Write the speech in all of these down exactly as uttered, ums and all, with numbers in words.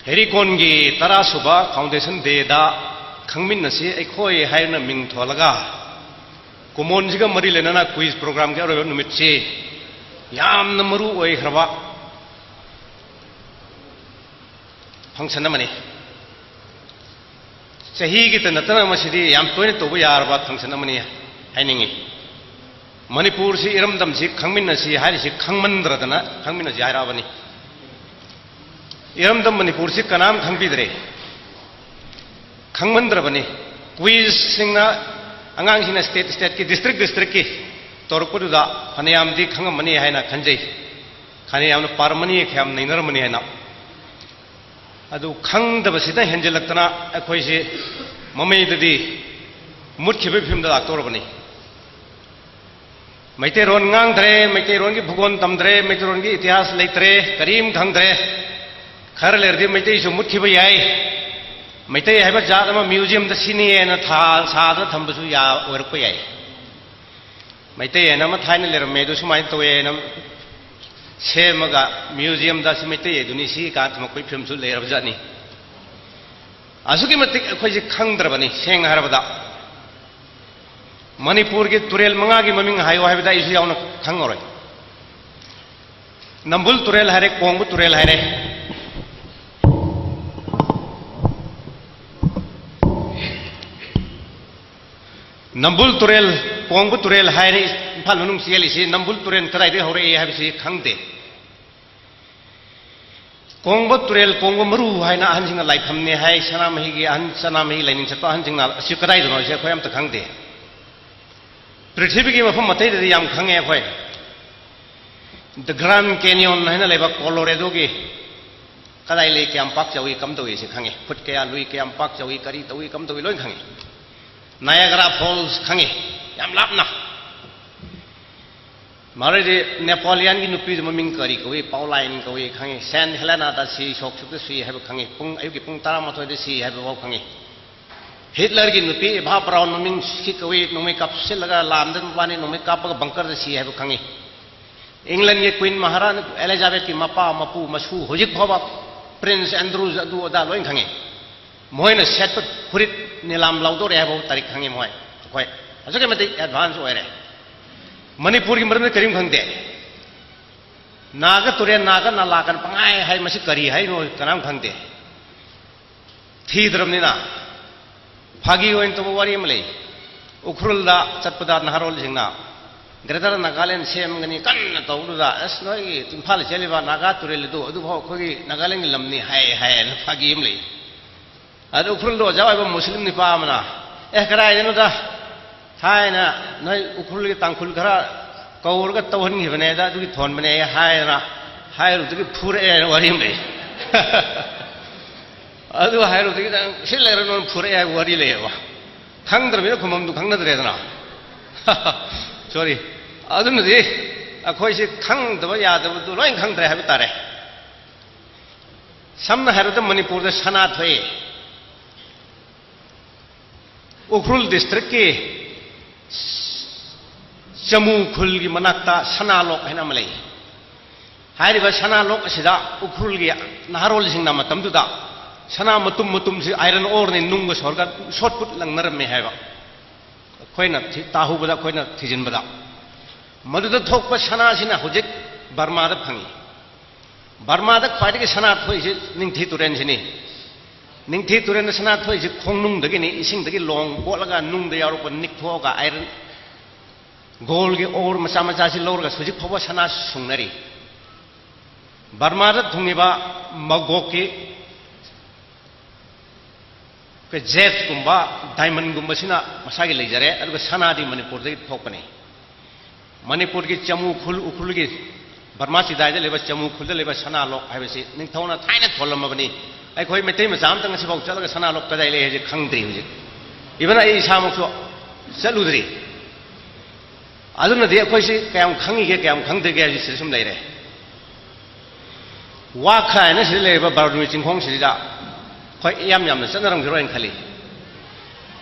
ꯍꯦꯔꯤꯀꯣꯟꯒꯤ ꯇꯔꯥ ꯁꯨꯕ Foundation Dayꯗ ꯈꯪꯃꯤꯟꯅꯁꯤ ꯑꯩꯈꯣꯏ ꯍꯥꯏꯅ ꯃꯤꯡ ꯊꯣꯜꯂꯒ, ꯀꯨꯃꯣꯟꯁꯤꯒ ꯃꯔꯤ ꯂꯩꯅꯅ quiz programꯒꯤ ꯑꯔꯣꯏꯕ ꯅꯨꯃꯤꯠꯁꯤ ꯌꯥꯝꯅ ꯃꯔꯨ ꯑꯣꯏꯈ꯭ꯔꯕ function ꯑꯃꯅꯤ꯫ ꯆꯍꯤꯒꯤꯇ ꯅꯠꯇꯅ ꯃꯁꯤꯗꯤ ꯌꯥꯝ ꯇꯣꯏꯅ ꯇꯧꯕ ꯌꯥꯔꯕ function ꯑꯃꯅꯤ ꯍꯥꯏꯅꯤꯡꯏ꯫ ꯃꯅꯤꯄꯨꯔꯁꯤ, ꯏꯔꯝꯗꯝꯁꯤ ꯈꯪꯃꯤꯟꯅꯁꯤ ꯍꯥꯏꯔꯤꯁꯤ ꯈꯪꯃꯟꯗ꯭ꯔꯗꯅ ꯈꯪꯃꯤꯟꯅꯁꯤ ꯍꯥꯏꯔꯛꯑꯕꯅꯤ꯫ ꯏꯔꯝꯗꯝ ꯃꯅꯤꯄꯨꯔꯁꯤ ꯀꯅꯥꯝ ꯈꯪꯕꯤꯗ꯭ꯔꯦ, ꯈꯪꯃꯟꯗ꯭ꯔꯕꯅꯤ꯫ Quizꯁꯤꯡꯅ, ꯑꯉꯥꯡꯁꯤꯡꯅ state stateꯀꯤ, district districtꯀꯤ ꯇꯧꯔꯛꯄꯗꯨꯗ ꯐꯅꯌꯥꯝꯗꯤ ꯈꯪꯉꯝꯃꯅꯤ ꯍꯥꯏꯅ ꯈꯟꯖꯩ꯫ ꯐꯅꯌꯥꯝꯅ ꯄꯥꯔꯝꯃꯅꯤ, ꯈꯌꯥꯝ ꯅꯩꯅꯔꯝꯃꯅꯤ ꯍꯥꯏꯅ꯫ ꯑꯗꯨ ꯈꯪꯗꯕꯁꯤꯅ ꯍꯦꯟꯖꯤꯜꯂꯛꯇꯅ ꯑꯩꯈꯣꯏꯁꯤ ꯃꯃꯩꯗꯗꯤ ꯃꯨꯠꯈꯤꯕꯒꯤ ꯐꯤꯕꯝꯗ ꯂꯥꯛꯇꯧꯔꯕꯅꯤ꯫ ꯃꯩꯇꯩꯔꯣꯟ ꯉꯥꯡꯗ꯭ꯔꯦ, ꯃꯩꯇꯩꯔꯣꯟꯒꯤ ꯚꯨꯒꯣꯟ ꯇꯝꯗ꯭ꯔꯦ, ꯃꯩꯇꯩꯔꯣꯟꯒꯤ ꯏꯇꯤꯍꯥꯁ ꯂꯩꯇ꯭ꯔꯦ, ꯀꯔꯤꯝ ꯈꯪꯗ꯭ꯔꯦ꯫ ꯈꯔ ꯂꯩꯔꯗꯤ ꯃꯩꯇꯩꯁꯨ ꯃꯨꯠꯈꯤꯕ ꯌꯥꯏ꯫ ꯃꯩꯇꯩ ꯍꯥꯏꯕ ꯖꯥꯠ ꯑꯃ museumꯗ ꯁꯤꯅꯤꯅ ꯊꯥ-, ꯁꯥꯗꯅ ꯊꯝꯕꯁꯨ ꯌꯥ-, ꯑꯣꯏꯔꯛꯄ ꯌꯥꯏ꯫ ꯃꯩꯇꯩ ꯍꯥꯏꯅ ꯑꯃ ꯊꯥꯏꯅ ꯂꯩꯔꯝꯃꯦ, ꯑꯗꯨ ꯁꯨꯃꯥꯏꯅ ꯇꯧꯋꯦꯅ ꯁꯦꯝꯃꯒ museumꯗ ꯁꯤ ꯃꯩꯇꯩ ꯑꯗꯨꯅꯤ ꯁꯤ ꯀꯥ ꯊꯝꯃꯛꯄꯒꯤ ꯐꯤꯕꯝꯁꯨ ꯂꯩꯔꯕꯖꯥꯠꯅꯤ꯫ ꯑꯁꯨꯛꯀꯤ ꯃꯇꯤꯛ ꯑꯩꯈꯣꯏꯁꯦ ꯈꯪꯗ꯭ꯔꯕꯅꯤ, ꯁꯦꯡꯅ ꯍꯥꯏꯔꯕꯗ꯫ ꯃꯅꯤꯄꯨꯔꯒꯤ ꯇꯨꯔꯦꯜ ꯃꯉꯥꯒꯤ ꯃꯃꯤꯡ ꯍꯥꯏꯌꯨ ꯍꯥꯏꯕꯗ ꯑꯩꯁꯨ ꯌꯥꯎꯅ ꯈꯪꯉꯔꯣꯏ꯫ ꯅꯝꯕꯨꯜ ꯇꯨꯔꯦꯜ ꯍꯥꯏꯔꯦ, ꯀꯣꯡꯕ ꯇꯨꯔꯦꯜ ꯍꯥꯏꯔꯦ꯫ ꯅꯝꯕꯨꯜ ꯇꯨꯔꯦꯜ, ꯀꯣꯡꯕ ꯇꯨꯔꯦꯜ ꯍꯥꯏꯔꯦ, ꯏꯝꯐꯥꯜ ꯃꯅꯨꯡ ꯆꯦꯜꯂꯤꯁꯤ꯫ ꯅꯝꯕꯨꯜ ꯇꯨꯔꯦꯜ ꯀꯗꯥꯏꯗꯒꯤ ꯍꯧꯔꯛꯏ ꯍꯥꯏꯕꯁꯤ ꯈꯪꯗꯦ꯫ ꯀꯣꯡꯕ ꯇꯨꯔꯦꯜ, ꯀꯣꯡꯕ ꯃꯔꯨ ꯍꯥꯏꯅ ꯑꯍꯟꯁꯤꯡꯅ ꯂꯥꯏꯐꯝꯅꯦ ꯍꯥꯏ, ꯁꯅꯥꯃꯍꯤꯒꯤ ꯑꯍꯟ, ꯁꯅꯥꯃꯍꯤ ꯂꯥꯏꯅꯤꯡ ꯆꯠꯄ ꯑꯍꯟꯁꯤꯡꯅ꯫ ꯑꯁꯤ ꯀꯗꯥꯏꯗꯅꯣ ꯍꯥꯏꯁꯦ ꯑꯩꯈꯣꯏ ꯑꯝꯇ ꯈꯪꯗꯦ꯫ ꯄ꯭ꯔꯤꯊꯤꯕꯤꯒꯤ ꯃꯐꯝ ꯑꯇꯩꯗꯗꯤ ꯌꯥꯝ ꯈꯪꯉꯦ ꯑꯩꯈꯣꯏ꯫ The Grand Canyon ꯍꯥꯏꯅ ꯂꯩꯕ ꯀꯣꯂꯣꯔꯦꯗꯣꯒꯤ ꯀꯗꯥꯏ ꯂꯩ, ꯀꯌꯥꯝ ꯄꯥꯛ ꯆꯥꯎꯏ, ꯀꯝ ꯇꯧꯏ ꯁꯤ ꯈꯪꯉꯦ꯫ ꯐꯨꯠ ꯀꯌꯥ ꯂꯨꯏ, ꯀꯌꯥꯝ ꯄꯥꯛ ꯆꯥꯎꯏ, ꯀꯔꯤ ꯇꯧꯏ, ꯀꯝ ꯇꯧꯏ, ꯂꯣꯏ ꯈꯪꯉꯦ꯫ Niagara Falls ꯈꯪꯉꯦ, ꯌꯥꯝ ꯂꯥꯞꯅ꯫ ꯃꯔꯩꯗꯤ ꯅꯦꯄꯣꯂꯤꯌꯟꯒꯤ ꯅꯨꯄꯤꯗꯨ ꯃꯃꯤꯡ ꯀꯔꯤ ꯀꯧꯏ? ꯄꯥꯎꯂꯥꯏꯟ ꯀꯧꯏ ꯈꯪꯉꯤ꯫ ꯁꯦꯟ ꯍꯦꯂꯦꯅꯥꯗ ꯁꯤ, ꯁꯣꯛꯁꯨꯛꯇ ꯁꯤ ꯍꯥꯏꯕ ꯈꯪꯉꯤ꯫ ꯄꯨꯡ, ꯑꯌꯨꯛꯀꯤ ꯄꯨꯡ ꯇꯔꯥꯃꯥꯊꯣꯏꯗ ꯁꯤ ꯍꯥꯏꯕ ꯐꯥꯎ ꯈꯪꯉꯤ꯫ ꯍꯤꯠꯂꯔꯒꯤ ꯅꯨꯄꯤ ꯏꯚꯥ ꯕ꯭ꯔꯥꯎꯟ ꯃꯃꯤꯡ ꯁꯤ ꯀꯧꯏ, ꯅꯣꯡꯃꯩ ꯀꯥꯞꯁꯤꯜꯂꯒ ꯂꯥꯟꯗ ꯃꯕꯥꯅꯤ ꯅꯣꯡꯃꯩ ꯀꯥꯞꯄꯒ ꯕꯪꯀꯔꯗ ꯁꯤ ꯍꯥꯏꯕ ꯈꯪꯉꯤ꯫ ꯏꯪꯂꯟꯒꯤ ꯀ꯭ꯋꯤꯟ ꯃꯍꯥꯔꯥꯅꯤ ꯑꯦꯂꯤꯖꯥꯕꯦꯊꯀꯤ ꯃꯄꯥ ꯃꯄꯨ ꯃꯁꯨ ꯍꯧꯖꯤꯛ ꯐꯥꯎꯕ ꯄ꯭ꯔꯤꯟꯁ ꯑꯦꯟꯗ꯭ꯔꯨꯁ ꯑꯗꯨ ꯑꯗꯥ ꯂꯣꯏ ꯈꯪꯉꯤ꯫ ꯃꯣꯏꯅ ꯁꯦꯠꯄ ꯐꯨꯔꯤꯠ ꯅꯤꯂꯥꯝ ꯂꯧꯗꯧꯔꯦ ꯍꯥꯏꯕ ꯇꯥꯔꯤꯛ ꯈꯪꯉꯤ ꯃꯣꯏ꯫ ꯑꯩꯈꯣꯏ ꯑꯁꯨꯛꯀꯤ ꯃꯇꯤꯛ ꯑꯦꯗꯚꯥꯟꯁ ꯑꯣꯏꯔꯦ꯫ ꯃꯅꯤꯄꯨꯔꯒꯤ ꯃꯔꯝꯗ ꯀꯔꯤꯝ ꯈꯪꯗꯦ꯫ ꯅꯥꯒ ꯇꯨꯔꯦꯜ, ꯅꯥꯒ ꯅꯂꯥ ꯀꯅ ꯄꯪꯍꯥꯏ ꯍꯥꯏ, ꯃꯁꯤ ꯀꯔꯤ ꯍꯥꯏꯅꯣ ꯀꯅꯥꯝ ꯈꯪꯗꯦ꯫ ꯊꯤꯗ꯭ꯔꯕꯅꯤꯅ ꯐꯥꯒꯤ ꯑꯣꯏꯅ ꯇꯧꯕ ꯋꯥꯔꯤ ꯑꯃ ꯂꯩ꯫ ꯎꯈ꯭ꯔꯨꯜꯗ ꯆꯠꯄꯗ ꯅꯍꯥꯔꯣꯜꯁꯤꯡꯅ ꯒ꯭ꯔꯦꯇꯔ ꯅꯥꯒꯥꯂꯦꯟ ꯁꯦꯝꯒꯅꯤ ꯀꯟꯅ ꯇꯧꯕꯗꯨꯗ, "ꯑꯁ, ꯅꯣꯏꯒꯤ ꯏꯝꯐꯥꯜꯗ ꯆꯦꯜꯂꯤꯕ ꯅꯥꯒꯥ ꯇꯨꯔꯦꯜ ꯑꯗꯨ, ꯑꯗꯨꯐꯥꯎ ꯑꯩꯈꯣꯏꯒꯤ ꯅꯥꯒꯥꯂꯦꯟꯒꯤ ꯂꯝꯅꯤ" ꯍꯥꯏ ꯍꯥꯏꯅ ꯐꯥꯒꯤ ꯑꯃ ꯂꯩ꯫ ꯑꯗꯨ ꯎꯈ꯭ꯔꯨꯜꯗ ꯑꯣꯖꯥ ꯑꯣꯏꯕ ꯃꯨꯁꯂꯤꯝ ꯅꯨꯄꯥ ꯑꯃꯅ, "ꯑꯦ, ꯀꯗꯥꯏꯗꯅꯣꯗ, ꯊꯥꯏꯅ ꯅꯣꯏ ꯎꯈ꯭ꯔꯨꯜꯒꯤ ꯇꯥꯡꯈꯨꯜ ꯈꯔ ꯀꯧꯔꯒ ꯇꯧꯍꯟꯈꯤꯕꯅꯦꯗ, ꯑꯗꯨꯒꯤ ꯊꯣꯟꯕꯅꯦ" ꯍꯥꯏꯗꯅ ꯍꯥꯏꯔꯨꯕꯗꯒꯤ ꯐꯨꯔꯛꯑꯦ ꯍꯥꯏꯅ ꯋꯥꯔꯤ ꯑꯃ ꯂꯩ꯫ ꯑꯗꯨ ꯍꯥꯏꯔꯨꯕꯗꯒꯤ ꯅꯪ ꯁꯤ ꯂꯩꯔ ꯅꯣꯟ ꯐꯨꯔꯛꯑꯦ ꯍꯥꯏꯕ ꯋꯥꯔꯤ ꯂꯩꯌꯦꯕ꯫ ꯈꯪꯗ꯭ꯔꯕꯅꯤꯅ ꯈꯨꯝꯐꯝꯗꯨ ꯈꯪꯅꯗ꯭ꯔꯦꯗꯅ꯫ ꯁꯣꯔꯤ꯫ ꯑꯗꯨꯅꯗꯤ ꯑꯩꯈꯣꯏꯁꯦ ꯈꯪꯗꯕ ꯌꯥꯗꯕꯗꯨ ꯂꯣꯏ ꯈꯪꯗ꯭ꯔꯦ ꯍꯥꯏꯕ ꯇꯥꯔꯦ꯫ ꯁꯝꯅ ꯍꯥꯏꯔꯕꯗ ꯃꯅꯤꯄꯨꯔꯗ ꯁꯅꯥ ꯊꯣꯛꯑꯦ꯫ ꯎꯈ꯭ꯔꯨꯜ ꯗꯤꯁꯇ꯭ꯔꯤꯛꯀꯤ ꯆꯃꯨ ꯈꯨꯜꯒꯤ ꯃꯅꯥꯛꯇ ꯁꯅꯥꯂꯣꯛ ꯍꯥꯏꯅ ꯑꯃ ꯂꯩ꯫ ꯍꯥꯏꯔꯤꯕ ꯁꯅꯥꯂꯣꯛ ꯑꯁꯤꯗ ꯎꯈ꯭ꯔꯨꯜꯒꯤ ꯅꯍꯥꯔꯣꯜꯁꯤꯡꯅ ꯃꯇꯝꯗꯨꯗ ꯁꯅꯥ ꯃꯇꯨꯝ ꯃꯇꯨꯝꯁꯤ ꯑꯥꯏꯔꯟ ꯑꯣꯔꯅꯤ ꯅꯨꯡꯒ ꯁꯣꯔꯒ ꯁꯣꯠ ꯄꯨꯠ ꯂꯪꯅꯔꯝꯃꯦ ꯍꯥꯏꯕ꯫ ꯑꯩꯈꯣꯏꯅ ꯊꯤ-, ꯇꯥꯍꯧꯕꯗ, ꯑꯩꯈꯣꯏꯅ ꯊꯤꯖꯤꯟꯕꯗ, ꯃꯗꯨꯗ ꯊꯣꯛꯄ ꯁꯅꯥꯁꯤꯅ ꯍꯧꯖꯤꯛ ꯕꯔꯃꯥꯗ ꯐꯪꯉꯤ꯫ ꯕꯔꯃꯥꯗ ꯈ꯭ꯋꯥꯏꯗꯒꯤ ꯁꯅꯥ ꯊꯣꯛꯏꯁꯤ ꯅꯤꯡꯊꯤ ꯇꯨꯔꯦꯟꯁꯤꯅꯤ꯫ ꯅꯤꯡꯊꯤ ꯇꯨꯔꯦꯟꯗ ꯁꯅꯥ ꯊꯣꯛꯏꯁꯤ ꯈꯣꯡꯅꯨꯡꯗꯒꯤꯅꯤ, ꯏꯁꯤꯡꯗꯒꯤ ꯂꯣꯡ ꯀꯣꯠꯂꯒ ꯅꯨꯡꯗ ꯌꯥꯎꯔꯛꯄ ꯅꯤꯛꯊꯣꯛꯑꯒ ꯑꯥꯏꯔꯟ ꯒꯣꯜꯒꯤ ꯑꯣꯔ ꯃꯆꯥ ꯃꯆꯥꯁꯤ ꯂꯧꯔꯒ ꯍꯧꯖꯤꯛ ꯐꯥꯎꯕ ꯁꯅꯥ ꯁꯨꯡꯅꯔꯤ꯫ ꯕꯔꯃꯥꯗ ꯊꯨꯡꯉꯤꯕ ꯃꯒꯣꯛꯀꯤ ꯑꯩꯈꯣꯏ ꯖꯦꯠꯀꯨꯝꯕ, ꯗꯥꯏꯃꯟꯒꯨꯝꯕꯁꯤꯅ ꯃꯁꯥꯒꯤ ꯂꯩꯖꯔꯦ, ꯑꯗꯨꯒ ꯁꯅꯥꯗꯤ ꯃꯅꯤꯄꯨꯔꯗꯒꯤ ꯊꯣꯛꯄꯅꯤ꯫ ꯃꯅꯤꯄꯨꯔꯒꯤ ꯆꯃꯨ ꯈꯨꯜ, ꯎꯈ꯭ꯔꯨꯜꯒꯤ ꯕꯔꯃꯥ ꯆꯤꯗꯥꯏꯗ ꯂꯩꯕ ꯆꯃꯨ ꯈꯨꯜꯗ ꯂꯩꯕ ꯁꯅꯥ ꯂꯣꯛ ꯍꯥꯏꯕꯁꯤ ꯅꯤꯡꯊꯧꯅ ꯊꯥꯏꯅ ꯊꯣꯜꯂꯝꯃꯕꯅꯤ꯫ ꯑꯩꯈꯣꯏ ꯃꯩꯇꯩ ꯃꯆꯥ ꯑꯃꯇ ꯉꯁꯤꯐꯥꯎ ꯆꯠꯂꯒ ꯁꯅꯥ ꯂꯣꯛ ꯀꯗꯥꯏ ꯂꯩ ꯍꯥꯏꯁꯦ ꯈꯪꯗ꯭ꯔꯤ ꯍꯧꯖꯤꯛ꯫ ꯏꯚꯟ ꯑꯩ ꯏꯁꯥꯃꯛꯁꯨ ꯆꯠꯂꯨꯗ꯭ꯔꯤ꯫ ꯑꯗꯨꯅꯗꯤ ꯑꯩꯈꯣꯏꯁꯤ ꯀꯌꯥꯝ ꯈꯪꯉꯤꯒꯦ, ꯀꯌꯥꯝ ꯈꯪꯗ꯭ꯔꯤꯒꯦ ꯍꯥꯏꯕꯁꯤ ꯁꯤꯗ ꯁꯨꯝ ꯂꯩꯔꯦ꯫ ꯋꯥꯈ ꯍꯥꯏꯅ ꯁꯤꯗ ꯂꯩꯔꯤꯕ ꯕꯥꯔꯨꯅꯤ ꯆꯤꯡꯈꯣꯡꯁꯤꯗ ꯑꯩꯈꯣꯏ ꯌꯥꯝ ꯌꯥꯝꯅ ꯆꯠꯅꯔꯝꯈꯤꯔꯣꯏꯅ ꯈꯜꯂꯤ꯫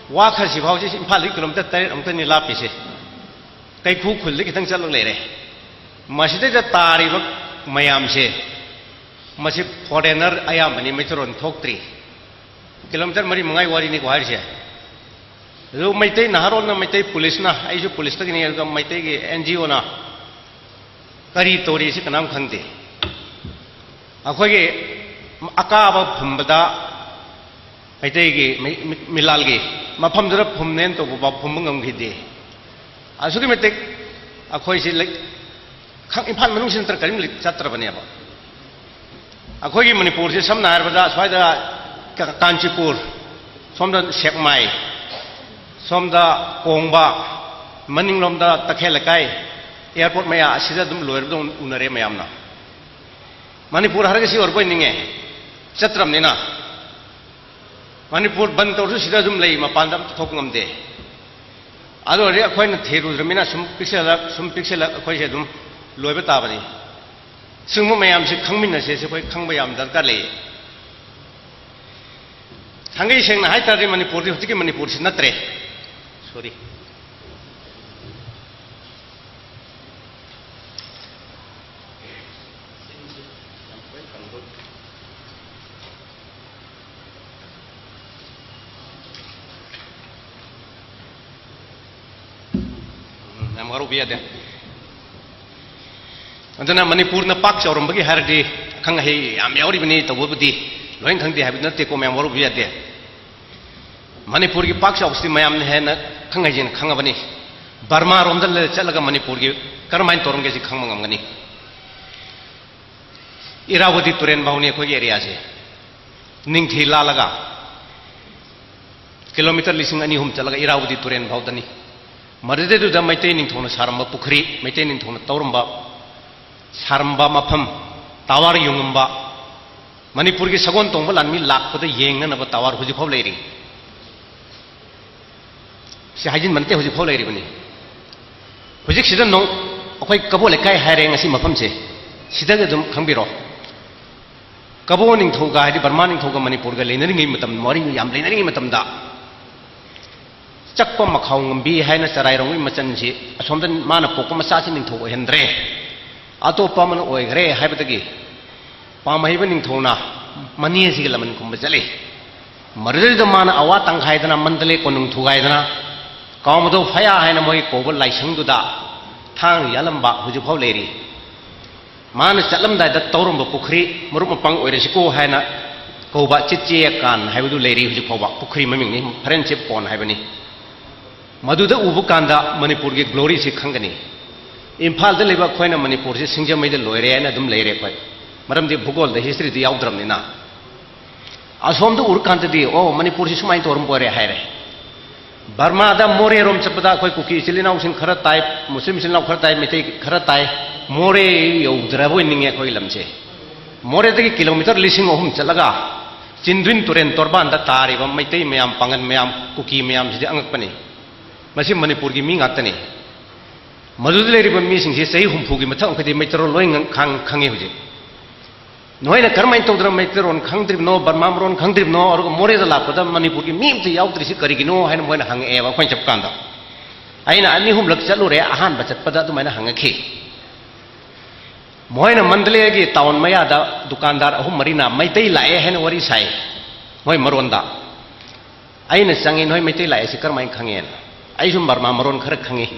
ꯋꯥꯈꯁꯤ ꯐꯥꯎꯁꯤ ꯏꯝꯐꯥꯜꯗꯒꯤ ꯀꯤꯂꯣꯃꯤꯇꯔ ꯇꯔꯦꯠ ꯑꯃꯨꯛꯇꯅꯤ ꯂꯥꯞꯄꯤꯁꯦ꯫ ꯀꯩꯈꯨ ꯈꯨꯜꯗ ꯈꯤꯇꯪ ꯆꯠꯂꯒ ꯂꯩꯔꯦ꯫ ꯃꯁꯤꯗꯩꯗ ꯇꯥꯔꯤꯕ ꯃꯌꯥꯝꯁꯦ ꯃꯁꯤ ꯐꯣꯔꯦꯅꯔ ꯑꯌꯥꯝꯕꯅꯤ, ꯃꯩꯇꯩꯔꯣꯟ ꯊꯣꯛꯇ꯭ꯔꯤ꯫ ꯀꯤꯂꯣꯃꯤꯇꯔ ꯃꯔꯤ ꯃꯉꯥꯒꯤ ꯋꯥꯔꯤꯅꯤꯀꯣ ꯍꯥꯏꯔꯤꯁꯦ꯫ ꯑꯗꯨ ꯃꯩꯇꯩ ꯅꯍꯥꯔꯣꯟꯅ, ꯃꯩꯇꯩ ꯄꯨꯂꯤꯁꯅ, ꯑꯩꯁꯨ ꯄꯨꯂꯤꯁꯇꯒꯤꯅꯤ, ꯑꯗꯨꯒ ꯃꯩꯇꯩꯒꯤ ꯑꯦꯟ ꯖꯤ ꯑꯣꯅ ꯀꯔꯤ ꯇꯧꯔꯤ ꯁꯤ ꯀꯅꯥꯝ ꯈꯪꯗꯦ꯫ ꯑꯩꯈꯣꯏꯒꯤ ꯑꯀꯥꯕ ꯐꯨꯝꯕꯗ ꯃꯩꯇꯩꯒꯤ ꯃꯤ-, ꯃꯤ-, ꯃꯤꯂꯥꯜꯒꯤ ꯃꯐꯝꯗꯨꯗ ꯐꯨꯝꯅꯦꯅ ꯇꯧꯕ ꯐꯥꯎ ꯐꯨꯝꯕ ꯉꯝꯈꯤꯗꯦ꯫ ꯑꯁꯨꯛꯀꯤ ꯃꯇꯤꯛ ꯑꯩꯈꯣꯏꯁꯤ ꯂꯩ-, ꯈꯪ-, ꯏꯝꯐꯥꯜ ꯃꯅꯨꯡꯁꯤ ꯅꯠꯇ꯭ꯔ ꯀꯔꯤꯝ ꯂꯩ-, ꯆꯠꯇ꯭ꯔꯕꯅꯦꯕ꯫ ꯑꯩꯈꯣꯏꯒꯤ ꯃꯅꯤꯄꯨꯔꯁꯤ ꯁꯝꯅ ꯍꯥꯏꯔꯕꯗ ꯁ꯭ꯋꯥꯏꯗ ꯀ-, ꯀꯥꯟꯆꯤꯄꯨꯔ, ꯁꯣꯝꯗ ꯁꯦꯛꯃꯥꯏ, ꯁꯣꯝꯗ ꯀꯣꯡꯕ, ꯃꯅꯤꯡꯂꯣꯝꯗ ꯇꯈꯦꯜ ꯂꯩꯀꯥꯏ, ꯑꯦꯌꯥꯔꯄꯣꯔꯠ ꯃꯌꯥ ꯑꯁꯤꯗ ꯑꯗꯨꯝ ꯂꯣꯏꯔꯕꯗꯧꯅ ꯎꯅꯔꯦ ꯃꯌꯥꯝꯅ꯫ ꯃꯅꯤꯄꯨꯔ ꯍꯥꯏꯔꯒ ꯁꯤ ꯑꯣꯏꯔꯕꯣꯏ ꯅꯤꯡꯉꯦ, ꯆꯠꯇ꯭ꯔꯕꯅꯤꯅ꯫ ꯃꯅꯤꯄꯨꯔ ꯕꯟ ꯇꯧꯔꯁꯨ ꯁꯤꯗ ꯑꯗꯨꯝ ꯂꯩ, ꯃꯄꯥꯟꯗ ꯑꯝꯇ ꯊꯣꯛꯄ ꯉꯝꯗꯦ꯫ ꯑꯗꯨ ꯑꯣꯏꯔꯗꯤ ꯑꯩꯈꯣꯏꯅ ꯊꯤꯔꯨꯗ꯭ꯔꯃꯤꯅ ꯁꯨꯝ ꯄꯤꯛꯁꯜꯂꯛ, ꯁꯨꯝ ꯄꯤꯛꯁꯜꯂꯛ ꯑꯩꯈꯣꯏꯁꯦ ꯑꯗꯨꯝ ꯂꯣꯏꯕ ꯇꯥꯕꯅꯤ꯫ ꯁꯤꯒꯨꯝꯕ ꯃꯌꯥꯝꯁꯦ ꯈꯪꯃꯤꯟꯅꯁꯦ, ꯁꯤ ꯑꯩꯈꯣꯏ ꯈꯪꯕ ꯌꯥꯝ ꯗꯔꯀꯥꯔ ꯂꯩꯌꯦ꯫ ꯊꯥꯡꯒꯩ ꯁꯦꯡꯅ ꯍꯥꯏ ꯇꯥꯔꯗꯤ ꯃꯅꯤꯄꯨꯔꯗꯤ ꯍꯧꯖꯤꯛꯀꯤ ꯃꯅꯤꯄꯨꯔꯁꯤ ꯅꯠꯇ꯭ꯔꯦ꯫ ꯁꯣꯔꯤ꯫ ꯎꯝ, ꯌꯥꯝ ꯋꯥꯔꯧꯕ ꯌꯥꯗꯦ꯫ ꯑꯗꯨꯅ ꯃꯅꯤꯄꯨꯔꯅ ꯄꯥꯛ ꯆꯥꯎꯔꯝꯕꯒꯤ ꯍꯥꯏꯔꯗꯤ ꯑꯈꯪ ꯑꯍꯩ ꯌꯥꯝ ꯌꯥꯎꯔꯤꯕꯅꯤ, ꯇꯧꯕꯕꯨꯗꯤ ꯂꯣꯏꯅ ꯈꯪꯗꯦ ꯍꯥꯏꯕꯗꯤ ꯅꯠꯇꯦꯀꯣ, ꯃꯌꯥꯝ ꯋꯥꯔꯧꯕ ꯌꯥꯗꯦ꯫ ꯃꯅꯤꯄꯨꯔꯒꯤ ꯄꯥꯛ ꯆꯥꯎꯕꯁꯤꯗꯤ ꯃꯌꯥꯝꯅ ꯍꯦꯟꯅ ꯈꯪ ꯍꯩꯁꯤꯡꯅ ꯈꯪꯉꯕꯅꯤ꯫ ꯕꯔꯃꯥꯔꯣꯝꯗ ꯂ-, ꯆꯠꯂꯒ ꯃꯅꯤꯄꯨꯔꯒꯤ ꯀꯔꯝꯍꯥꯏꯅ ꯇꯧꯔꯝꯒꯦ ꯁꯤ ꯈꯪꯕ ꯉꯝꯒꯅꯤ꯫ ꯏꯔꯥꯋꯇꯤ ꯇꯨꯔꯦꯟ ꯐꯥꯎꯅꯤ ꯑꯩꯈꯣꯏꯒꯤ ꯑꯦꯔꯤꯌꯥꯁꯦ꯫ ꯅꯤꯡꯊꯤ ꯂꯥꯜꯂꯒ ꯀꯤꯂꯣꯃꯤꯇꯔ ꯂꯤꯁꯤꯡ ꯑꯅꯤ ꯑꯍꯨꯝ ꯆꯠꯂꯒ ꯏꯔꯥꯋꯇꯤ ꯇꯨꯔꯦꯟ ꯐꯥꯎꯗꯅꯤ꯫ ꯃꯗꯨꯗꯩꯗꯨꯗ ꯃꯩꯇꯩ ꯅꯤꯡꯊꯧꯅ ꯁꯥꯔꯝꯕ ꯄꯨꯈ꯭ꯔꯤ, ꯃꯩꯇꯩ ꯅꯤꯡꯊꯧꯅ ꯇꯧꯔꯝꯕ, ꯁꯥꯔꯝꯕ ꯃꯐꯝ, ꯇꯋꯥꯔ ꯌꯨꯡꯉꯝꯕ, ꯃꯅꯤꯄꯨꯔꯒꯤ ꯁꯒꯣꯜ ꯇꯣꯡꯕ ꯂꯥꯟꯃꯤ ꯂꯥꯛꯄꯗ ꯌꯦꯡꯅꯅꯕ ꯇꯋꯥꯔ ꯍꯧꯖꯤꯛꯐꯥꯎ ꯂꯩꯔꯤ꯫ ꯁꯤ ꯍꯥꯏꯖꯤꯟꯕ ꯅꯠꯇꯦ, ꯍꯧꯖꯤꯛꯐꯥꯎ ꯂꯩꯔꯤꯕꯅꯤ꯫ ꯍꯧꯖꯤꯛꯁꯤꯗ ꯅꯣꯡ-, ꯑꯩꯈꯣꯏ ꯀꯕꯣ ꯂꯩꯀꯥꯏ ꯍꯥꯏꯔꯦ ꯉꯁꯤ ꯃꯐꯝꯁꯦ, ꯁꯤꯗꯒꯤ ꯑꯗꯨꯝ ꯈꯪꯕꯤꯔꯣ꯫ ꯀꯕꯣ ꯅꯤꯡꯊꯧꯒ ꯍꯥꯏꯗꯤ ꯕꯔꯃꯥ ꯅꯤꯡꯊꯧꯒ ꯃꯅꯤꯄꯨꯔꯒ ꯂꯩꯅꯔꯤꯉꯩ ꯃꯇꯝ, ꯋꯥꯔꯤ ꯌꯥꯝ ꯂꯩꯅꯔꯤꯉꯩ ꯃꯇꯝꯗ ꯆꯛꯄ ꯃꯈꯥꯎ ꯉꯝꯕꯤ ꯍꯥꯏꯅ ꯆꯔꯥꯏꯔꯣꯝꯒꯤ ꯃꯆꯟꯁꯤ ꯑꯁꯣꯝꯗ ꯃꯥꯅ ꯄꯣꯛꯄ ꯃꯆꯥꯁꯤ ꯅꯤꯡꯊꯧ ꯑꯣꯏꯍꯟꯗ꯭ꯔꯦ, ꯑꯇꯣꯞꯄ ꯑꯃꯅ ꯑꯣꯏꯈ꯭ꯔꯦ ꯍꯥꯏꯕꯗꯒꯤ ꯄꯥꯝꯍꯩꯕ ꯅꯤꯡꯊꯧꯅ ꯃꯅꯦꯁꯤꯒꯤ ꯂꯃꯟ ꯈꯨꯝꯕ ꯆꯠꯂꯤ꯫ ꯃꯗꯨꯗꯩꯗ ꯃꯥꯅ ꯑꯋꯥ ꯇꯪꯈꯥꯏꯗꯅ ꯃꯟꯗꯂꯦ ꯀꯣꯅꯨꯡ ꯊꯨꯒꯥꯏꯗꯅ ꯀꯥꯎꯃꯗꯧ ꯐꯌꯥ ꯍꯥꯏꯅ ꯃꯣꯏ ꯀꯧꯕ ꯂꯥꯏꯁꯪꯗꯨꯗ ꯊꯥꯡ ꯌꯥꯜꯂꯝꯕ ꯍꯧꯖꯤꯛꯐꯥꯎ ꯂꯩꯔꯤ꯫ ꯃꯥꯅ ꯆꯠꯂꯝꯗꯥꯏꯗ ꯇꯧꯔꯝꯕ ꯄꯨꯈ꯭ꯔꯤ, ꯃꯔꯨꯞ ꯃꯄꯥꯡ ꯑꯣꯏꯔꯁꯤꯀꯣ ꯍꯥꯏꯅ ꯀꯧꯕ ꯆꯤꯆꯦ ꯀꯥꯟ ꯍꯥꯏꯕꯗꯨ ꯂꯩꯔꯤ ꯍꯧꯖꯤꯛ ꯐꯥꯎꯕ꯫ ꯄꯨꯈ꯭ꯔꯤ ꯃꯃꯤꯡꯅꯤ, ꯐ꯭ꯔꯦꯟꯁꯤꯞ ꯄꯣꯟ ꯍꯥꯏꯕꯅꯤ꯫ ꯃꯗꯨꯗ ꯎꯕ ꯀꯥꯟꯗ ꯃꯅꯤꯄꯨꯔꯒꯤ ꯒ꯭ꯂꯣꯔꯤꯁꯤ ꯈꯪꯒꯅꯤ꯫ ꯏꯝꯐꯥꯜꯗ ꯂꯩꯕ ꯑꯩꯈꯣꯏꯅ ꯃꯅꯤꯄꯨꯔꯁꯤ ꯁꯤꯡꯖꯃꯩꯗ ꯂꯣꯏꯔꯦ ꯍꯥꯏꯅ ꯑꯗꯨꯝ ꯂꯩꯔꯦ ꯑꯩꯈꯣꯏ꯫ ꯃꯔꯝꯗꯤ ꯚꯨꯒꯣꯜꯗ, ꯍꯤꯁꯇ꯭ꯔꯤꯗ ꯌꯥꯎꯗ꯭ꯔꯕꯅꯤꯅ꯫ ꯑꯁꯣꯝꯗ ꯎꯔꯀꯥꯟꯗꯗꯤ, "ꯑꯣ, ꯃꯅꯤꯄꯨꯔꯁꯤ ꯁꯨꯃꯥꯏꯅ ꯇꯧꯔꯝꯕ ꯑꯣꯏꯔꯦ" ꯍꯥꯏꯔꯦ꯫ ꯕꯔꯃꯥꯗ ꯃꯣꯔꯦꯔꯣꯝ ꯆꯠꯄꯗ ꯑꯩꯈꯣꯏ ꯀꯨꯀꯤ ꯏꯆꯤꯜ ꯏꯅꯥꯎꯁꯤꯡ ꯈꯔ ꯇꯥꯏ, ꯃꯨꯁꯂꯤꯝ ꯏꯆꯤꯜ ꯏꯅꯥꯎ ꯈꯔ ꯇꯥꯏ, ꯃꯩꯇꯩ ꯈꯔ ꯇꯥꯏ꯫ ꯃꯣꯔꯦ ꯌꯧꯗ꯭ꯔꯕꯣꯏ ꯅꯤꯡꯉꯦ ꯑꯩꯈꯣꯏꯒꯤ ꯂꯝꯁꯦ꯫ ꯃꯣꯔꯦꯗꯒꯤ ꯀꯤꯂꯣꯃꯤꯇꯔ ꯂꯤꯁꯤꯡ ꯑꯍꯨꯝ ꯆꯠꯂꯒ ꯆꯤꯟꯗ꯭ꯋꯤꯟ ꯇꯨꯔꯦꯟ ꯇꯣꯔꯕꯥꯟꯗ ꯇꯥꯔꯤꯕ ꯃꯩꯇꯩ ꯃꯌꯥꯝ, ꯄꯥꯡꯒꯜ ꯃꯌꯥꯝ, ꯀꯨꯀꯤ ꯃꯌꯥꯝꯁꯤꯗꯤ ꯑꯉꯛꯄꯅꯤ꯫ ꯃꯁꯤ ꯃꯅꯤꯄꯨꯔꯒꯤ ꯃꯤ ꯉꯥꯛꯇꯅꯤ꯫ ꯃꯗꯨꯗ ꯂꯩꯔꯤꯕ ꯃꯤꯁꯤꯡꯁꯤ ꯆꯍꯤ ꯍꯨꯝꯐꯨꯒꯤ ꯃꯊꯛ ꯑꯣꯏꯔꯒꯗꯤ ꯃꯩꯇꯩꯂꯣꯟ ꯂꯣꯏ ꯉ-, ꯈꯪ-, ꯈꯪꯉꯤ ꯍꯧꯖꯤꯛ꯫ ꯅꯣꯏꯅ ꯀꯔꯝꯍꯥꯏꯅ ꯇꯧꯗꯅ ꯃꯩꯇꯩꯂꯣꯟ ꯈꯪꯗ꯭ꯔꯤꯕꯅꯣ, ꯕꯔꯃꯥ ꯃꯔꯣꯟ ꯈꯪꯗ꯭ꯔꯤꯕꯅꯣ, ꯑꯗꯨꯒ ꯃꯣꯔꯦꯗ ꯂꯥꯛꯄꯗ ꯃꯅꯤꯄꯨꯔꯒꯤ ꯃꯤ ꯑꯃꯇ ꯌꯥꯎꯗ꯭ꯔꯤꯁꯤ ꯀꯔꯤꯒꯤꯅꯣ ꯍꯥꯏꯅ ꯃꯣꯏꯅ ꯍꯪꯉꯛꯑꯦꯕ ꯑꯩꯈꯣꯏꯅ ꯆꯠꯄ ꯀꯥꯟꯗ꯫ ꯑꯩꯅ ꯑꯅꯤ ꯑꯍꯨꯝꯂꯛ ꯆꯠꯂꯨꯔꯦ, ꯑꯍꯥꯟꯕ ꯆꯠꯄꯗ ꯑꯗꯨꯃꯥꯏꯅ ꯍꯪꯉꯛꯈꯤ꯫ ꯃꯣꯏꯅ ꯃꯟꯗꯂꯦꯒꯤ ꯇꯥꯎꯟ ꯃꯌꯥꯗ ꯗꯨꯀꯥꯟꯗꯥꯔ ꯑꯍꯨꯝ ꯃꯔꯤꯅ ꯃꯩꯇꯩ ꯂꯥꯛꯑꯦ ꯍꯥꯏꯅ ꯋꯥꯔꯤ ꯁꯥꯏ ꯃꯣꯏ ꯃꯔꯣꯟꯗ꯫ ꯑꯩꯅ ꯆꯪꯉꯤ, "ꯅꯣꯏ ꯃꯩꯇꯩ ꯂꯥꯛꯑꯦꯁꯤ ꯀꯔꯝꯍꯥꯏꯅ ꯈꯪꯉꯦꯅ?" ꯑꯩꯁꯨ ꯕꯔꯃꯥ ꯃꯔꯣꯟ ꯈꯔ ꯈꯪꯉꯤ꯫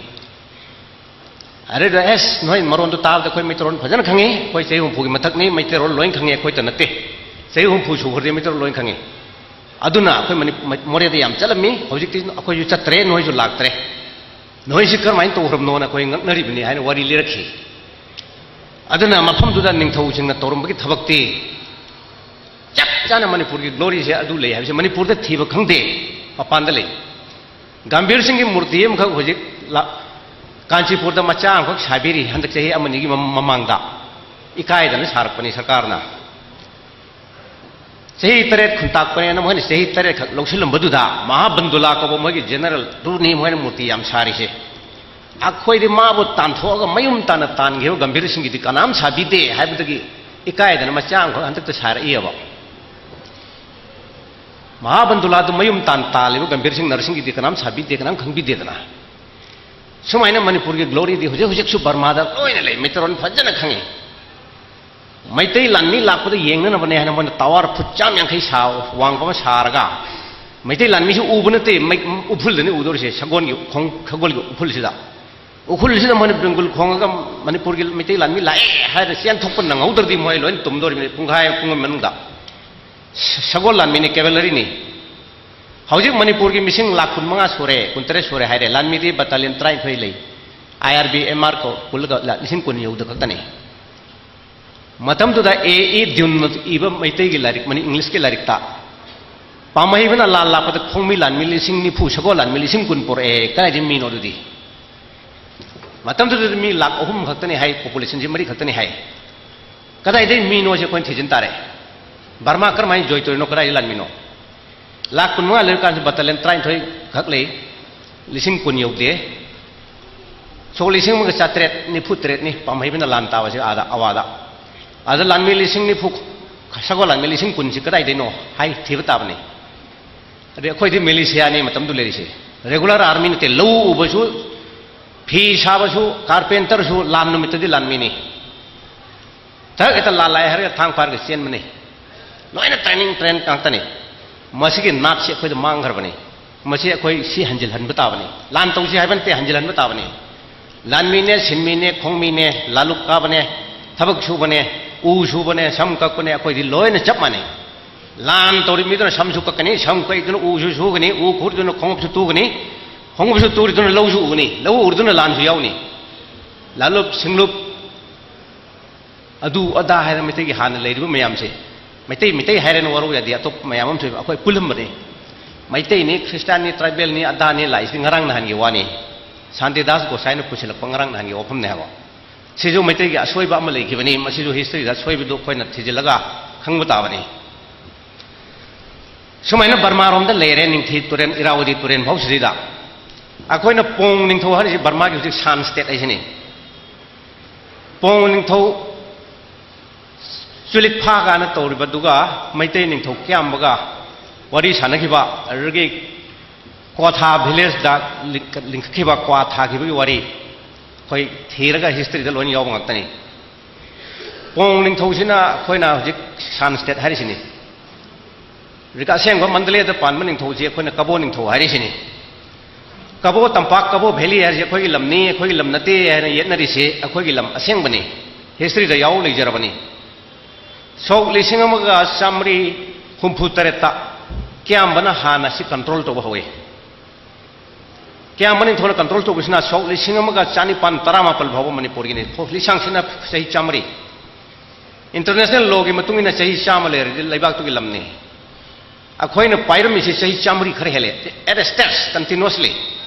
ꯑꯗꯨꯗ, "ꯑꯦꯁ, ꯅꯣꯏ ꯃꯔꯣꯟꯗꯣ ꯇꯥꯕꯗ ꯑꯩꯈꯣꯏ ꯃꯩꯇꯩꯂꯣꯟ ꯐꯖꯅ ꯈꯪꯉꯤ, ꯑꯩꯈꯣꯏ ꯆꯍꯤ ꯍꯨꯝꯐꯨꯒꯤ ꯃꯊꯛꯅꯤ, ꯃꯩꯇꯩꯂꯣꯟ ꯂꯣꯏ ꯈꯪꯉꯤ, ꯑꯩꯈꯣꯏꯇ ꯅꯠꯇꯦ, ꯆꯍꯤ ꯍꯨꯝꯐꯨ ꯁꯨꯈ꯭ꯔꯗꯤ ꯃꯩꯇꯩꯂꯣꯟ ꯂꯣꯏ ꯈꯪꯉꯤ꯫ ꯑꯗꯨꯅ ꯑꯩꯈꯣꯏ ꯃꯅꯤ-, ꯃ-, ꯃꯣꯔꯦꯗ ꯌꯥꯝ ꯆꯠꯂꯝꯃꯤ, ꯍꯧꯖꯤꯛꯇꯤ ꯑꯩꯈꯣꯏꯁꯨ ꯆꯠꯇ꯭ꯔꯦ, ꯅꯣꯏꯁꯨ ꯂꯥꯛꯇ꯭ꯔꯦ꯫ ꯅꯣꯏꯁꯤ ꯀꯔꯝꯍꯥꯏꯅ ꯇꯧꯈ꯭ꯔꯕꯅꯣꯅ ꯑꯩꯈꯣꯏ ꯉꯛꯅꯔꯤꯕꯅꯤ" ꯍꯥꯏꯅ ꯋꯥꯔꯤ ꯂꯤꯔꯛꯈꯤ꯫ ꯑꯗꯨꯅ ꯃꯐꯝꯗꯨꯗ ꯅꯤꯡꯊꯧꯁꯤꯡꯅ ꯇꯧꯔꯝꯕꯒꯤ ꯊꯕꯛꯇꯤ ꯆꯞ ꯆꯥꯅ ꯃꯅꯤꯄꯨꯔꯒꯤ ꯒ꯭ꯂꯣꯔꯤꯁꯦ ꯑꯗꯨ ꯂꯩ ꯍꯥꯏꯕꯁꯦ ꯃꯅꯤꯄꯨꯔꯗ ꯊꯤꯕ ꯈꯪꯗꯦ, ꯃꯄꯥꯟꯗ ꯂꯩ꯫ ꯒꯝꯚꯤꯔ ꯁꯤꯡꯒꯤ ꯃꯨꯔꯇꯤ ꯑꯃꯈꯛ ꯍꯧꯖꯤꯛ ꯂꯥ-, ꯀꯥꯟꯆꯤꯄꯨꯔꯗ ꯃꯆꯥ ꯑꯃꯈꯛ ꯁꯥꯕꯤꯔꯤ, ꯍꯟꯗꯛ ꯆꯍꯤ ꯑꯃꯅꯤꯒꯤ ꯃꯃ-, ꯃꯃꯥꯡꯗ꯫ ꯏꯀꯥꯏꯗꯅ ꯁꯥꯔꯛꯄꯅꯤ ꯁꯔꯀꯥꯔꯅ꯫ ꯆꯍꯤ ꯇꯔꯦꯠ ꯈꯨꯟꯇꯥꯛꯄꯅꯦꯅ ꯃꯣꯏꯅ ꯆꯍꯤ ꯇꯔꯦꯠꯈꯛ ꯂꯧꯁꯤꯜꯂꯝꯕꯗꯨꯗ ꯃꯍꯥꯕꯟꯗꯨꯂꯥ ꯀꯧꯕ ꯃꯣꯏꯒꯤ ꯖꯦꯅꯔꯦꯜꯗꯨꯅꯤ ꯃꯣꯏꯅ ꯃꯨꯔꯇꯤ ꯌꯥꯝ ꯁꯥꯔꯤꯁꯦ꯫ ꯑꯩꯈꯣꯏꯗꯤ ꯃꯥꯕꯨ ꯇꯥꯟꯊꯣꯛꯑꯒ ꯃꯌꯨꯝ ꯇꯥꯅ ꯇꯥꯟꯈꯤꯕ ꯒꯝꯚꯤꯔ ꯁꯤꯡꯒꯤꯗꯤ ꯀꯅꯥꯝ ꯁꯥꯕꯤꯗꯦ ꯍꯥꯏꯕꯗꯒꯤ ꯏꯀꯥꯏꯗꯅ ꯃꯆꯥ ꯑꯃꯈꯛ ꯍꯟꯗꯛꯇ ꯁꯥꯔꯛꯏꯑꯕ꯫ ꯃꯍꯥꯕꯟꯗꯨꯂꯥꯗꯨ ꯃꯌꯨꯝ ꯇꯥꯟ ꯇꯥꯜꯂꯤꯕ ꯒꯝꯚꯤꯔ ꯁꯤꯡ ꯅꯔꯁꯤꯡꯒꯤꯗꯤ ꯀꯅꯥꯝ ꯁꯥꯕꯤꯗꯦ, ꯀꯅꯥꯝ ꯈꯪꯕꯤꯗꯦꯗꯅ꯫ ꯁꯨꯃꯥꯏꯅ ꯃꯅꯤꯄꯨꯔꯒꯤ ꯒ꯭ꯂꯣꯔꯤꯗꯤ ꯍꯧꯖꯤꯛ ꯍꯧꯖꯤꯛꯁꯨ ꯕꯔꯃꯥꯗ ꯂꯣꯏꯅ ꯂꯩ, ꯃꯩꯇꯩꯂꯣꯟ ꯐꯖꯅ ꯈꯪꯉꯤ꯫ ꯃꯩꯇꯩ ꯂꯥꯟꯃꯤ ꯂꯥꯛꯄꯗ ꯌꯦꯡꯅꯅꯕꯅꯦ ꯍꯥꯏꯅ ꯃꯣꯏꯅ ꯇꯋꯥꯔ ꯐꯨꯠ ꯆꯥꯝ ꯌꯥꯡꯈꯩ ꯁꯥ, ꯋꯥꯡꯕ ꯑꯃ ꯁꯥꯔꯒ, ꯃꯩꯇꯩ ꯂꯥꯟꯃꯤꯁꯨ ꯎꯕ ꯅꯠꯇꯦ, ꯃꯩ-, ꯎꯐꯨꯜꯗꯅꯤ ꯎꯗꯧꯔꯤꯁꯦ, ꯁꯒꯣꯜꯒꯤ ꯈꯣꯡ-, ꯁꯒꯣꯜꯒꯤ ꯎꯐꯨꯜꯁꯤꯗ꯫ ꯎꯈ꯭ꯔꯨꯜꯁꯤꯗ ꯃꯣꯏꯅ ꯕꯦꯡꯒꯨꯜ ꯈꯣꯡꯉꯒ ꯃꯅꯤꯄꯨꯔꯒꯤ ꯃꯩꯇꯩ ꯂꯥꯟꯃꯤ ꯂꯥꯛꯑꯦ ꯍꯥꯏꯔ ꯆꯦꯟꯊꯣꯛꯄ ꯅꯪꯍꯧꯗ꯭ꯔꯗꯤ ꯃꯣꯏ ꯂꯣꯏꯅ ꯇꯨꯝꯗꯣꯔꯤꯕꯅꯤ ꯄꯨꯡꯈꯥꯏ ꯄꯨꯡ ꯑꯃꯒꯤ ꯃꯅꯨꯡꯗ꯫ ꯁ-, ꯁꯒꯣꯜ ꯂꯥꯟꯃꯤꯅꯤ, ꯀꯦꯚꯦꯂꯔꯤꯅꯤ꯫ ꯍꯧꯖꯤꯛ ꯃꯅꯤꯄꯨꯔꯒꯤ ꯃꯤꯁꯤꯡ ꯂꯥꯈ ꯀꯨꯟꯃꯉꯥ ꯁꯨꯔꯦ, ꯀꯨꯟꯇꯔꯦꯠ ꯁꯨꯔꯦ ꯍꯥꯏꯔꯦ, ꯂꯥꯟꯃꯤꯗꯤ ꯕꯇꯥꯂꯤꯌꯟ ꯇꯔꯥꯅꯤꯊꯣꯏ ꯂꯩ, ꯑꯥꯏ ꯑꯥꯔ ꯕꯤ ꯑꯦꯝ ꯑꯥꯔ ꯀꯣ ꯄꯨꯜꯂꯒ ꯂꯥ-, ꯂꯤꯁꯤꯡ ꯀꯨꯟ ꯌꯧꯗ ꯈꯛꯇꯅꯤ꯫ ꯃꯇꯝꯗꯨꯗ ꯑꯦ ꯏ ꯗ꯭ꯌꯨꯟꯅ ꯏꯕ ꯃꯩꯇꯩꯒꯤ ꯂꯥꯏꯔꯤꯛ, ꯃꯅꯤ-, ꯏꯪꯂꯤꯁꯀꯤ ꯂꯥꯏꯔꯤꯛꯇ, ꯄꯥꯝꯍꯩꯕꯅ ꯂꯥꯟ ꯂꯥꯛꯄꯗ ꯈꯣꯡꯃꯤ ꯂꯥꯟꯃꯤ ꯂꯤꯁꯤꯡ ꯅꯤꯐꯨ, ꯁꯒꯣꯜ ꯂꯥꯟꯃꯤ ꯂꯤꯁꯤꯡ ꯀꯨꯟ ꯄꯨꯔꯛꯑꯦ, ꯀꯗꯥꯏꯗꯒꯤ ꯃꯤꯅꯣ ꯑꯗꯨꯗꯤ? ꯃꯇꯝꯗꯨꯗꯗꯤ ꯃꯤ ꯂꯥꯈ ꯑꯍꯨꯝ ꯈꯛꯇꯅꯤ ꯍꯥꯏ, ꯄꯣꯄꯨꯂꯦꯁꯟꯁꯤ ꯃꯔꯤ ꯈꯛꯇꯅꯤ ꯍꯥꯏ꯫ ꯀꯗꯥꯏꯗꯒꯤ ꯃꯤꯅꯣꯁꯦ ꯑꯩꯈꯣꯏꯅ ꯊꯤꯖꯤꯟ ꯇꯥꯔꯦ꯫ ꯕꯔꯃꯥ ꯀꯔꯝꯍꯥꯏꯅ ꯖꯣꯏꯟ ꯇꯧꯔꯤꯅꯣ, ꯀꯗꯥꯏꯗ ꯂꯥꯟꯃꯤꯅꯣ? ꯂꯥꯈ ꯀꯨꯟꯃꯉꯥ ꯂꯩꯔꯀꯥꯟꯁꯤꯗ ꯕꯇꯥꯂꯤꯌꯟ ꯇꯔꯥꯅꯤꯊꯣꯏ ꯈꯛ ꯂꯩ, ꯂꯤꯁꯤꯡ ꯀꯨꯟ ꯌꯧꯗꯦ꯫ ꯁꯣꯛ ꯂꯤꯁꯤꯡ ꯑꯃꯒ ꯆꯥꯇ꯭ꯔꯦꯠ ꯅꯤꯐꯨ ꯇꯔꯦꯠꯅꯤ ꯄꯥꯝꯍꯩꯕꯅ ꯂꯥꯟ ꯇꯥꯕꯁꯦ ꯑꯥꯗ, ꯑꯋꯥꯗ꯫ ꯑꯗ ꯂꯥꯟꯃꯤ ꯂꯤꯁꯤꯡ ꯅꯤꯐꯨ, ꯁꯒꯣꯜ ꯂꯥꯟꯃꯤ ꯂꯤꯁꯤꯡ ꯀꯨꯟꯁꯤ ꯀꯗꯥꯏꯗꯩꯅꯣ ꯍꯥꯏ ꯊꯤꯕ ꯇꯥꯕꯅꯤ꯫ ꯑꯗꯩ ꯑꯩꯈꯣꯏꯗꯤ ꯃꯤꯂꯤꯁꯤꯌꯥꯅꯤ ꯃꯇꯝꯗꯨ ꯂꯩꯔꯤꯁꯦ, ꯔꯦꯒꯨꯂꯔ ꯑꯥꯔꯃꯤ ꯅꯠꯇꯦ꯫ ꯂꯧ ꯎꯕꯁꯨ, ꯐꯤ ꯁꯥꯕꯁꯨ, ꯀꯥꯔꯄꯦꯟꯇꯔꯁꯨ ꯂꯥꯟ ꯅꯨꯃꯤꯠꯇꯗꯤ ꯂꯥꯟꯃꯤꯅꯤ꯫ ꯊꯛ ꯍꯦꯛꯇ ꯂꯥꯜꯂꯛꯑꯦ ꯍꯥꯏꯔꯒ ꯊꯥꯡ ꯄꯥꯏꯔꯒ ꯆꯦꯟꯕꯅꯤ꯫ ꯂꯣꯏꯅ ꯇ꯭ꯔꯦꯅꯤꯡ ꯇ꯭ꯔꯦꯟ ꯉꯥꯛꯇꯅꯤ꯫ ꯃꯁꯤꯒꯤ ꯅꯥꯠꯁꯤ ꯑꯩꯈꯣꯏꯗ ꯃꯥꯡꯈ꯭ꯔꯕꯅꯤ꯫ ꯃꯁꯤ ꯑꯩꯈꯣꯏ ꯁꯤ ꯍꯟꯖꯤꯜꯍꯟꯕ ꯇꯥꯕꯅꯤ꯫ ꯂꯥꯟ ꯇꯧꯁꯤ ꯍꯥꯏꯕ ꯅꯠꯇꯦ, ꯍꯟꯖꯤꯜꯍꯟꯕ ꯇꯥꯕꯅꯤ꯫ ꯂꯥꯟꯃꯤꯅꯦ, ꯁꯤꯟꯃꯤꯅꯦ, ꯈꯣꯡꯃꯤꯅꯦ, ꯂꯥꯂꯨꯛ ꯀꯥꯕꯅꯦ, ꯊꯕꯛ ꯁꯨꯕꯅꯦ, ꯎ ꯁꯨꯕꯅꯦ, ꯁꯝ ꯀꯛꯄꯅꯦ, ꯑꯩꯈꯣꯏꯗꯤ ꯂꯣꯏꯅ ꯆꯞ ꯃꯥꯟꯅꯩ꯫ ꯂꯥꯟ ꯇꯧꯔꯤ ꯃꯤꯗꯨꯅ ꯁꯝꯁꯨ ꯀꯛꯀꯅꯤ, ꯁꯝ ꯀꯛꯏꯗꯨꯅ ꯎꯁꯨ ꯁꯨꯒꯅꯤ, ꯎ ꯈꯨꯔꯗꯨꯅ ꯈꯣꯡꯎꯞꯁꯨ ꯇꯨꯒꯅꯤ, ꯈꯣꯡꯎꯞꯁꯨ ꯇꯨꯔꯤꯗꯨꯅ ꯂꯧꯁꯨ ꯎꯒꯅꯤ, ꯂꯧ ꯎꯔꯗꯨꯅ ꯂꯥꯟꯁꯨ ꯌꯥꯎꯅꯤ꯫ ꯂꯥꯂꯨꯞ ꯁꯤꯡꯂꯨꯞ ꯑꯗꯨ ꯑꯗꯥ ꯍꯥꯏꯅ ꯃꯩꯇꯩꯒꯤ ꯍꯥꯟꯅ ꯂꯩꯔꯤꯕ ꯃꯌꯥꯝꯁꯦ, ꯃꯩꯇꯩ, ꯃꯩꯇꯩ ꯍꯥꯏꯔꯦꯅ ꯋꯥꯔꯧ ꯌꯥꯗꯦ, ꯑꯇꯣꯞꯄ ꯃꯌꯥꯝ ꯑꯃꯁꯨ ꯑꯩꯈꯣꯏ ꯄꯨꯜꯂꯝꯕꯅꯤ꯫ ꯃꯩꯇꯩꯅꯤ, ꯈ꯭ꯔꯤꯁꯇꯥꯟꯅꯤ, ꯇ꯭ꯔꯥꯏꯕꯦꯜꯅꯤ, ꯑꯗꯥꯅꯤ ꯂꯥꯛꯏꯁꯤ ꯉꯔꯥꯡ ꯅꯍꯥꯟꯒꯤ ꯋꯥꯅꯤ꯫ ꯁꯥꯟꯇꯤꯗꯥꯁ ꯒꯣꯁꯥꯏꯅ ꯄꯨꯁꯤꯜꯂꯛꯄ ꯉꯔꯥꯡ ꯅꯍꯥꯟꯒꯤ ꯋꯥꯐꯝꯅꯦ ꯍꯥꯏꯕ꯫ ꯁꯤꯁꯨ ꯃꯩꯇꯩꯒꯤ ꯑꯁꯣꯏꯕ ꯑꯃ ꯂꯩꯈꯤꯕꯅꯤ, ꯃꯁꯤꯁꯨ ꯍꯤꯁꯇ꯭ꯔꯤꯗ ꯑꯁꯣꯏꯕꯗꯨ ꯑꯩꯈꯣꯏꯅ ꯊꯤꯖꯤꯜꯂꯒ ꯈꯪꯕ ꯇꯥꯕꯅꯤ꯫ ꯁꯨꯃꯥꯏꯅ ꯕꯔꯃꯥꯔꯣꯝꯗ ꯂꯩꯔꯦ, ꯅꯤꯡꯊꯤ ꯇꯨꯔꯦꯜ, ꯏꯔꯥꯋꯇꯤ ꯇꯨꯔꯦꯜ ꯐꯥꯎꯁꯤꯗꯩꯗ꯫ ꯑꯩꯈꯣꯏꯅ ꯄꯣꯡ ꯅꯤꯡꯊꯧ ꯍꯥꯏꯔꯤꯁꯤ ꯕꯔꯃꯥꯒꯤ ꯍꯧꯖꯤꯛ ꯁꯥꯟ ꯁ꯭ꯇꯦꯠ ꯍꯥꯏꯁꯤꯅꯤ꯫ ꯄꯣꯡ ꯅꯤꯡꯊꯧ ꯆꯨꯂꯤꯛꯐꯥ ꯀꯥꯏꯅ ꯇꯧꯔꯤꯕꯗꯨꯒ ꯃꯩꯇꯩ ꯅꯤꯡꯊꯧ ꯀꯤꯌꯥꯝꯕꯒ ꯋꯥꯔꯤ ꯁꯥꯟꯅꯈꯤꯕ, ꯑꯗꯨꯗꯒꯤ ꯀ꯭ꯋꯥꯊꯥ ꯚꯤꯂꯦꯖꯇ ꯂꯤꯡꯈꯠꯈꯤꯕ, ꯀ꯭ꯋꯥ ꯊꯥꯈꯤꯕꯒꯤ ꯋꯥꯔꯤ ꯑꯩꯈꯣꯏ ꯊꯤꯔꯒ ꯍꯤꯁꯇ꯭ꯔꯤꯗ ꯂꯣꯏꯅ ꯌꯥꯎꯕ ꯉꯥꯛꯇꯅꯤ꯫ ꯀꯣꯡ ꯅꯤꯡꯊꯧꯁꯤꯅ ꯑꯩꯈꯣꯏꯅ ꯍꯧꯖꯤꯛ ꯁꯥꯟ ꯁ꯭ꯇꯦꯠ ꯍꯥꯏꯔꯤꯁꯤꯅꯤ꯫ ꯍꯧꯖꯤꯛ ꯑꯁꯦꯡꯕ ꯃꯟꯗꯂꯦꯗ ꯄꯥꯟꯕ ꯅꯤꯡꯊꯧꯁꯦ ꯑꯩꯈꯣꯏꯅ ꯀꯕꯣ ꯅꯤꯡꯊꯧ ꯍꯥꯏꯔꯤꯁꯤꯅꯤ꯫ ꯀꯕꯣ ꯇꯝꯄꯥꯛ, ꯀꯕꯣ ꯚꯦꯂꯤ ꯍꯥꯏꯁꯦ ꯑꯩꯈꯣꯏꯒꯤ ꯂꯝꯅꯤ, ꯑꯩꯈꯣꯏꯒꯤ ꯂꯝ ꯅꯠꯇꯦ ꯍꯥꯏꯅ ꯌꯦꯠꯅꯔꯤꯁꯦ ꯑꯩꯈꯣꯏꯒꯤ ꯂꯝ ꯑꯁꯦꯡꯕꯅꯤ, ꯍꯤꯁꯇ꯭ꯔꯤꯗ ꯌꯥꯎ ꯂꯩꯖꯔꯕꯅꯤ꯫ ꯁꯣꯛ ꯂꯤꯁꯤꯡ ꯑꯃꯒ ꯆꯥꯃꯔꯤ ꯍꯨꯝꯐꯨ ꯇꯔꯦꯠꯇ ꯀꯤꯌꯥꯝꯕꯅ ꯍꯥꯟꯅ ꯁꯤ ꯀꯟꯇ꯭ꯔꯣꯜ ꯇꯧꯕ ꯍꯧꯏ꯫ ꯀꯤꯌꯥꯝꯕ ꯅꯤꯡꯊꯧꯅ ꯀꯟꯇ꯭ꯔꯣꯜ ꯇꯧꯕꯁꯤꯅ ꯁꯣꯛ ꯂꯤꯁꯤꯡ ꯑꯃꯒ ꯆꯅꯤꯄꯥꯟ ꯇꯔꯥꯃꯥꯄꯜ ꯐꯥꯎꯕ ꯃꯅꯤꯄꯨꯔꯒꯤꯅꯤ꯫ ꯂꯤꯁꯥꯡꯁꯤꯅ ꯆꯍꯤ ꯆꯥꯃꯔꯤ꯫ ꯏꯟꯇꯔꯅꯦꯁꯅꯦꯜ ꯂꯣꯒꯤ ꯃꯇꯨꯡ ꯏꯟꯅ ꯆꯍꯤ ꯆꯥꯝꯃ ꯂꯩꯔꯗꯤ ꯂꯩꯕꯥꯛꯇꯨꯒꯤ ꯂꯝꯅꯤ꯫ ꯑꯩꯈꯣꯏꯅ ꯄꯥꯏꯔꯝꯃꯤꯁꯤ ꯆꯍꯤ ꯆꯥꯃꯔꯤ ꯈꯔ ꯍꯦꯜꯂꯦ, ꯑꯦꯠ ꯑꯦ ꯁ꯭ꯇꯦꯠꯁ ꯀꯟꯇꯤꯅ꯭ꯌꯨꯁꯂꯤ꯫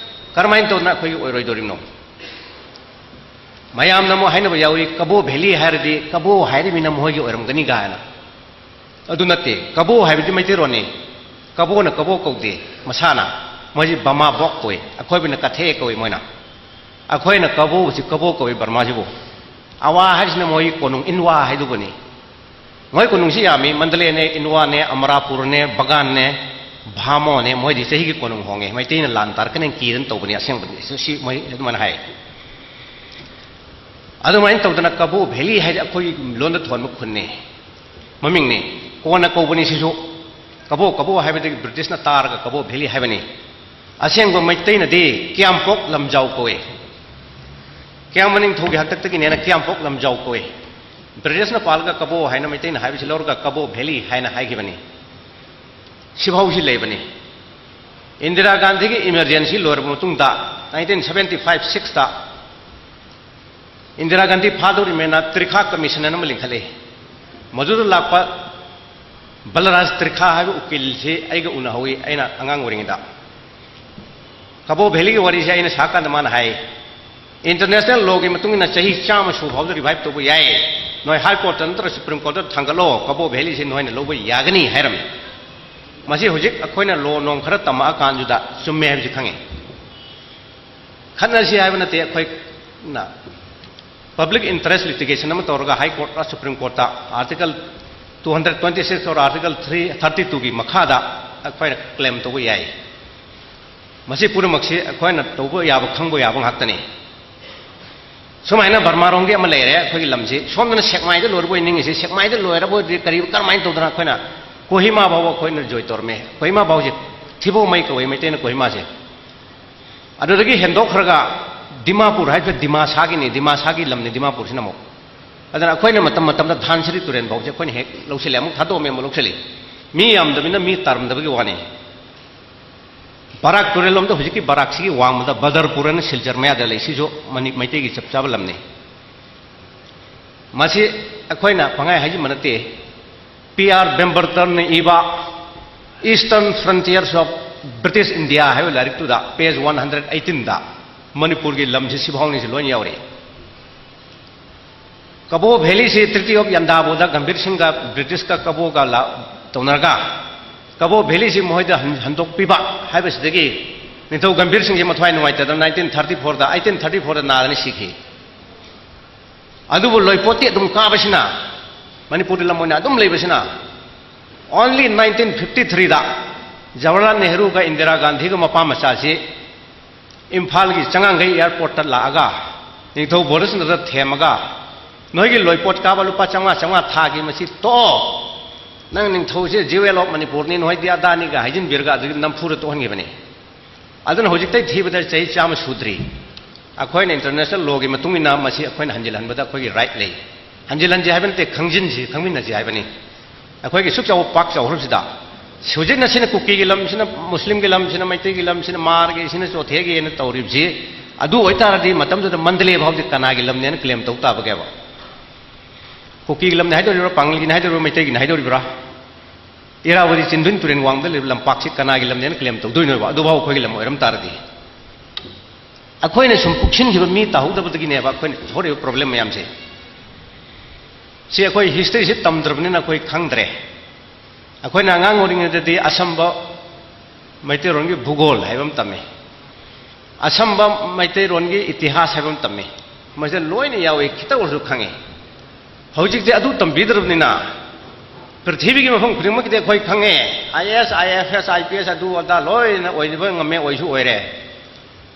ꯀꯔꯝꯍꯥꯏꯅ ꯇꯧꯗꯅ ꯑꯩꯈꯣꯏꯒꯤ ꯑꯣꯏꯔꯣꯏꯗꯧꯔꯤꯕꯅꯣ? ꯃꯌꯥꯝꯅ ꯑꯃꯨꯛ ꯍꯥꯏꯅꯕ ꯌꯥꯎꯏ, ꯀꯕꯣ ꯚꯦꯂꯤ ꯍꯥꯏꯔꯗꯤ ꯀꯕꯣ ꯍꯥꯏꯔꯤꯕꯅꯤꯅ ꯃꯈꯣꯏꯒꯤ ꯑꯣꯏꯔꯝꯒꯅꯤ ꯀꯥꯏꯅ꯫ ꯑꯗꯨ ꯅꯠꯇꯦ, ꯀꯕꯣ ꯍꯥꯏꯕꯗꯤ ꯃꯩꯇꯩꯔꯣꯟꯅꯤ꯫ ꯀꯕꯣꯅ ꯀꯕꯣ ꯀꯧꯗꯦ, ꯃꯁꯥꯅ꯫ ꯃꯣꯏꯁꯤ ꯕꯃꯥ ꯕꯣꯛ ꯀꯧꯏ, ꯑꯩꯈꯣꯏꯕꯨꯅ ꯀꯊꯦ ꯀꯧꯏ ꯃꯣꯏꯅ꯫ ꯑꯩꯈꯣꯏꯅ ꯀꯕꯣꯁꯤ ꯀꯕꯣ ꯀꯧꯏ ꯕꯔꯃꯥꯁꯤꯕꯨ꯫ ꯑꯋꯥ ꯍꯥꯏꯁꯤꯅ ꯃꯣꯏꯒꯤ ꯀꯣꯅꯨꯡ ꯏꯟꯋꯥ ꯍꯥꯏꯗꯨꯕꯨꯅꯤ꯫ ꯃꯣꯏ ꯀꯣꯅꯨꯡꯁꯤ ꯌꯥꯝꯃꯤ, ꯃꯟꯗꯂꯦꯅꯦ, ꯏꯟꯋꯥꯅꯦ, ꯑꯃꯔꯥꯄꯨꯔꯅꯦ, ꯕꯒꯥꯟꯅꯦ, ꯚꯥꯃꯣꯅꯦ, ꯃꯣꯏꯗꯤ ꯆꯍꯤꯒꯤ ꯀꯣꯅꯨꯡ ꯍꯣꯡꯉꯦ꯫ ꯃꯩꯇꯩꯅ ꯂꯥꯟ ꯇꯥꯔꯛꯀꯅꯦꯅ ꯀꯤꯗꯅ ꯇꯧꯕꯅꯤ, ꯑꯁꯦꯡꯕꯗꯤ꯫ ꯁꯤ, ꯁꯤ ꯃꯣꯏ ꯑꯗꯨꯃꯥꯏꯅ ꯍꯥꯏ꯫ ꯑꯗꯨꯃꯥꯏꯅ ꯇꯧꯗꯅ ꯀꯕꯣ ꯚꯦꯂꯤ ꯍꯥꯏꯗꯤ ꯑꯩꯈꯣꯏꯒꯤ ꯂꯣꯟꯗ ꯊꯣꯟꯕ ꯈꯨꯟꯅꯤ, ꯃꯃꯤꯡꯅꯤ꯫ ꯀꯣꯟꯅ ꯀꯧꯕꯅꯤ ꯁꯤꯁꯨ꯫ ꯀꯕꯣ ꯀꯕꯣ ꯍꯥꯏꯕꯗꯒꯤ ꯕ꯭ꯔꯤꯇꯤꯁꯅ ꯇꯥꯔꯒ ꯀꯕꯣ ꯚꯦꯂꯤ ꯍꯥꯏꯕꯅꯤ꯫ ꯑꯁꯦꯡꯕ ꯃꯩꯇꯩꯅꯗꯤ ꯀꯤꯌꯥꯝꯄꯣꯛ ꯂꯝꯖꯥꯎ ꯀꯧꯏ꯫ ꯀꯤꯌꯥꯝꯕ ꯅꯤꯡꯊꯧꯒꯤ ꯍꯥꯛꯇꯛꯇꯒꯤꯅꯦꯅ ꯀꯤꯌꯥꯝꯄꯣꯛ ꯂꯝꯖꯥꯎ ꯀꯧꯏ꯫ ꯕ꯭ꯔꯤꯇꯤꯁꯅ ꯄꯥꯜꯂꯒ ꯀꯕꯣ ꯍꯥꯏꯅ ꯃꯩꯇꯩꯅ ꯍꯥꯏꯕꯁꯤ ꯂꯧꯔꯒ ꯀꯕꯣ ꯚꯦꯂꯤ ꯍꯥꯏꯅ ꯍꯥꯏꯈꯤꯕꯅꯤ꯫ ꯁꯤꯐꯥꯎꯁꯤ ꯂꯩꯕꯅꯤ꯫ ꯏꯟꯗꯤꯔꯥ ꯒꯥꯟꯙꯤꯒꯤ ꯏꯃꯔꯖꯦꯟꯁꯤ ꯂꯣꯏꯔꯕ ꯃꯇꯨꯡꯗ, ꯅꯥꯏꯟꯇꯤꯟ ꯁꯚꯦꯟꯇꯤ ꯐꯥꯏꯚ ꯁꯤꯛꯁꯇ ꯏꯟꯗꯤꯔꯥ ꯒꯥꯟꯙꯤ ꯐꯥꯗꯧꯔꯤꯃꯦꯅ ꯇ꯭ꯔꯤꯈꯥ ꯀꯃꯤꯁꯟ ꯑꯃ ꯂꯤꯡꯈꯠꯂꯤ꯫ ꯃꯗꯨꯗ ꯂꯥꯛꯄ ꯕꯂꯔꯥꯖ ꯇ꯭ꯔꯤꯈꯥ ꯍꯥꯏꯕ ꯎꯀꯤꯜꯁꯤ ꯑꯩꯒ ꯎꯅꯍꯧꯏ, ꯑꯩꯅ ꯑꯉꯥꯡ ꯑꯣꯏꯔꯤꯉꯩꯗ꯫ ꯀꯕꯣ ꯚꯦꯂꯤꯒꯤ ꯋꯥꯔꯤꯁꯦ ꯑꯩꯅ ꯁꯥꯀꯥꯟꯗ ꯃꯥꯅ ꯍꯥꯏ, ꯏꯟꯇꯔꯅꯦꯁꯅꯦꯜ ꯂꯣꯒꯤ ꯃꯇꯨꯡ ꯏꯟꯅ ꯆꯍꯤ ꯆꯥꯝꯃ ꯁꯨ ꯐꯥꯎꯗ ꯔꯤꯚꯥꯏꯚ ꯇꯧꯕ ꯌꯥꯏ, ꯅꯣꯏ ꯍꯥꯏ ꯀꯣꯔꯠꯇ ꯅꯠꯇ꯭ꯔꯒ ꯁꯨꯄ꯭ꯔꯤꯝ ꯀꯣꯔꯠꯇ ꯊꯥꯡꯒꯠꯂꯣ, ꯀꯕꯣ ꯚꯦꯂꯤꯁꯦ ꯅꯣꯏꯅ ꯂꯧꯕ ꯌꯥꯒꯅꯤ ꯍꯥꯏꯔꯝꯃꯤ꯫ ꯃꯁꯤ ꯍꯧꯖꯤꯛ ꯑꯩꯈꯣꯏꯅ ꯂꯣ ꯅꯣꯡ ꯈꯔ ꯇꯝꯃꯛꯑꯀꯥꯟꯗꯨꯗ ꯆꯨꯝꯃꯦ ꯍꯥꯏꯕꯁꯤ ꯈꯪꯉꯤ꯫ ꯈꯠꯅꯁꯤ ꯍꯥꯏꯕ ꯅꯠꯇꯦ, ꯑꯩꯈꯣꯏꯅ ꯄꯕ꯭ꯂꯤꯛ ꯏꯟꯇꯔꯦꯁ ꯂꯤꯇꯤꯒꯦꯁꯟ ꯑꯃ ꯇꯧꯔꯒ ꯍꯥꯏ ꯀꯣꯔꯠꯇ, ꯁꯨꯄ꯭ꯔꯤꯝ ꯀꯣꯔꯠꯇ article two hundred twenty six or article three thirty ꯇꯨꯒꯤ ꯃꯈꯥꯗ ꯑꯩꯈꯣꯏꯅ ꯀ꯭ꯂꯦꯝ ꯇꯧꯕ ꯌꯥꯏ꯫ ꯃꯁꯤ ꯄꯨꯝꯅꯃꯛꯁꯤ ꯑꯩꯈꯣꯏꯅ ꯇꯧꯕ ꯌꯥꯕ, ꯈꯪꯕ ꯌꯥꯕ ꯉꯥꯛꯇꯅꯤ꯫ ꯁꯨꯃꯥꯏꯅ ꯕꯔꯃꯥꯔꯣꯝꯒꯤ ꯑꯃ ꯂꯩꯔꯦ ꯑꯩꯈꯣꯏꯒꯤ ꯂꯝꯁꯤ꯫ ꯁꯣꯝꯗꯅ ꯁꯦꯛꯃꯥꯏꯗ ꯂꯣꯏꯔꯕꯣꯏ ꯅꯤꯡꯉꯤꯁꯤ, ꯁꯦꯛꯃꯥꯏꯗ ꯂꯣꯏꯔꯕꯣꯏꯗꯤ ꯀꯔꯤ, ꯀꯔꯝꯍꯥꯏꯅ ꯇꯧꯗꯅ ꯑꯩꯈꯣꯏꯅ ꯀꯣꯍꯤꯃꯥ ꯐꯥꯎꯕ ꯑꯩꯈꯣꯏꯅ ꯖꯣꯏ ꯇꯧꯔꯝꯃꯦ꯫ ꯀꯣꯍꯤꯃꯥ ꯐꯥꯎꯁꯦ ꯊꯤꯕꯣꯡꯃꯩ ꯀꯧꯋꯦ ꯃꯩꯇꯩꯅ ꯀꯣꯍꯤꯃꯥꯁꯦ꯫ ꯑꯗꯨꯗꯒꯤ ꯍꯦꯟꯗꯣꯛꯈ꯭ꯔꯒ ꯗꯤꯃꯥꯄꯨꯔ ꯍꯥꯏꯕꯁꯦ ꯗꯤꯃꯥꯁꯥꯒꯤꯅꯤ, ꯗꯤꯃꯥꯁꯥꯒꯤ ꯂꯝꯅꯤ ꯗꯤꯃꯥꯄꯨꯔꯁꯤꯅ ꯑꯃꯨꯛ꯫ ꯑꯗꯨꯅ ꯑꯩꯈꯣꯏꯅ ꯃꯇꯝ ꯃꯇꯝꯗ ꯙꯥꯟꯁꯤꯔꯤ ꯇꯨꯔꯦꯜ ꯐꯥꯎꯁꯦ ꯑꯩꯈꯣꯏꯅ ꯍꯦꯛ ꯂꯧꯁꯤꯜꯂꯦ, ꯑꯃꯨꯛ ꯊꯥꯗꯣꯛꯑꯝꯃꯦ, ꯑꯃꯨꯛ ꯂꯧꯁꯤꯜꯂꯤ꯫ ꯃꯤ ꯌꯥꯝꯗꯕꯅꯤꯅ ꯃꯤ ꯇꯥꯔꯝꯗꯕꯒꯤ ꯋꯥꯅꯤ꯫ ꯕꯔꯥꯛ ꯇꯨꯔꯦꯜ ꯂꯣꯝꯗ ꯍꯧꯖꯤꯛꯀꯤ ꯕꯔꯥꯛꯁꯤꯒꯤ ꯋꯥꯡꯃꯗ ꯕꯗꯔꯄꯨꯔ ꯑꯅ ꯁꯤꯜꯆꯔ ꯃꯌꯥꯗ ꯂꯩ꯫ ꯁꯤꯁꯨ ꯃꯅꯤ-, ꯃꯩꯇꯩꯒꯤ ꯆꯞ ꯆꯥꯕ ꯂꯝꯅꯤ꯫ ꯃꯁꯤ ꯑꯩꯈꯣꯏꯅ ꯄꯪꯍꯥꯏ ꯍꯥꯏꯖꯤꯟꯕ ꯅꯠꯇꯦ꯫ ꯄꯤ ꯑꯥꯔ ꯕꯦꯝꯕꯔꯇꯟꯅ ꯏꯕ Eastern Frontiers of British India ꯍꯥꯏꯕ ꯂꯥꯏꯔꯤꯛꯇꯨꯗ page one hundred eighteen ꯗ ꯃꯅꯤꯄꯨꯔꯒꯤ ꯂꯝꯁꯤ ꯁꯤꯐꯥꯎꯅꯤꯁꯤ ꯂꯣꯏꯅ ꯌꯥꯎꯔꯤ꯫ ꯀꯕꯣ ꯚꯦꯂꯤꯁꯤ Treaty of ꯌꯟꯗꯥꯕꯣꯗ ꯒꯝꯚꯤꯔ ꯁꯤꯡꯒ ꯕ꯭ꯔꯤꯇꯤꯁꯀ ꯀꯕꯣꯒ ꯂꯥ-, ꯇꯧꯅꯔꯒ ꯀꯕꯣ ꯚꯦꯂꯤꯁꯤ ꯃꯈꯣꯏꯗ ꯍꯟ-, ꯍꯟꯗꯣꯛꯄꯤꯕ ꯍꯥꯏꯕꯁꯤꯗꯒꯤ ꯅꯤꯡꯊꯧ ꯒꯝꯚꯤꯔ ꯁꯤꯡꯁꯦ ꯃꯊ꯭ꯋꯥꯏ ꯅꯨꯡꯉꯥꯏꯇꯗꯅ nineteen thirty four ꯗ, eighteen thirty four ꯗ ꯅꯥꯗꯅ ꯁꯤꯈꯤ꯫ ꯑꯗꯨꯕꯨ ꯂꯣꯏꯄꯣꯠꯇꯤ ꯑꯗꯨꯝ ꯀꯥꯕꯁꯤꯅ, ꯃꯅꯤꯄꯨꯔꯗ ꯂꯝ ꯑꯣꯏꯅ ꯑꯗꯨꯝ ꯂꯩꯕꯁꯤꯅ, only nineteen fifty three ꯗ ꯖꯋꯥꯍꯔꯂꯥꯜ ꯅꯦꯍꯔꯨꯒ ꯏꯟꯗꯤꯔꯥ ꯒꯥꯟꯙꯤꯒ ꯃꯄꯥ ꯃꯆꯥꯁꯤ ꯏꯝꯐꯥꯜꯒꯤ ꯆꯉꯥꯡꯒꯩ airport ꯇ ꯂꯥꯛꯑꯒ ꯅꯤꯡꯊꯧ ꯕꯣꯙꯆꯟꯗ꯭ꯔꯗ ꯊꯦꯝꯃꯒ, "ꯅꯣꯏꯒꯤ ꯂꯣꯏꯄꯣꯠ ꯀꯥꯕ ꯂꯨꯄꯥ ꯆꯥꯝꯃꯉꯥ ꯆꯥꯝꯃꯉꯥ ꯊꯥꯒꯤ ꯃꯁꯤ ꯇꯣꯛꯑꯣ, ꯅꯪ ꯅꯤꯡꯊꯧꯁꯦ Jewel of Manipur ꯅꯤ, ꯅꯣꯏꯗꯤ ꯑꯗꯥꯅꯤꯒ" ꯍꯥꯏꯖꯤꯟꯕꯤꯔꯒ ꯑꯗꯨꯒꯤ ꯅꯝꯐꯨꯗ ꯇꯣꯛꯍꯟꯈꯤꯕꯅꯤ꯫ ꯑꯗꯨꯅ ꯍꯧꯖꯤꯛꯇꯩ ꯊꯤꯕꯗ ꯆꯍꯤ ꯆꯥꯝꯃ ꯁꯨꯗ꯭ꯔꯤ꯫ ꯑꯩꯈꯣꯏꯅ international law ꯒꯤ ꯃꯇꯨꯡ ꯏꯟꯅ ꯃꯁꯤ ꯑꯩꯈꯣꯏꯅ ꯍꯟꯖꯤꯜꯍꯟꯕꯗ ꯑꯩꯈꯣꯏꯒꯤ right ꯂꯩ꯫ ꯍꯟꯖꯤꯜꯍꯟꯁꯤ ꯍꯥꯏꯕ ꯅꯠꯇꯦ, ꯈꯪꯖꯤꯟꯁꯤ, ꯈꯪꯃꯤꯟꯅꯁꯤ ꯍꯥꯏꯕꯅꯤ꯫ ꯑꯩꯈꯣꯏꯒꯤ ꯁꯨꯛ ꯆꯥꯎꯕ ꯄꯥꯛ ꯆꯥꯎꯈ꯭ꯔꯕꯁꯤꯗ ꯍꯧꯖꯤꯛꯅ ꯁꯤꯅ ꯀꯨꯀꯤꯒꯤ ꯂꯝꯁꯤꯅ, ꯃꯨꯁꯂꯤꯝꯒꯤ ꯂꯝꯁꯤꯅ, ꯃꯩꯇꯩꯒꯤ ꯂꯝꯁꯤꯅ, ꯃꯥꯔꯒꯤ ꯁꯤꯅ ꯆꯣꯊꯦꯒꯤꯅ ꯇꯧꯔꯤꯕꯁꯤ, ꯑꯗꯨ ꯑꯣꯏꯇꯥꯔꯗꯤ ꯃꯇꯝꯗꯨꯗ ꯃꯟꯗꯂꯦ ꯐꯥꯎꯗꯤ ꯀꯅꯥꯒꯤ ꯂꯝꯅꯦꯅ claim ꯇꯧ ꯇꯥꯕꯒꯦꯕ? ꯀꯨꯀꯤꯒꯤ ꯂꯝꯅꯤ ꯍꯥꯏꯗꯣꯔꯤꯕ꯭ꯔꯥ, ꯄꯥꯡꯒꯜꯒꯤꯅꯤ ꯍꯥꯏꯗꯣꯔꯤꯕ꯭ꯔꯥ, ꯃꯩꯇꯩꯒꯤꯅꯤ ꯍꯥꯏꯗꯣꯔꯤꯕ꯭ꯔꯥ? ꯏꯔꯥꯋꯥꯗꯤ ꯆꯤꯟꯗꯨꯟ ꯇꯨꯔꯦꯜ ꯋꯥꯡꯃꯗ ꯂꯩꯕ ꯂꯝꯄꯥꯛꯁꯤ ꯀꯅꯥꯒꯤ ꯂꯝꯅꯦꯅ claim ꯇꯧꯗꯣꯏꯅꯣꯕ? ꯑꯗꯨꯐꯥꯎ ꯑꯩꯈꯣꯏꯒꯤ ꯂꯝ ꯑꯣꯏꯔꯝ ꯇꯥꯔꯗꯤ꯫ ꯑꯩꯈꯣꯏꯅ ꯁꯨꯝ ꯄꯨꯛꯁꯤꯟꯈꯤꯕ ꯃꯤ ꯇꯥꯍꯧꯗꯕꯗꯒꯤꯅꯦꯕ ꯑꯩꯈꯣꯏꯅ ꯊꯣꯛꯂꯤꯕ problem ꯃꯌꯥꯝꯁꯦ꯫ ꯁꯤ ꯑꯩꯈꯣꯏ history ꯁꯤ ꯇꯝꯗ꯭ꯔꯕꯅꯤꯅ ꯑꯩꯈꯣꯏ ꯈꯪꯗ꯭ꯔꯦ꯫ ꯑꯩꯈꯣꯏꯅ ꯑꯉꯥꯡ ꯑꯣꯏꯔꯤꯉꯩꯗꯗꯤ ꯑꯁꯝꯕ ꯃꯩꯇꯩꯔꯣꯟꯒꯤ ꯚꯨꯒꯣꯜ ꯍꯥꯏꯕ ꯑꯃ ꯇꯝꯃꯤ, ꯑꯁꯝꯕ ꯃꯩꯇꯩꯔꯣꯟꯒꯤ ꯏꯇꯤꯍꯥꯁ ꯍꯥꯏꯕ ꯑꯃ ꯇꯝꯃꯤ꯫ ꯃꯁꯤꯗ ꯂꯣꯏꯅ ꯌꯥꯎꯏ, ꯈꯤꯇ ꯑꯣꯏꯔꯁꯨ ꯈꯪꯉꯤ꯫ ꯍꯧꯖꯤꯛꯇꯤ ꯑꯗꯨ ꯇꯝꯕꯤꯗ꯭ꯔꯕꯅꯤꯅ ꯄ꯭ꯔꯤꯊꯤꯕꯤꯒꯤ ꯃꯐꯝ ꯈꯨꯗꯤꯡꯃꯛꯀꯤꯗꯤ ꯑꯩꯈꯣꯏ ꯈꯪꯉꯦ, IAS, IFS, IPS, ꯑꯗꯨ ꯑꯗꯥ ꯂꯣꯏꯅ ꯑꯣꯏꯕ ꯉꯝꯃꯦ, ꯑꯣꯏꯁꯨ ꯑꯣꯏꯔꯦ꯫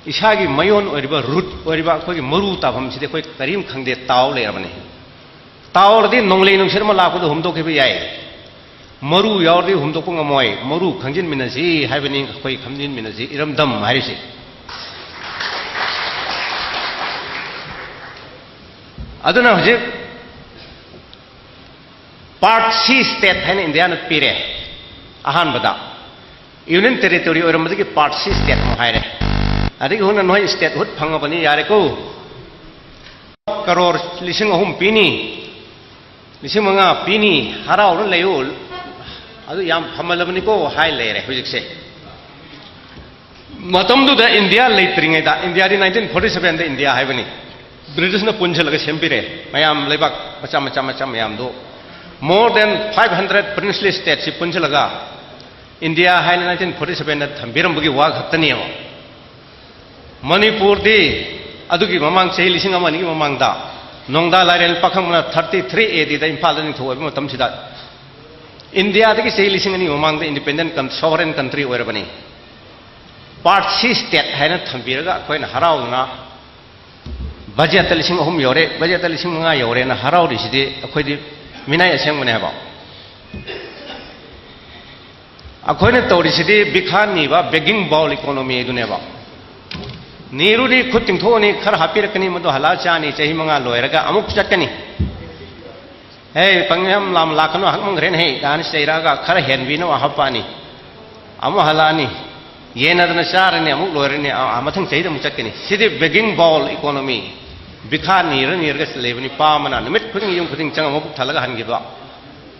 ꯏꯁꯥꯒꯤ ꯃꯌꯣꯟ ꯑꯣꯏꯔꯤꯕ, ꯔꯨꯠ ꯑꯣꯏꯔꯤꯕ ꯑꯩꯈꯣꯏꯒꯤ ꯃꯔꯨ ꯇꯥꯐꯝꯁꯤꯗꯤ ꯑꯩꯈꯣꯏ ꯀꯔꯤꯝ ꯈꯪꯗꯦ, ꯇꯥꯎ ꯂꯩꯔꯕꯅꯤ꯫ ꯇꯥꯎꯔꯗꯤ ꯅꯣꯡꯂꯩ ꯅꯨꯡꯁꯤꯠ ꯑꯃ ꯂꯥꯛꯄꯗ ꯍꯨꯝꯗꯣꯛꯈꯤꯕ ꯌꯥꯏ, ꯃꯔꯨ ꯌꯥꯎꯔꯗꯤ ꯍꯨꯝꯗꯣꯛꯄ ꯉꯝꯃꯣꯏ꯫ ꯃꯔꯨ ꯈꯪꯖꯤꯟꯃꯤꯟꯅꯁꯤ ꯍꯥꯏꯕꯅꯤ ꯑꯩꯈꯣꯏ ꯈꯪꯖꯤꯟꯃꯤꯟꯅꯁꯤ ꯏꯔꯝꯗꯝ ꯍꯥꯏꯔꯤꯁꯦ꯫ ꯑꯗꯨꯅ ꯍꯧꯖꯤꯛ Part C state ꯍꯥꯏꯅ ꯏꯟꯗꯤꯌꯥꯅ ꯄꯤꯔꯦ꯫ ꯑꯍꯥꯟꯕꯗ Union Territory ꯑꯣꯏꯔꯝꯕꯗꯒꯤ Part C state ꯑꯃꯨꯛ ꯍꯥꯏꯔꯦ꯫ ꯑꯗꯒꯤ ꯍꯧꯅ ꯅꯣꯏ statehood ꯐꯪꯉꯕꯅꯤ, ꯌꯥꯔꯦꯀꯣ꯫ ꯀꯔꯣꯔ ꯂꯤꯁꯤꯡ ꯑꯍꯨꯝ ꯄꯤꯅꯤ, ꯂꯤꯁꯤꯡ ꯃꯉꯥ ꯄꯤꯅꯤ, ꯍꯔꯥꯎꯅ ꯂꯩꯌꯨ, ꯑꯗꯨ ꯌꯥꯝ ꯐꯃꯜꯂꯕꯅꯤꯀꯣ ꯍꯥꯏ ꯂꯩꯔꯦ ꯍꯧꯖꯤꯛꯁꯦ꯫ ꯃꯇꯝꯗꯨꯗ ꯏꯟꯗꯤꯌꯥ ꯂꯩꯇ꯭ꯔꯤꯉꯩꯗ, ꯏꯟꯗꯤꯌꯥꯗꯤ nineteen forty seven ꯗ ꯏꯟꯗꯤꯌꯥ ꯍꯥꯏꯕꯅꯤ, ꯕ꯭ꯔꯤꯇꯤꯁꯅ ꯄꯨꯟꯁꯤꯜꯂꯒ ꯁꯦꯝꯕꯤꯔꯦ꯫ ꯃꯌꯥꯝ ꯂꯩꯕꯥꯛ ꯃꯆꯥ ꯃꯆꯥ ꯃꯆꯥ ꯃꯌꯥꯝꯗꯣ, more than five hundred princely states ꯁꯤ ꯄꯨꯟꯁꯤꯜꯂꯒ ꯏꯟꯗꯤꯌꯥ ꯍꯥꯏꯅ nineteen forty seven ꯗ ꯊꯝꯕꯤꯔꯝꯕꯒꯤ ꯋꯥ ꯈꯛꯇꯅꯦꯕ꯫ ꯃꯅꯤꯄꯨꯔꯗꯤ ꯑꯗꯨꯒꯤ ꯃꯃꯥꯡ ꯆꯍꯤ ꯂꯤꯁꯤꯡ ꯑꯃ ꯑꯅꯤꯒꯤ ꯃꯃꯥꯡꯗ ꯅꯣꯡꯗꯥ ꯂꯥꯏꯔꯦꯟ ꯄꯥꯈꯪꯕꯅ thirty three A D ꯗ ꯏꯝꯐꯥꯜꯗ ꯅꯤꯡꯊꯧ ꯑꯣꯏꯕ ꯃꯇꯝꯁꯤꯗ, ꯏꯟꯗꯤꯌꯥꯗꯒꯤ ꯆꯍꯤ ꯂꯤꯁꯤꯡ ꯑꯅꯤ ꯃꯃꯥꯡꯗ independent sovereign country ꯑꯣꯏꯔꯕꯅꯤ꯫ Part C state ꯍꯥꯏꯅ ꯊꯝꯕꯤꯔꯒ ꯑꯩꯈꯣꯏꯅ ꯍꯔꯥꯎꯗꯅ ꯕꯖꯦꯠꯇ ꯂꯤꯁꯤꯡ ꯑꯍꯨꯝ ꯌꯧꯔꯦ, ꯕꯖꯦꯠꯇ ꯂꯤꯁꯤꯡ ꯃꯉꯥ ꯌꯧꯔꯦꯅ ꯍꯔꯥꯎꯔꯤꯁꯤꯗꯤ ꯑꯩꯈꯣꯏꯗꯤ ꯃꯤꯅꯥꯏ ꯑꯁꯦꯡꯕꯅꯦ ꯍꯥꯏꯕ꯫ ꯑꯩꯈꯣꯏꯅ ꯇꯧꯔꯤꯁꯤꯗꯤ ꯕꯤꯈꯥ ꯅꯤꯕ, begging bowl economy ꯑꯗꯨꯅꯦꯕ꯫ ꯅꯤꯔꯨꯅꯤ, ꯈꯨꯠ ꯇꯤꯡꯊꯣꯛꯑꯅꯤ, ꯈꯔ ꯍꯥꯞꯄꯤꯔꯛꯀꯅꯤ, ꯃꯗꯨ ꯍꯜꯂꯛꯑ ꯆꯥꯅꯤ, ꯆꯍꯤ ꯃꯉꯥ ꯂꯣꯏꯔꯒ ꯑꯃꯨꯛ ꯆꯠꯀꯅꯤ꯫ "ꯍꯦ, ꯄꯪꯌꯥꯝ ꯂꯥꯝ ꯂꯥꯛꯀꯅꯨ, ꯍꯛꯃꯪꯈ꯭ꯔꯦꯅ ꯍꯦ" ꯀꯥꯏꯅ ꯆꯩꯔꯛꯑꯒ ꯈꯔ ꯍꯦꯟꯕꯤꯅꯕ ꯍꯥꯞꯄꯛꯑꯅꯤ, ꯑꯃꯨꯛ ꯍꯜꯂꯛꯑꯅꯤ, ꯌꯦꯟꯅꯗꯅ ꯆꯥꯔꯅꯤ, ꯑꯃꯨꯛ ꯂꯣꯏꯔꯅꯤ, ꯑ, ꯑ, ꯃꯊꯪ ꯆꯍꯤꯗ ꯑꯃꯨꯛ ꯆꯠꯀꯅꯤ꯫ ꯁꯤꯗꯤ begging bowl economy꯫ ꯕꯤꯈꯥ ꯅꯤꯔ ꯅꯤꯔꯒ ꯂꯩꯕ ꯅꯤꯄꯥ ꯑꯃꯅ ꯅꯨꯃꯤꯠ ꯈꯨꯗꯤꯡꯒꯤ ꯌꯨꯝ ꯈꯨꯗꯤꯡ ꯆꯪꯉꯒ ꯃꯕꯨꯛ ꯊꯜꯂꯒ ꯍꯟꯈꯤꯕ,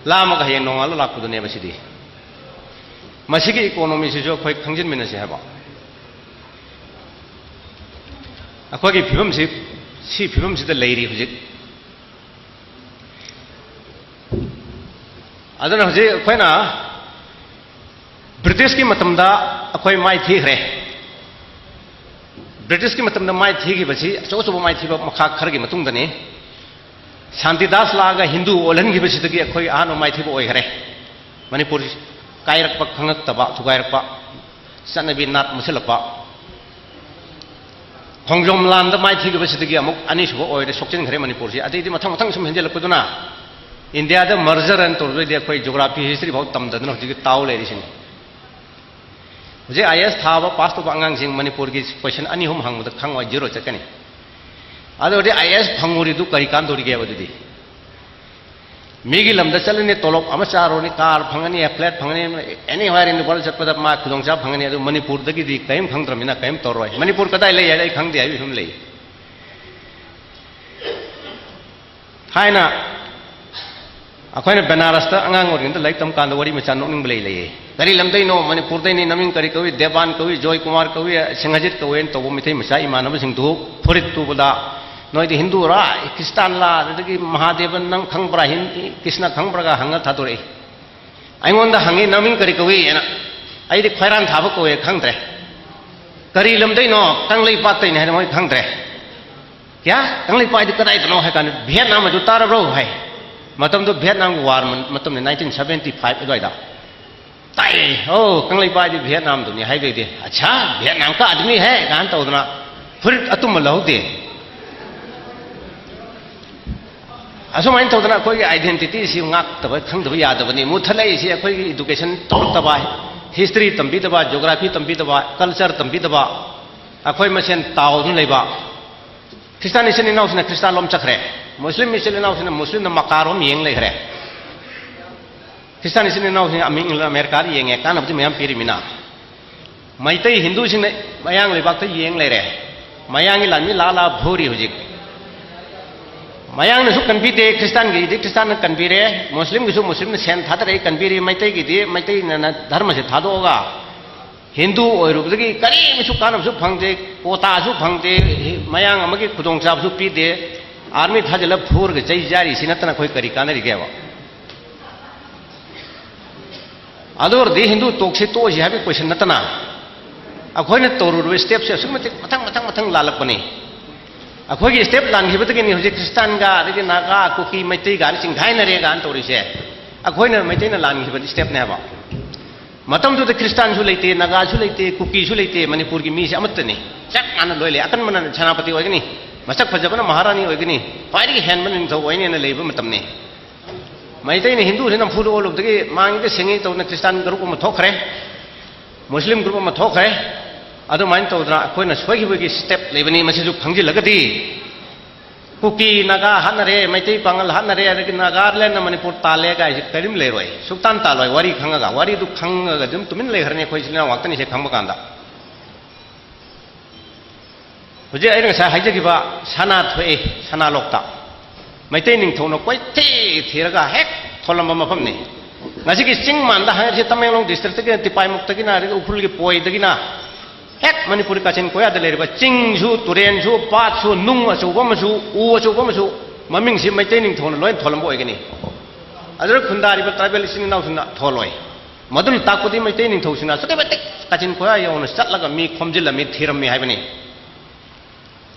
ꯂꯥꯝꯃꯒ ꯍꯌꯦꯡ ꯅꯣꯡꯉꯥꯜꯂ ꯂꯥꯛꯄꯗꯨꯅꯦꯕ ꯁꯤꯗꯤ꯫ ꯃꯁꯤꯒꯤ economy ꯁꯤꯁꯨ ꯑꯩꯈꯣꯏ ꯈꯪꯖꯤꯟꯃꯤꯟꯅꯁꯤ ꯍꯥꯏꯕ꯫ ꯑꯩꯈꯣꯏꯒꯤ ꯐꯤꯕꯝꯁꯤ, ꯁꯤ ꯐꯤꯕꯝꯁꯤꯗ ꯂꯩꯔꯤ ꯍꯧꯖꯤꯛ꯫ ꯑꯗꯨꯅ ꯍꯧꯖꯤꯛ ꯑꯩꯈꯣꯏꯅ ꯕ꯭ꯔꯤꯇꯤꯁꯀꯤ ꯃꯇꯝꯗ ꯑꯩꯈꯣꯏ ꯃꯥꯏ ꯊꯤꯈ꯭ꯔꯦ꯫ ꯕ꯭ꯔꯤꯇꯤꯁꯀꯤ ꯃꯇꯝꯗ ꯃꯥꯏ ꯊꯤꯈꯤꯕꯁꯤ ꯑꯆꯧ ꯑꯆꯧꯕ ꯃꯥꯏꯊꯤꯕ ꯃꯈꯥ ꯈꯔꯒꯤ ꯃꯇꯨꯡꯗꯅꯤ꯫ ꯁꯥꯟꯇꯤꯗꯥꯁ ꯂꯥꯛꯑꯒ ꯍꯤꯟꯗꯨ ꯑꯣꯜꯍꯟꯈꯤꯕꯁꯤꯗꯒꯤ ꯑꯩꯈꯣꯏ ꯑꯍꯥꯟꯕ ꯃꯥꯏꯊꯤꯕ ꯑꯣꯏꯈ꯭ꯔꯦ꯫ ꯃꯅꯤꯄꯨꯔ ꯀꯥꯏꯔꯛꯄ, ꯈꯪꯉꯛꯇꯕ, ꯊꯨꯒꯥꯏꯔꯛꯄ, ꯆꯠꯅꯕꯤ ꯅꯥꯠ ꯃꯨꯠꯁꯤꯜꯂꯛꯄ꯫ ꯈꯣꯡꯖꯣꯝ ꯂꯥꯟꯗ ꯃꯥꯏꯊꯤꯈꯤꯕꯁꯤꯗꯒꯤ ꯑꯃꯨꯛ ꯑꯅꯤꯁꯨꯕ ꯑꯣꯏꯔꯦ, ꯁꯣꯛꯆꯤꯟꯈ꯭ꯔꯦ ꯃꯅꯤꯄꯨꯔꯁꯤ꯫ ꯑꯗꯩꯗꯤ ꯃꯊꯪ ꯃꯊꯪ ꯁꯨꯝ ꯍꯦꯟꯖꯜꯂꯛꯄꯗꯨꯅ ꯏꯟꯗꯤꯌꯥꯗ merger ꯑꯅ ꯇꯧꯔꯨꯕꯩꯗꯤ ꯑꯩꯈꯣꯏ geography history ꯐꯥꯎ ꯇꯝꯗꯗꯅ ꯍꯧꯖꯤꯛꯀꯤ ꯇꯥꯎ ꯂꯩꯔꯤꯁꯤꯅꯤ꯫ ꯍꯧꯖꯤꯛ IAS ꯊꯥꯕ pass ꯇꯧꯕ ꯑꯉꯥꯡꯁꯤꯡ ꯃꯅꯤꯄꯨꯔꯒꯤ question ꯑꯅꯤ ꯑꯍꯨꯝ ꯍꯪꯕꯗ ꯈꯪꯉꯣꯏ, zero ꯆꯠꯀꯅꯤ꯫ ꯑꯗꯨ ꯑꯣꯏꯔꯗꯤ IAS ꯐꯪꯉꯨꯔꯤꯗꯨ ꯀꯔꯤ ꯀꯥꯟꯗꯧꯔꯤꯒꯦꯕ ꯑꯗꯨꯗꯤ? ꯃꯤꯒꯤ ꯂꯝꯗ ꯆꯠꯂꯅꯤ, ꯇꯣꯂꯣꯞ ꯑꯃ ꯆꯥꯔꯨꯔꯅꯤ, car ꯐꯪꯉꯅꯤ, flat ꯐꯪꯉꯅꯤ, anywhere in the world ꯆꯠꯄꯗ ꯃꯥ ꯈꯨꯗꯣꯡꯆꯥꯕ ꯐꯪꯉꯅꯤ꯫ ꯑꯗꯨ ꯃꯅꯤꯄꯨꯔꯗꯒꯤꯗꯤ ꯀꯔꯤꯝ ꯈꯪꯗ꯭ꯔꯃꯤꯅ ꯀꯔꯤꯝ ꯇꯧꯔꯣꯏ꯫ ꯃꯅꯤꯄꯨꯔ ꯀꯗꯥꯏ ꯂꯩ ꯍꯥꯏꯔ ꯑꯩ ꯈꯪꯗꯦ ꯍꯥꯏꯕ ꯐꯤꯕꯝ ꯂꯩ꯫ ꯊꯥꯏꯅ ꯑꯩꯈꯣꯏꯅ ꯕꯦꯅꯥꯔꯁꯇ ꯑꯉꯥꯡ ꯑꯣꯏꯔꯤꯉꯩꯗ ꯂꯥꯏꯔꯤꯛ ꯇꯝ ꯀꯥꯟꯗ ꯋꯥꯔꯤ ꯃꯆꯥ ꯅꯣꯛꯅꯤꯡꯕ ꯂꯩ ꯂꯩꯌꯦ꯫ "ꯀꯔꯤ ꯂꯝꯗꯩꯅꯣ?" "ꯃꯅꯤꯄꯨꯔꯗꯩꯅꯤ꯫ ꯅꯃꯤꯡ ꯀꯔꯤ ꯀꯧꯏ?" "ꯗꯦꯕꯥꯟ ꯀꯧꯏ, ꯖꯣꯏ ꯀꯨꯃꯥꯔ ꯀꯧꯏ, ꯁꯤꯡꯍꯖꯤꯠ ꯀꯧꯏꯅ" ꯇꯧꯕ ꯃꯩꯇꯩ ꯃꯆꯥ ꯏꯃꯥꯟꯅꯕꯁꯤꯡꯗꯨ ꯐꯨꯔꯤꯠ ꯇꯨꯕꯗ, "ꯅꯣꯏꯗꯤ ꯍꯤꯟꯗꯨꯔꯥ, ꯈ꯭ꯔꯤꯁꯇꯥꯟꯂꯥ, ꯑꯗꯨꯗꯒꯤ ꯃꯍꯥꯗꯦꯕꯟ ꯅꯪ ꯈꯪꯕ꯭ꯔꯥ, ꯍꯤꯟ-, ꯀ꯭ꯔꯤꯁꯅ ꯈꯪꯕ꯭ꯔꯥꯒ ꯍꯪꯉ ꯊꯥꯗꯣꯔꯛꯏ꯫ ꯑꯩꯉꯣꯟꯗ ꯍꯪꯉꯤ, "ꯅꯃꯤꯡ ꯀꯔꯤ ꯀꯧꯏ?" ꯍꯥꯏꯅ꯫ ꯑꯩꯗꯤ ꯈ꯭ꯋꯥꯏꯔꯥꯟ ꯊꯥꯕ ꯀꯧꯋꯦ, ꯈꯪꯗ꯭ꯔꯦ꯫ "ꯀꯔꯤ ꯂꯝꯗꯩꯅꯣ?" "ꯀꯪꯂꯩꯄꯥꯛꯇꯩꯅꯤ" ꯍꯥꯏꯅ ꯃꯣꯏ ꯈꯪꯗ꯭ꯔꯦ꯫ "ꯀꯌꯥ? ꯀꯪꯂꯩꯄꯥꯛ ꯍꯥꯏꯗꯤ ꯀꯗꯥꯏꯗꯅꯣ?" ꯍꯥꯏ ꯀꯥꯟꯗ, "ꯚꯤꯌꯦꯠꯅꯥꯝ ꯑꯗꯨ ꯇꯥꯔꯕ꯭ꯔꯣ?" ꯍꯥꯏ꯫ ꯃꯇꯝꯗꯨ ꯚꯤꯌꯦꯠꯅꯥꯝꯒꯤ war ꯃꯇꯝꯅꯤ, nineteen seventy five ꯑꯗꯨꯋꯥꯏꯗ꯫ "ꯇꯥꯏꯌꯦ, ꯑꯣ, ꯀꯪꯂꯩꯄꯥꯛ ꯍꯥꯏꯗꯤ ꯚꯤꯌꯦꯠꯅꯥꯝꯗꯨꯅꯤ" ꯍꯥꯏꯕꯗꯩꯗꯤ, "ꯑꯆꯥ, ꯚꯤꯌꯦꯠꯅꯥꯝ ꯀꯥ ꯑꯗꯃꯤ ꯍꯦ" ꯀꯥꯏꯅ ꯇꯧꯗꯅ ꯐꯨꯔꯤꯠ ꯑꯇꯨꯝꯕ ꯂꯧꯍꯧꯗꯦ꯫ ꯑꯁꯨꯃꯥꯏꯅ ꯇꯧꯗꯅ ꯑꯩꯈꯣꯏꯒꯤ identity ꯁꯤ ꯉꯥꯛꯇꯕ, ꯈꯪꯗꯕ ꯌꯥꯗꯕꯅꯤ꯫ ꯃꯨꯊꯠꯂꯛꯏꯁꯤ ꯑꯩꯈꯣꯏꯒꯤ education ꯇꯧꯔꯛꯇꯕ, history ꯇꯝꯕꯤꯗꯕ, geography ꯇꯝꯕꯤꯗꯕ, culture ꯇꯝꯕꯤꯗꯕ, ꯑꯩꯈꯣꯏ ꯃꯁꯦꯟ ꯇꯥꯎꯗꯨꯅ ꯂꯩꯕ꯫ ꯈ꯭ꯔꯤꯁꯇꯥꯟ ꯏꯆꯤꯟ ꯏꯅꯥꯎꯁꯤꯅ ꯈ꯭ꯔꯤꯁꯇꯥꯟꯂꯣꯝ ꯆꯠꯈ꯭ꯔꯦ, ꯃꯨꯁꯂꯤꯝ ꯏꯆꯤꯟ ꯏꯅꯥꯎꯁꯤꯅ ꯃꯨꯁꯂꯤꯝꯅ ꯃꯀꯥꯔꯣꯝ ꯌꯦꯡ ꯂꯩꯈ꯭ꯔꯦ꯫ ꯈ꯭ꯔꯤꯁꯇꯥꯟ ꯏꯆꯤꯟ ꯏꯅꯥꯎꯁꯤꯡ ꯑꯃꯦ-, ꯑꯃꯦꯔꯤꯀꯥꯗ ꯌꯦꯡꯉꯦ, ꯀꯥꯟꯅꯕꯗꯤ ꯃꯌꯥꯝ ꯄꯤꯔꯤꯃꯤꯅ꯫ ꯃꯩꯇꯩ ꯍꯤꯟꯗꯨꯁꯤꯡꯅ ꯃꯌꯥꯡ ꯂꯩꯕꯥꯛꯇ ꯌꯦꯡ ꯂꯩꯔꯦ꯫ ꯃꯌꯥꯡꯒꯤ ꯂꯥꯟꯃꯤ ꯂꯥ ꯂꯥ ꯐꯨꯔꯤ ꯍꯧꯖꯤꯛ꯫ ꯃꯌꯥꯡꯅꯁꯨ ꯀꯟꯕꯤꯗꯦ, ꯈ꯭ꯔꯤꯁꯇꯥꯟꯒꯤꯗꯤ ꯈ꯭ꯔꯤꯁꯇꯥꯟꯅ ꯀꯟꯕꯤꯔꯦ, ꯃꯨꯁꯂꯤꯝꯒꯤꯁꯨ ꯃꯨꯁꯂꯤꯝꯅ ꯁꯦꯟ ꯊꯥꯗꯔꯛꯏ, ꯀꯟꯕꯤꯔꯤ, ꯃꯩꯇꯩꯒꯤꯗꯤ ꯃꯩꯇꯩꯅ ꯙꯔꯃꯁꯦ ꯊꯥꯗꯣꯛꯑꯒ ꯍꯤꯟꯗꯨ ꯑꯣꯏꯔꯨꯕꯗꯒꯤ ꯀꯔꯤꯃꯁꯨ ꯀꯥꯟꯅꯕꯁꯨ ꯐꯪꯗꯦ, ꯀꯣꯇꯥꯁꯨ ꯐꯪꯗꯦ, ꯃꯌꯥꯡ ꯑꯃꯒꯤ ꯈꯨꯗꯣꯡꯆꯥꯕꯁꯨ ꯄꯤꯗꯦ, army ꯊꯥꯖꯤꯜꯂ ꯐꯨꯔꯒ ꯆꯩ ꯆꯥꯔꯤꯁꯤ ꯅꯠꯇꯅ ꯑꯩꯈꯣꯏ ꯀꯔꯤ ꯀꯥꯟꯅꯔꯤꯒꯦꯕ? ꯑꯗꯨ ꯑꯣꯏꯔꯗꯤ ꯍꯤꯟꯗꯨ ꯇꯣꯛꯁꯤ ꯇꯣꯛꯑꯁꯤ ꯍꯥꯏꯕꯒꯤ question ꯅꯠꯇꯅ, ꯑꯩꯈꯣꯏꯅ ꯇꯧꯔꯨꯔꯤꯕ stepꯁꯦ ꯑꯁꯨꯛꯀꯤ ꯃꯇꯤꯛ ꯃꯊꯪ, ꯃꯊꯪ, ꯃꯊꯪ ꯂꯥꯜꯂꯛꯄꯅꯤ꯫ ꯑꯩꯈꯣꯏꯒꯤ step ꯂꯥꯟꯈꯤꯕꯗꯒꯤꯅꯤ ꯍꯧꯖꯤꯛ ꯈ꯭ꯔꯤꯁꯇꯥꯟꯒ, ꯑꯗꯒꯤ ꯅꯥꯒꯥ, ꯀꯨꯀꯤ, ꯃꯩꯇꯩ ꯒꯥꯏꯅ ꯆꯤꯡꯈꯥꯏꯅꯔꯦ ꯒꯥꯏꯅ ꯇꯧꯔꯤꯁꯦ꯫ ꯑꯩꯈꯣꯏꯅ, ꯃꯩꯇꯩꯅ ꯂꯥꯟꯈꯤꯕ stepꯅꯦ ꯍꯥꯏꯕ꯫ ꯃꯇꯝꯗꯨꯗ ꯈ꯭ꯔꯤꯁꯇꯥꯟꯁꯨ ꯂꯩꯇꯦ, ꯅꯥꯒꯥꯁꯨ ꯂꯩꯇꯦ, ꯀꯨꯀꯤꯁꯨ ꯂꯩꯇꯦ, ꯃꯅꯤꯄꯨꯔꯒꯤ ꯃꯤꯁꯦ ꯑꯃꯠꯇꯅꯤ꯫ ꯆꯞ ꯃꯥꯟꯅ ꯂꯣꯏ ꯂꯩ꯫ ꯑꯀꯟꯕꯅ ꯁꯦꯅꯥꯄꯇꯤ ꯑꯣꯏꯒꯅꯤ, ꯃꯁꯛ ꯐꯖꯕꯅ ꯃꯍꯥꯔꯥꯅꯤ ꯑꯣꯏꯒꯅꯤ, ꯈ꯭ꯋꯥꯏꯗꯒꯤ ꯍꯦꯟꯕꯅ ꯅꯤꯡꯊꯧ ꯑꯣꯏꯅꯤꯅ ꯂꯩꯕ ꯃꯇꯝꯅꯤ꯫ ꯃꯩꯇꯩꯅ ꯍꯤꯟꯗꯨꯁꯤ ꯅꯝꯐꯨꯗ ꯑꯣꯜꯂꯨꯕꯗꯒꯤ ꯃꯥꯡꯉꯤꯗ ꯁꯦꯡꯉꯤ ꯇꯧꯗꯅ ꯈ꯭ꯔꯤꯁꯇꯥꯟ ꯒ꯭ꯔꯨꯞ ꯑꯃ ꯊꯣꯛꯈ꯭ꯔꯦ, ꯃꯨꯁꯂꯤꯝ ꯒ꯭ꯔꯨꯞ ꯑꯃ ꯊꯣꯛꯈ꯭ꯔꯦ꯫ ꯑꯗꯨꯃꯥꯏꯅ ꯇꯧꯗꯅ ꯑꯩꯈꯣꯏꯅ ꯁꯣꯏꯈꯤꯕꯒꯤ ꯁ꯭ꯇꯦꯞ ꯂꯩꯕꯅꯤ꯫ ꯃꯁꯤꯁꯨ ꯈꯪꯖꯤꯜꯂꯒꯗꯤ ꯀꯨꯀꯤ ꯅꯥꯒꯥ ꯍꯥꯠꯅꯔꯦ, ꯃꯩꯇꯩ ꯄꯥꯉꯜ ꯍꯥꯠꯅꯔꯦ, ꯑꯗꯒꯤ ꯅꯥꯒꯥꯂꯦꯟꯅ ꯃꯅꯤꯄꯨꯔ ꯇꯥꯜꯂꯦ ꯀꯥꯏꯁꯦ ꯀꯔꯤꯝ ꯂꯩꯔꯣꯏ꯫ ꯁꯨꯛꯇꯥꯟ ꯇꯥꯜꯂꯣꯏ꯫ ꯋꯥꯔꯤ ꯈꯪꯉꯒ, ꯋꯥꯔꯤꯗꯨ ꯈꯪꯉꯒ ꯑꯗꯨꯝ ꯇꯨꯃꯤꯟ ꯂꯩꯈ꯭ꯔꯅꯤ꯫ ꯑꯩꯈꯣꯏ ꯏꯆꯤꯜ ꯏꯅꯥꯎ ꯉꯥꯛꯇꯅꯤ ꯁꯦ ꯈꯪꯕ ꯀꯥꯟꯗ꯫ ꯍꯧꯖꯤꯛ ꯑꯩꯅ ꯉꯁꯥꯏ ꯍꯥꯏꯖꯈꯤꯕ ꯁꯅꯥ ꯊꯣꯛꯑꯦ, ꯁꯅꯥ ꯂꯣꯛꯇ꯫ ꯃꯩꯇꯩ ꯅꯤꯡꯊꯧꯅ ꯀꯣꯏꯊꯤ ꯊꯤꯔꯒ ꯍꯦꯛ ꯊꯣꯜꯂꯝꯕ ꯃꯐꯝꯅꯤ꯫ ꯉꯁꯤꯒꯤ ꯆꯤꯡ ꯃꯥꯟꯗ ꯍꯥꯏꯔꯤꯁꯦ ꯇꯃꯦꯡꯂꯣꯡ ꯗꯤꯁꯇ꯭ꯔꯤꯛꯇꯒꯤꯅ, ꯇꯤꯄꯥꯏꯃꯨꯛꯇꯒꯤꯅ, ꯑꯗꯒꯤ ꯎꯈ꯭ꯔꯨꯜꯒꯤ ꯄꯣꯏꯗꯒꯤꯅ, ꯍꯦꯛ ꯃꯅꯤꯄꯨꯔꯒꯤ ꯀꯥꯆꯤꯟ ꯀꯣꯌꯥꯗ ꯂꯩꯔꯤꯕ ꯆꯤꯡꯁꯨ, ꯇꯨꯔꯦꯟꯁꯨ, ꯄꯥꯠꯁꯨ, ꯅꯨꯡ ꯑꯆꯧꯕ ꯑꯃꯁꯨ, ꯎ ꯑꯆꯧꯕ ꯑꯃꯁꯨ, ꯃꯃꯤꯡꯁꯤ ꯃꯩꯇꯩ ꯅꯤꯡꯊꯧꯅ ꯂꯣꯏ ꯊꯣꯜꯂꯝꯕ ꯑꯣꯏꯒꯅꯤ꯫ ꯑꯗꯨꯗ ꯈꯨꯟꯗꯥꯔꯤꯕ ꯇ꯭ꯔꯥꯏꯕꯦꯜ ꯏꯆꯤꯟ ꯏꯅꯥꯎꯁꯤꯡꯅ ꯊꯣꯜꯂꯣꯏ꯫ ꯃꯗꯨꯅ ꯇꯥꯛꯄꯗꯤ ꯃꯩꯇꯩ ꯅꯤꯡꯊꯧꯁꯤꯡꯅ ꯑꯁꯨꯛꯀꯤ ꯃꯇꯤꯛ ꯀꯥꯆꯤꯟ ꯀꯣꯌꯥ ꯌꯧꯅ ꯆꯠꯂꯒ ꯃꯤ ꯈꯣꯝꯖꯤꯜꯂꯝꯃꯤ, ꯊꯤꯔꯝꯃꯤ ꯍꯥꯏꯕꯅꯤ꯫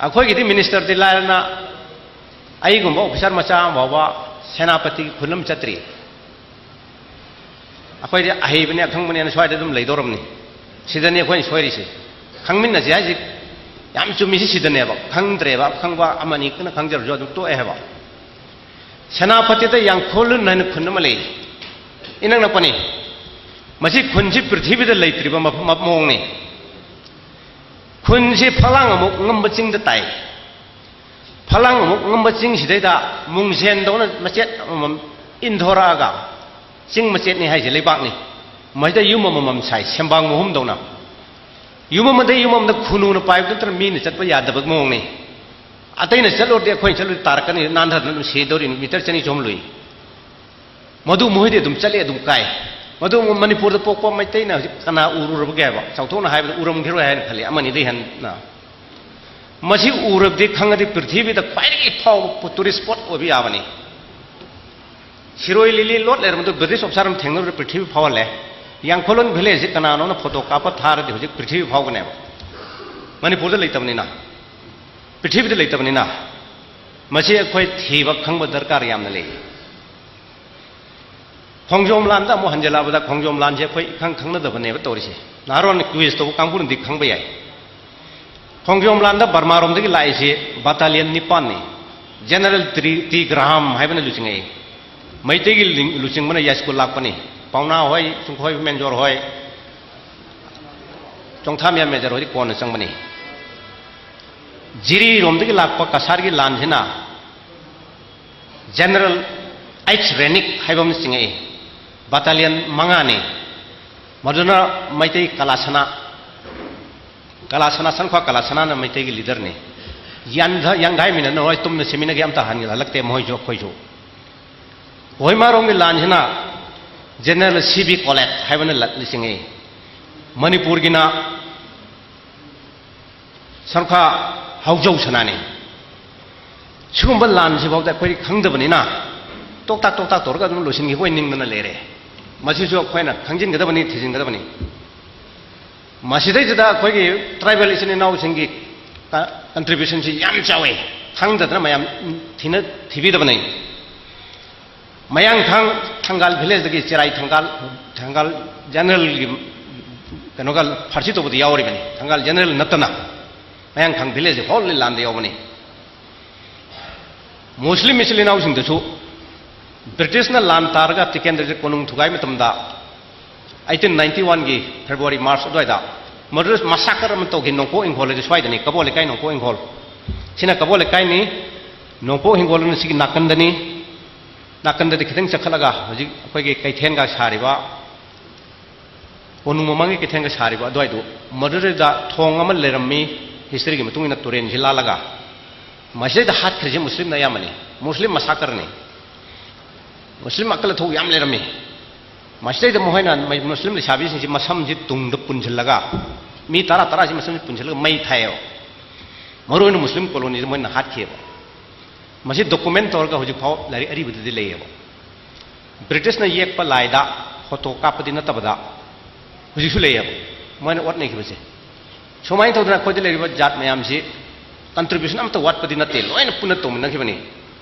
ꯑꯩꯈꯣꯏꯒꯤꯗꯤ ꯃꯤꯅꯤꯁꯇꯔꯗꯤ ꯂꯥꯏꯔꯅ, ꯑꯩꯒꯨꯝꯕ ꯑꯣꯐꯤꯁꯥꯔ ꯃꯆꯥ ꯑꯃ ꯐꯥꯎꯕ ꯁꯦꯅꯥꯄꯇꯤꯒꯤ ꯈꯨꯟ ꯑꯃ ꯆꯠꯇ꯭ꯔꯤ꯫ ꯑꯩꯈꯣꯏꯗꯤ ꯑꯍꯩꯕꯅꯦ, ꯑꯈꯪꯕꯅꯦꯅ ꯁ꯭ꯋꯥꯏꯗ ꯑꯗꯨꯝ ꯂꯩꯗꯧꯔꯕꯅꯤ꯫ ꯁꯤꯗꯅꯤ ꯑꯩꯈꯣꯏꯅ ꯁꯣꯏꯔꯤꯁꯦ꯫ ꯈꯪꯃꯤꯟꯅꯁꯤ ꯍꯥꯏꯁꯤ ꯌꯥꯝ ꯆꯨꯝꯃꯤꯁꯤ ꯁꯤꯗꯅꯦꯕ꯫ ꯈꯪꯗ꯭ꯔꯦꯕ, ꯑꯈꯪꯕ ꯑꯃꯅꯤ ꯀꯟꯅ ꯈꯪꯖꯔꯁꯨ ꯑꯗꯨꯝ ꯇꯣꯛꯑꯦ ꯍꯥꯏꯕ꯫ ꯁꯦꯅꯥꯄꯇꯤꯗ ꯌꯥꯡꯈꯣꯜꯂꯨꯟ ꯍꯥꯏꯅ ꯈꯨꯟ ꯑꯃ ꯂꯩ, ꯏꯅꯛ ꯅꯛꯄꯅꯤ꯫ ꯃꯁꯤ ꯈꯨꯟꯁꯤ ꯄ꯭ꯔꯤꯊꯤꯕꯤꯗ ꯂꯩꯇ꯭ꯔꯤꯕ ꯃꯐꯝ, ꯃꯑꯣꯡꯅꯤ꯫ ꯈꯨꯟꯁꯤ ꯐꯛꯂꯥꯡ ꯑꯃꯨꯛ ꯉꯝꯕ ꯆꯤꯡꯗ ꯇꯥꯏ꯫ ꯐꯛꯂꯥꯡ ꯑꯃꯨꯛ ꯉꯝꯕ ꯆꯤꯡꯁꯤꯗꯩꯗ ꯃꯨꯡꯁꯦꯟꯗꯧꯅ ꯃꯆꯦꯠ ꯑꯃꯃꯝ ꯏꯟꯊꯣꯔꯛꯑꯒ, ꯆꯤꯡ ꯃꯆꯦꯠꯅꯤ ꯍꯥꯏꯁꯦ, ꯂꯩꯕꯥꯛꯅꯤ, ꯃꯁꯤꯗ ꯌꯨꯝ ꯑꯃꯃꯝ ꯁꯥꯏ, ꯁꯦꯝꯕꯥꯡ ꯃꯍꯨꯝꯗꯧꯅ꯫ ꯌꯨꯝ ꯑꯃꯗꯒꯤ ꯌꯨꯝ ꯑꯃꯗ ꯈꯨꯅꯨꯅ ꯄꯥꯏꯕ ꯅꯠꯇꯅ ꯃꯤꯅ ꯆꯠꯄ ꯌꯥꯗꯕ ꯃꯑꯣꯡꯅꯤ꯫ ꯑꯇꯩꯅ ꯆꯠꯂꯨꯔꯗꯤ ꯑꯩꯈꯣꯏꯅ ꯆꯠꯂꯨꯔꯗꯤ ꯇꯥꯔꯛꯀꯅꯤ, ꯅꯥꯟꯊꯗꯅ ꯑꯗꯨꯝ ꯁꯤꯗꯧꯔꯤꯅꯤ, ꯃꯤꯇꯔ ꯆꯅꯤ ꯆꯍꯨꯝ ꯂꯨꯏ꯫ ꯃꯗꯨ ꯃꯈꯣꯏꯗꯤ ꯑꯗꯨꯝ ꯆꯠꯂꯤ, ꯑꯗꯨꯝ ꯀꯥꯏ꯫ ꯃꯗꯨ ꯃꯅꯤꯄꯨꯔꯗ ꯄꯣꯛꯄ ꯃꯩꯇꯩꯅ ꯍꯧꯖꯤꯛ ꯀꯅꯥ ꯎꯔꯨꯔꯕꯒꯦ ꯍꯥꯏꯕ? ꯆꯥꯎꯊꯣꯛꯅ ꯍꯥꯏꯕꯗ ꯎꯔꯝꯈꯤꯔꯣꯏ ꯍꯥꯏꯅ ꯈꯜꯂꯤ, ꯑꯃꯅꯤꯗꯩ ꯍꯦꯟꯅ꯫ ꯃꯁꯤ ꯎꯔꯕꯗꯤ ꯈꯪꯉꯗꯤ ꯄ꯭ꯔꯤꯊꯤꯕꯤꯗ ꯈ꯭ꯋꯥꯏꯗꯒꯤ ꯐꯥꯎꯕ ꯇꯨꯔꯤꯁ ꯁ꯭ꯄꯣꯠ ꯑꯣꯏꯕ ꯌꯥꯕꯅꯤ꯫ ꯁꯤꯔꯣꯏ ꯂꯤꯂꯤ ꯂꯣꯠ ꯂꯩꯔꯝꯕꯗꯨ ꯕ꯭ꯔꯤꯇꯤꯁ ꯑꯣꯐꯤꯁꯥꯔ ꯑꯃ ꯊꯦꯡꯅꯔꯨꯔꯦ, ꯄ꯭ꯔꯤꯊꯤꯕꯤ ꯐꯥꯎꯍꯜꯂꯦ꯫ ꯌꯥꯡꯈꯣꯂꯣꯟ ꯚꯤꯂꯦꯖꯁꯤ ꯀꯅꯥꯅꯣꯝꯅ ꯐꯣꯇꯣ ꯀꯥꯞꯄ ꯊꯥꯔꯗꯤ ꯍꯧꯖꯤꯛ ꯄ꯭ꯔꯤꯊꯤꯕꯤ ꯐꯥꯎꯒꯅꯦꯕ꯫ ꯃꯅꯤꯄꯨꯔꯗ ꯂꯩꯇꯕꯅꯤꯅ, ꯄ꯭ꯔꯤꯊꯤꯕꯤꯗ ꯂꯩꯇꯕꯅꯤꯅ꯫ ꯃꯁꯤ ꯑꯩꯈꯣꯏ ꯊꯤꯕ ꯈꯪꯕ ꯗꯔꯀꯥꯔ ꯌꯥꯝꯅ ꯂꯩ꯫ ꯈꯣꯡꯖꯣꯝ ꯂꯥꯟꯗ ꯑꯃꯨꯛ ꯍꯟꯖꯤꯜꯂꯛꯑꯕꯗ, ꯈꯣꯡꯖꯣꯝ ꯂꯥꯟꯁꯦ ꯑꯩꯈꯣꯏ ꯏꯈꯪ ꯈꯪꯅꯗꯕꯅꯦꯕ ꯇꯧꯔꯤꯁꯦ꯫ ꯅꯍꯥꯔꯣꯟ quiz ꯇꯧꯕ ꯀꯥꯡꯕꯨꯅꯗꯤ ꯈꯪꯕ ꯌꯥꯏ꯫ ꯈꯣꯡꯖꯣꯝ ꯂꯥꯟꯗ ꯕꯔꯃꯥꯔꯣꯝꯗꯒꯤ ꯂꯥꯛꯏꯁꯦ battalion ꯅꯤꯄꯥꯟꯅꯤ꯫ General ꯇꯤ ꯒ꯭ꯔꯥꯍꯥꯝ ꯍꯥꯏꯕꯅ ꯂꯨꯆꯤꯡꯉꯛꯏ꯫ ꯃꯩꯇꯩꯒꯤ ꯂꯤꯡ-, ꯂꯨꯆꯤꯡꯕꯅ ꯌꯥꯏꯁ꯭ꯀꯨꯜ ꯂꯥꯛꯄꯅꯤ꯫ ꯄꯥꯎꯅꯥ ꯍꯣꯏ, ꯆꯤꯡꯈꯣꯏ ꯃꯦꯟꯖꯣꯔ ꯍꯣꯏ, ꯆꯣꯡꯊꯥꯝ ꯌꯥꯝ ꯃꯦꯟꯖꯣꯔ ꯍꯣꯏꯗꯤ ꯀꯣꯟꯅ ꯆꯪꯕꯅꯤ꯫ ꯖꯤꯔꯤꯔꯣꯝꯗꯒꯤ ꯂꯥꯛꯄ ꯀꯁꯥꯔꯒꯤ ꯂꯥꯟꯁꯤꯅ General ꯑꯩꯆ ꯔꯦꯅꯤꯛ ꯍꯥꯏꯕ ꯑꯃꯅ ꯆꯤꯡꯉꯛꯏ꯫ Battalion ꯃꯉꯥꯅꯤ꯫ ꯃꯗꯨꯅ ꯃꯩꯇꯩ ꯀꯂꯥꯁꯅꯥ, ꯀꯂꯥꯁꯅꯥ, ꯁꯟꯈ꯭ꯋꯥ ꯀꯂꯥꯁꯅꯥꯅ ꯃꯩꯇꯩꯒꯤ leaderꯅꯤ꯫ ꯌꯥꯟꯙ-, ꯌꯥꯡꯙꯥꯏꯃꯤꯟꯅ ꯅꯣꯏ ꯇꯨꯝꯅ ꯁꯦꯝꯃꯤꯟꯅꯒꯦ ꯑꯝꯇ ꯍꯟ-, ꯍꯜꯂꯛꯇꯦ ꯃꯈꯣꯏꯁꯨ ꯑꯩꯈꯣꯏꯁꯨ꯫ ꯀꯣꯍꯤꯃꯥꯔꯣꯝꯒꯤ ꯂꯥꯟꯁꯤꯅ General ꯁꯤ ꯕꯤ ꯀꯣꯂꯦꯠ ꯍꯥꯏꯕꯅ ꯂ-, ꯂꯨꯆꯤꯡꯉꯛꯏ꯫ ꯃꯅꯤꯄꯨꯔꯒꯤꯅ ꯁꯔꯨꯛꯈꯥ ꯍꯥꯎꯖꯧ ꯁꯅꯥꯅꯤ꯫ ꯁꯤꯒꯨꯝꯕ ꯂꯥꯟꯁꯤꯐꯥꯎꯗ ꯑꯩꯈꯣꯏ ꯈꯪꯗꯕꯅꯤꯅ ꯇꯣꯛꯇꯥꯛ ꯇꯣꯛꯇꯥꯛ ꯇꯧꯔꯒ ꯑꯗꯨꯝ ꯂꯣꯏꯁꯤꯟꯈꯤꯕ ꯑꯣꯏ ꯅꯤꯡꯗꯅ ꯂꯩꯔꯦ꯫ ꯃꯁꯤꯁꯨ ꯑꯩꯈꯣꯏꯅ ꯈꯪꯖꯤꯟꯒꯗꯕꯅꯤ, ꯊꯤꯖꯤꯟꯒꯗꯕꯅꯤ꯫ ꯃꯁꯤꯗꯩꯁꯤꯗ ꯑꯩꯈꯣꯏꯒꯤ tribal ꯏꯆꯤꯟ ꯏꯅꯥꯎꯁꯤꯡꯒꯤ ꯀ-, contributionꯁꯤ ꯌꯥꯝ ꯆꯥꯎꯋꯦ꯫ ꯈꯪꯗꯗꯅ ꯃꯌꯥꯝ ꯊꯤꯅ ꯊꯤꯕꯤꯗꯕꯅꯤ꯫ ꯃꯌꯥꯡꯊꯥꯡ ꯊꯪꯒꯥꯜ villageꯗꯒꯤ ꯆꯦꯔꯥꯏ ꯊꯪꯒꯥꯜ, ꯊꯪꯒꯥꯜ Generalꯒꯤ ꯀꯩꯅꯣꯒ party ꯇꯧꯕꯗ ꯌꯥꯎꯔꯤꯕꯅꯤ꯫ ꯊꯪꯒꯥꯜ General ꯅꯠꯇꯅ ꯃꯌꯥꯡꯊꯥꯡ village whole ꯂꯥꯟꯗ ꯌꯥꯎꯕꯅꯤ꯫ ꯃꯨꯁꯂꯤꯝ ꯏꯆꯤꯜ ꯏꯅꯥꯎꯁꯤꯡꯗꯁꯨ Britishꯅ ꯂꯥꯟ ꯇꯥꯔꯒ ꯇꯤꯀꯦꯟꯗ꯭ꯔꯖꯤꯠ ꯀꯣꯅꯨꯡ ꯊꯨꯒꯥꯏ ꯃꯇꯝꯗ eighteen ninety oneꯒꯤ February, March ꯑꯗꯨꯋꯥꯏꯗ ꯃꯗꯨꯗ massacre ꯑꯃ ꯇꯧꯈꯤ꯫ ꯅꯣꯡꯄꯣꯛ ꯏꯪꯈꯣꯜ ꯍꯥꯏꯗꯤ ꯁ꯭ꯋꯥꯏꯗꯅꯤ, ꯀꯕꯣ ꯂꯩꯀꯥꯏ, ꯅꯣꯡꯄꯣꯛ ꯏꯪꯈꯣꯜ꯫ ꯁꯤꯅ ꯀꯕꯣ ꯂꯩꯀꯥꯏꯅꯤ꯫ ꯅꯣꯡꯄꯣꯛ ꯏꯪꯈꯣꯜ ꯑꯅ ꯁꯤꯒꯤ ꯅꯥꯀꯟꯗꯅꯤ꯫ ꯅꯥꯀꯟꯗꯗꯤ ꯈꯤꯇꯪ ꯆꯠꯈꯠꯂꯒ ꯍꯧꯖꯤꯛ ꯑꯩꯈꯣꯏꯒꯤ ꯀꯩꯊꯦꯜꯒ ꯁꯥꯔꯤꯕ, ꯀꯣꯅꯨꯡ ꯃꯃꯥꯡꯒꯤ ꯀꯩꯊꯦꯜꯒ ꯁꯥꯔꯤꯕ ꯑꯗꯨꯋꯥꯏꯗꯨ, ꯃꯗꯨꯗꯩꯗ ꯊꯣꯡ ꯑꯃ ꯂꯩꯔꯝꯃꯤ꯫ Historyꯒꯤ ꯃꯇꯨꯡ ꯏꯟꯅ ꯇꯨꯔꯦꯟꯁꯤ ꯂꯥꯜꯂꯒ ꯃꯁꯤꯗꯩꯗ ꯍꯥꯠꯈ꯭ꯔꯤꯁꯦ ꯃꯨꯁꯂꯤꯝꯅ ꯑꯌꯥꯝꯕꯅꯤ꯫ ꯃꯨꯁꯂꯤꯝ massacreꯅꯤ꯫ ꯃꯨꯁꯂꯤꯝ ꯑꯀꯜ ꯑꯊꯧ ꯌꯥꯝ ꯂꯩꯔꯝꯃꯤ꯫ ꯃꯁꯤꯗꯩꯗ ꯃꯈꯣꯏꯅ ꯃꯩ-, ꯃꯨꯁꯂꯤꯝ ꯂꯩꯁꯥꯕꯤꯁꯤꯡꯁꯤ ꯃꯁꯝꯁꯤ ꯇꯨꯡꯗ ꯄꯨꯟꯁꯤꯜꯂꯒ, ꯃꯤ ꯇꯔꯥ ꯇꯔꯥꯁꯤ ꯃꯁꯝꯁꯤ ꯄꯨꯟꯁꯤꯜꯂꯒ ꯃꯩ ꯊꯥꯏꯌꯦꯕ꯫ ꯃꯔꯨ ꯑꯣꯏꯅ ꯃꯨꯁꯂꯤꯝ colonyꯗ ꯃꯣꯏꯅ ꯍꯥꯠꯈꯤꯑꯕ꯫ ꯃꯁꯤ document ꯇꯧꯔꯒ ꯍꯧꯖꯤꯛꯐꯥꯎ ꯂꯥꯏꯔꯤꯛ ꯑꯔꯤꯕꯗꯗꯤ ꯂꯩꯌꯦꯕ꯫ Britishꯅ ꯌꯦꯛꯄ ꯂꯥꯏꯗ photo ꯀꯥꯞꯄꯗꯤ ꯅꯠꯇꯕꯗ ꯍꯧꯖꯤꯛꯁꯨ ꯂꯩꯌꯦꯕ꯫ ꯃꯣꯏꯅ ꯑꯣꯠ ꯅꯩꯈꯤꯕꯁꯦ꯫ ꯁꯨꯃꯥꯏꯅ ꯇꯧꯗꯅ ꯑꯩꯈꯣꯏꯗ ꯂꯩꯔꯤꯕ ꯖꯥꯠ ꯃꯌꯥꯝꯁꯤ contribution ꯑꯃꯠꯇ ꯋꯥꯠꯄꯗꯤ ꯅꯠꯇꯦ, ꯂꯣꯏꯅ ꯄꯨꯟꯅ ꯇꯧꯃꯤꯟꯅꯈꯤꯕꯅꯤ꯫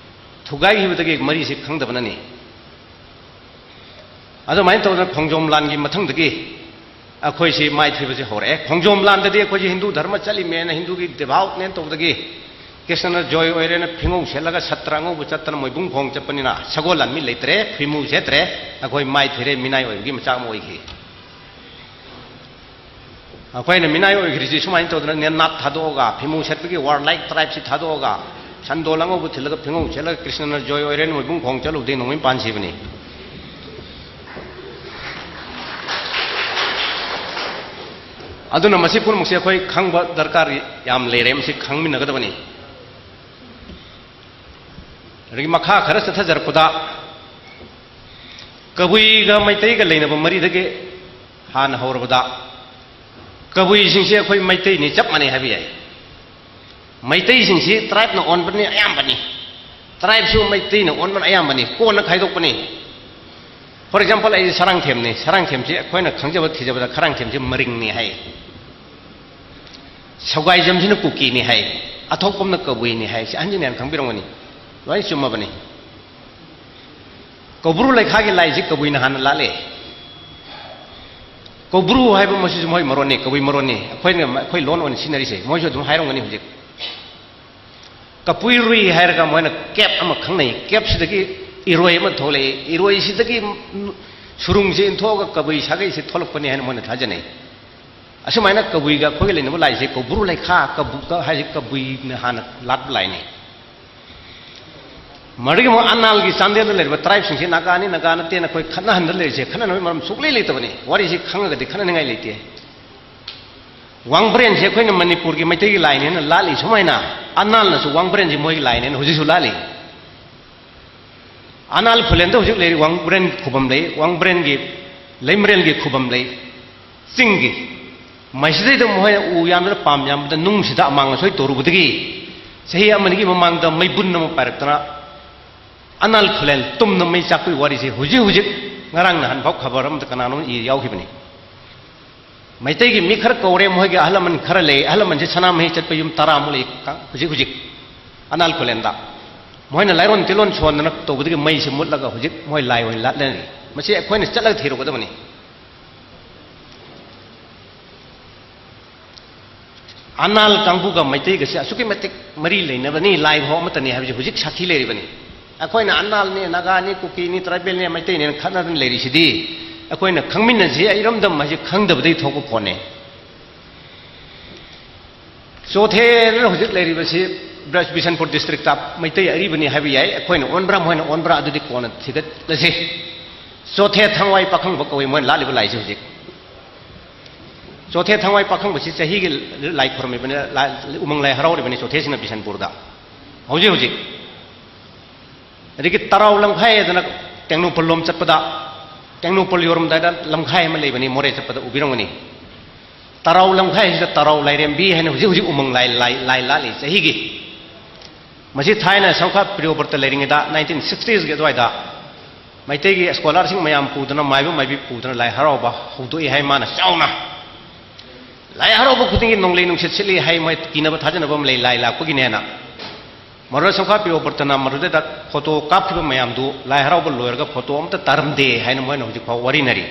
ꯊꯨꯒꯥꯏꯈꯤꯕꯗꯒꯤ ꯃꯔꯤꯁꯤ ꯈꯪꯗꯕꯅꯅꯤ꯫ ꯑꯗꯨꯃꯥꯏꯅ ꯇꯧꯗꯅ ꯈꯣꯡꯖꯣꯝ ꯂꯥꯟꯒꯤ ꯃꯊꯪꯗꯒꯤ ꯑꯩꯈꯣꯏꯁꯤ ꯃꯥꯏꯊꯤꯕꯁꯤ ꯍꯧꯔꯛꯑꯦ꯫ ꯈꯣꯡꯖꯣꯝ ꯂꯥꯟꯗꯗꯤ ꯑꯩꯈꯣꯏꯁꯤ ꯍꯤꯟꯗꯨ ꯙꯔꯃ ꯆꯠꯂꯤꯃꯦꯅ, ꯍꯤꯟꯗꯨꯒꯤ ꯗꯦꯚꯥꯎꯠꯅꯦꯅ ꯇꯧꯕꯗꯒꯤ ꯀ꯭ꯔꯤꯁꯅꯅ ꯖꯣꯏ ꯑꯣꯏꯔꯦꯅ ꯐꯤꯉꯧ ꯁꯦꯠꯂꯒ ꯁꯠꯇ꯭ꯔ ꯑꯉꯧꯕ ꯆꯠꯇꯅ ꯃꯣꯏꯕꯨꯡ ꯈꯣꯡ ꯆꯠꯄꯅꯤꯅ ꯁꯒꯣꯜ ꯂꯥꯟꯃꯤ ꯂꯩꯇ꯭ꯔꯦ, ꯐꯤꯃꯨ ꯁꯦꯠꯇ꯭ꯔꯦ꯫ ꯑꯩꯈꯣꯏ ꯃꯥꯏꯊꯤꯔꯦ, ꯃꯤꯅꯥꯏ ꯑꯣꯏꯕꯒꯤ ꯃꯆꯥꯛ ꯑꯃ ꯑꯣꯏꯈꯤ꯫ ꯑꯩꯈꯣꯏꯅ ꯃꯤꯅꯥꯏ ꯑꯣꯏꯈ꯭ꯔꯤꯁꯤ ꯁꯨꯃꯥꯏꯅ ꯇꯧꯗꯅ ꯅꯦꯅꯥꯠ ꯊꯥꯗꯣꯛꯑꯒ, ꯐꯤꯃꯨ ꯁꯦꯠꯄꯒꯤ ꯋꯥꯔ ꯂꯥꯏꯛ ꯇ꯭ꯔꯥꯏꯞꯁꯤ ꯊꯥꯗꯣꯛꯑꯒ, ꯁꯟꯗꯣꯜ ꯑꯉꯧꯕ ꯊꯤꯜꯂꯒ ꯐꯤꯉꯧ ꯁꯦꯠꯂꯒ ꯀ꯭ꯔꯤꯁꯅꯅ ꯖꯣꯏ ꯑꯣꯏꯔꯦꯅ ꯃꯣꯏꯕꯨꯡ ꯈꯣꯡ ꯆꯠꯂꯨꯕꯗꯒꯤ ꯅꯣꯡꯃꯩ ꯄꯥꯟ ꯁꯤꯕꯅꯤ꯫ ꯑꯗꯨꯅ ꯃꯁꯤ ꯄꯨꯝꯅꯃꯛꯁꯦ ꯑꯩꯈꯣꯏ ꯈꯪꯕ ꯗꯔꯀꯥꯔ ꯌꯥꯝ ꯂꯩꯔꯦ, ꯃꯁꯤ ꯈꯪꯃꯤꯟꯅꯒꯗꯕꯅꯤ꯫ ꯑꯗꯒꯤ ꯃꯈꯥ ꯈꯔ ꯆꯠꯊꯖꯔꯛꯄꯗ, ꯀꯕꯨꯏꯒ ꯃꯩꯇꯩꯒ ꯂꯩꯅꯕ ꯃꯔꯤꯗꯒꯤ ꯍꯥꯟꯅ ꯍꯧꯔꯕꯗ, ꯀꯕꯨꯏꯁꯤꯡꯁꯦ ꯑꯩꯈꯣꯏ ꯃꯩꯇꯩꯅꯤ, ꯆꯞ ꯃꯥꯟꯅꯩ ꯍꯥꯏꯕ ꯌꯥꯏ꯫ ꯃꯩꯇꯩꯁꯤꯡꯁꯤ ꯇ꯭ꯔꯥꯏꯞꯅ ꯑꯣꯟꯕꯅꯤ ꯑꯌꯥꯝꯕꯅꯤ, ꯇ꯭ꯔꯥꯏꯞꯁꯨ ꯃꯩꯇꯩꯅ ꯑꯣꯟꯕꯅ ꯑꯌꯥꯝꯕꯅꯤ, ꯀꯣꯟꯅ ꯈꯥꯏꯗꯣꯛꯄꯅꯤ꯫ ꯐꯣꯔ ꯑꯦꯛꯖꯥꯝꯄꯜ, ꯑꯩꯁꯦ ꯁꯔꯥꯡꯊꯦꯝꯅꯤ, ꯁꯔꯥꯡꯊꯦꯝꯁꯤ ꯑꯩꯈꯣꯏꯅ ꯈꯪꯖꯕ ꯊꯤꯖꯕꯗ ꯁꯔꯥꯡꯊꯦꯝꯁꯤ ꯃꯔꯤꯡꯅꯤ ꯍꯥꯏ, ꯁꯧꯒꯥꯏꯖꯝꯁꯤꯅ ꯀꯨꯀꯤꯅꯤ ꯍꯥꯏ, ꯑꯊꯣꯛꯄꯝꯅ ꯀꯕꯨꯏꯅꯤ ꯍꯥꯏ꯫ ꯁꯤ ꯑꯍꯟꯁꯤꯅ ꯌꯥꯝ ꯈꯪꯕꯤꯔꯝꯒꯅꯤ, ꯂꯣꯏ ꯆꯨꯝꯃꯕꯅꯤ꯫ ꯀꯧꯕ꯭ꯔꯨ ꯂꯩꯈꯥꯒꯤ ꯂꯥꯏꯁꯤ ꯀꯕꯨꯏꯅ ꯍꯥꯟꯅ ꯂꯥꯠꯂꯦ꯫ ꯀꯧꯕ꯭ꯔꯨ ꯍꯥꯏꯕ ꯃꯁꯤꯁꯨ ꯃꯣꯏ ꯃꯔꯣꯟꯅꯤ, ꯀꯕꯨꯏ ꯃꯔꯣꯟꯅꯤ꯫ ꯑꯩꯈꯣꯏꯅ, ꯑꯩꯈꯣꯏ ꯂꯣꯟ ꯑꯣꯏꯅ ꯁꯤꯖꯤꯟꯅꯔꯤꯁꯦ, ꯃꯣꯏꯁꯨ ꯑꯗꯨꯝ ꯍꯥꯏꯔꯝꯒꯅꯤ ꯍꯧꯖꯤꯛ꯫ ꯀꯄꯨꯏꯔꯨꯏ ꯍꯥꯏꯔꯒ ꯃꯣꯏꯅ ꯀꯦꯞ ꯑꯃ ꯈꯪꯅꯩ, ꯀꯦꯞꯁꯤꯗꯒꯤ ꯏꯔꯣꯏ ꯑꯃ ꯊꯣꯛꯂꯛꯏ, ꯏꯔꯣꯏꯁꯤꯗꯒꯤ ꯁꯨꯔꯨꯡꯁꯤ ꯏꯟꯊꯣꯛꯑꯒ ꯀꯕꯨꯏ ꯁꯥꯒꯩꯁꯤ ꯊꯣꯛꯂꯛꯄꯅꯤ ꯍꯥꯏꯅ ꯃꯣꯏꯅ ꯊꯥꯖꯅꯩ꯫ ꯑꯁꯨꯃꯥꯏꯅ ꯀꯕꯨꯏꯒ ꯑꯩꯈꯣꯏꯒ ꯂꯩꯅꯕ ꯂꯥꯏꯁꯦ ꯀꯧꯕ꯭ꯔꯨ ꯂꯩꯈꯥ, ꯀꯕꯨ-, ꯀ-, ꯍꯥꯏꯁꯦ ꯀꯕꯨꯏꯅ ꯍꯥꯟꯅ ꯂꯥꯠꯄ ꯂꯥꯏꯅꯤ꯫ ꯃꯗꯨꯒꯤ ꯑꯃꯨꯛ ꯑꯅꯥꯜꯒꯤ ꯆꯥꯟꯗꯦꯜꯗ ꯂꯩꯔꯤꯕ ꯇ꯭ꯔꯥꯏꯕꯁꯤꯡꯁꯦ ꯅꯥꯒꯥꯅꯤ, ꯅꯥꯒꯥ ꯅꯠꯇꯦꯅ ꯑꯩꯈꯣꯏ ꯈꯠꯅꯍꯟꯗ ꯂꯩꯔꯤꯁꯦ, ꯈꯠꯅꯅꯕꯒꯤ ꯃꯔꯝ ꯁꯨꯛꯂꯩ ꯂꯩꯇꯕꯅꯤ꯫ ꯋꯥꯔꯤꯁꯤ ꯈꯪꯉꯒꯗꯤ ꯈꯠꯅꯅꯤꯡꯉꯥꯏ ꯂꯩꯇꯦ꯫ ꯋꯥꯡꯕ꯭ꯔꯦꯟꯁꯦ ꯑꯩꯈꯣꯏꯅ ꯃꯅꯤꯄꯨꯔꯒꯤ ꯃꯩꯇꯩꯒꯤ ꯂꯥꯏꯅꯦꯅ ꯂꯥꯠꯂꯤ ꯁꯨꯃꯥꯏꯅ, ꯑꯅꯥꯜꯅꯁꯨ ꯋꯥꯡꯕ꯭ꯔꯦꯟꯁꯤ ꯃꯣꯏꯒꯤ ꯂꯥꯏꯅꯦꯅ ꯍꯧꯖꯤꯛꯁꯨ ꯂꯥꯠꯂꯤ꯫ ꯑꯅꯥꯜ ꯈꯨꯂꯦꯟꯗ ꯍꯧꯖꯤꯛ ꯂꯩꯔꯤ ꯋꯥꯡꯕ꯭ꯔꯦꯟ ꯈꯨꯕꯝ ꯂꯩ, ꯋꯥꯡꯕ꯭ꯔꯦꯟꯒꯤ, ꯂꯩꯃꯔꯦꯜꯒꯤ ꯈꯨꯕꯝ ꯂꯩ, ꯆꯤꯡꯒꯤ꯫ ꯃꯁꯤꯗꯩꯗ ꯃꯈꯣꯏꯅ ꯎ ꯌꯥꯟꯕꯗ, ꯄꯥꯝ ꯌꯥꯟꯕꯗ ꯅꯨꯡꯁꯤꯗ ꯑꯃꯥꯡ ꯑꯁꯣꯏ ꯇꯧꯔꯨꯕꯗꯒꯤ ꯆꯍꯤ ꯑꯃꯅꯤꯒꯤ ꯃꯃꯥꯡꯗ ꯃꯩꯕꯨꯟ ꯑꯃ ꯄꯥꯏꯔꯛꯇꯅ ꯑꯅꯥꯜ ꯈꯨꯂꯦꯟ ꯇꯨꯝꯅ ꯃꯩ ꯆꯥꯛꯄꯒꯤ ꯋꯥꯔꯤꯁꯦ ꯍꯧꯖꯤꯛ ꯍꯧꯖꯤꯛ ꯉꯔꯥꯡ ꯅꯍꯥꯟ ꯐꯥꯎ ꯈꯕꯔ ꯑꯃꯗ ꯀꯅꯥꯅꯣꯝ ꯏ ꯌꯥꯎꯈꯤꯕꯅꯤ꯫ ꯃꯩꯇꯩꯒꯤ ꯃꯤ ꯈꯔ ꯀꯧꯔꯦ, ꯃꯣꯏꯒꯤ ꯑꯍꯜ ꯂꯃꯟ ꯈꯔ ꯂꯩ, ꯑꯍꯜ ꯂꯃꯟꯁꯦ ꯁꯅꯥꯃꯍꯤ ꯆꯠꯄ ꯌꯨꯝ ꯇꯔꯥꯃꯨꯛ ꯂꯩ ꯀ-, ꯍꯧꯖꯤꯛ ꯍꯧꯖꯤꯛ ꯑꯅꯥꯜ ꯈꯨꯂꯦꯟꯗ꯫ ꯃꯣꯏꯅ ꯂꯥꯏꯔꯣꯟ ꯇꯤꯂꯣꯟ ꯁꯣꯟꯗꯅ ꯇꯧꯕꯗꯒꯤ ꯃꯩꯁꯦ ꯃꯨꯠꯂꯒ ꯍꯧꯖꯤꯛ ꯃꯣꯏ ꯂꯥꯏ ꯑꯣꯏꯅ ꯂꯥꯠꯅꯔꯤ꯫ ꯃꯁꯤ ꯑꯩꯈꯣꯏꯅ ꯆꯠꯂꯒ ꯊꯤꯔꯨꯒꯗꯕꯅꯤ꯫ ꯑꯅꯥꯜ ꯀꯥꯡꯕꯨꯒ ꯃꯩꯇꯩꯒꯁꯦ ꯑꯁꯨꯛꯀꯤ ꯃꯇꯤꯛ ꯃꯔꯤ ꯂꯩꯅꯕꯅꯤ, ꯂꯥꯏ ꯐꯥꯎ ꯑꯃꯠꯇꯅꯤ ꯍꯥꯏꯕꯁꯤ ꯍꯧꯖꯤꯛ ꯁꯥꯈꯤ ꯂꯩꯔꯤꯕꯅꯤ꯫ ꯑꯩꯈꯣꯏꯅ ꯑꯅꯥꯜꯅꯤ, ꯅꯥꯒꯥꯅꯤ, ꯀꯨꯀꯤꯅꯤ, ꯇ꯭ꯔꯥꯏꯕꯦꯜꯅꯤ, ꯃꯩꯇꯩꯅꯦꯅ ꯈꯠꯅꯗꯅ ꯂꯩꯔꯤꯁꯤꯗꯤ ꯑꯩꯈꯣꯏꯅ ꯈꯪꯃꯤꯟꯅꯁꯤ, ꯏꯔꯝꯗꯝ ꯍꯥꯏꯁꯤ ꯈꯪꯗꯕꯗꯒꯤ ꯊꯣꯛꯄ ꯄꯣꯠꯅꯦ꯫ ꯆꯣꯊꯦꯅ ꯍꯧꯖꯤꯛ ꯂꯩꯔꯤꯕꯁꯤ ꯕ꯭ꯔꯖ ꯕꯤꯁꯟꯄꯨꯔ ꯗꯤꯁꯇ꯭ꯔꯤꯛꯇ ꯃꯩꯇꯩ ꯑꯔꯤꯕꯅꯤ ꯍꯥꯏꯕ ꯌꯥꯏ꯫ ꯑꯩꯈꯣꯏꯅ ꯑꯣꯟꯕ꯭ꯔꯥ, ꯃꯣꯏꯅ ꯑꯣꯟꯕ꯭ꯔꯥ, ꯑꯗꯨꯗꯤ ꯀꯣꯟꯅ ꯊꯤꯒꯠꯂꯁꯤ꯫ ꯆꯣꯊꯦ ꯊꯥꯡꯋꯥꯏ ꯄꯥꯈꯪꯕ ꯀꯧꯏ ꯃꯣꯏꯅ ꯂꯥꯠꯂꯤꯕ ꯂꯥꯏꯁꯦ ꯍꯧꯖꯤꯛ꯫ ꯆꯣꯊꯦ ꯊꯥꯡꯋꯥꯏ ꯄꯥꯈꯪꯕꯁꯤ ꯆꯍꯤꯒꯤ ꯂꯥꯏ ꯈꯨꯔꯨꯝꯃꯤꯕꯅꯤ, ꯂꯥꯏ, ꯎꯃꯪ ꯂꯥꯏ ꯍꯔꯥꯎꯔꯤꯕꯅꯤ ꯆꯣꯊꯦꯁꯤꯅ ꯕꯤꯁꯟꯄꯨꯔꯗ ꯍꯧꯖꯤꯛ ꯍꯧꯖꯤꯛ꯫ ꯑꯗꯒꯤ ꯇꯔꯥꯎ ꯂꯝꯈꯥꯏ ꯍꯥꯏꯗꯅ ꯇꯦꯡꯅꯧꯄꯜ ꯂꯣꯝ ꯆꯠꯄꯗ, ꯇꯦꯡꯅꯧꯄꯜ ꯌꯧꯔꯝꯗꯥꯏꯗ ꯂꯝꯈꯥꯏ ꯑꯃ ꯂꯩꯕꯅꯤ, ꯃꯣꯔꯦ ꯆꯠꯄꯗ ꯎꯕꯤꯔꯝꯒꯅꯤ꯫ ꯇꯔꯥꯎ ꯂꯝꯈꯥꯏꯁꯤꯗ ꯇꯔꯥꯎ ꯂꯥꯏꯔꯦꯝꯕꯤ ꯍꯥꯏꯅ ꯍꯧꯖꯤꯛ ꯍꯧꯖꯤꯛ ꯎꯃꯪ ꯂꯥꯏ, ꯂꯥꯏ, ꯂꯥꯏ ꯂꯥꯠꯂꯤ ꯆꯍꯤꯒꯤ꯫ ꯃꯁꯤ ꯊꯥꯏꯅ ꯁꯝꯈꯥ ꯄ꯭ꯔꯤꯌꯣꯕ꯭ꯔꯇ ꯂꯩꯔꯤꯉꯩꯗ, ꯅꯥꯏꯟꯇꯤꯟ ꯁꯤꯛꯁꯇꯤꯁꯀꯤ ꯑꯗꯨꯋꯥꯏꯗ ꯃꯩꯇꯩꯒꯤ ꯁ꯭ꯀꯣꯂꯥꯔꯁꯤꯡ ꯃꯌꯥꯝ ꯄꯨꯗꯅ, ꯃꯥꯏꯕ ꯃꯥꯏꯕꯤ ꯄꯨꯗꯅ ꯂꯥꯏ ꯍꯔꯥꯎꯕ ꯍꯧꯗꯣꯛꯏ ꯍꯥꯏ ꯃꯥꯅ ꯆꯥꯎꯅ꯫ ꯂꯥꯏ ꯍꯔꯥꯎꯕ ꯈꯨꯗꯤꯡꯒꯤ ꯅꯣꯡꯂꯩ ꯅꯨꯡꯁꯤꯠ ꯁꯤꯠꯂꯤ ꯍꯥꯏ, ꯃꯣꯏ ꯀꯤꯅꯕ ꯊꯥꯖꯅꯕ ꯑꯃ ꯂꯩ ꯂꯥꯏ ꯂꯥꯛꯄꯒꯤꯅꯦꯅ꯫ ꯃꯗꯨꯗ ꯁꯝꯈꯥ ꯄ꯭ꯔꯤꯌꯣꯕ꯭ꯔꯇꯅ ꯃꯗꯨꯗꯩꯗ ꯐꯣꯇꯣ ꯀꯥꯞꯈꯤꯕ ꯃꯌꯥꯝꯗꯨ ꯂꯥꯏ ꯍꯔꯥꯎꯕ ꯂꯣꯏꯔꯒ ꯐꯣꯇꯣ ꯑꯝꯇ ꯇꯥꯔꯝꯗꯦ ꯍꯥꯏꯅ ꯃꯣꯏꯅ ꯍꯧꯖꯤꯛ ꯐꯥꯎ ꯋꯥꯔꯤꯅꯔꯤ꯫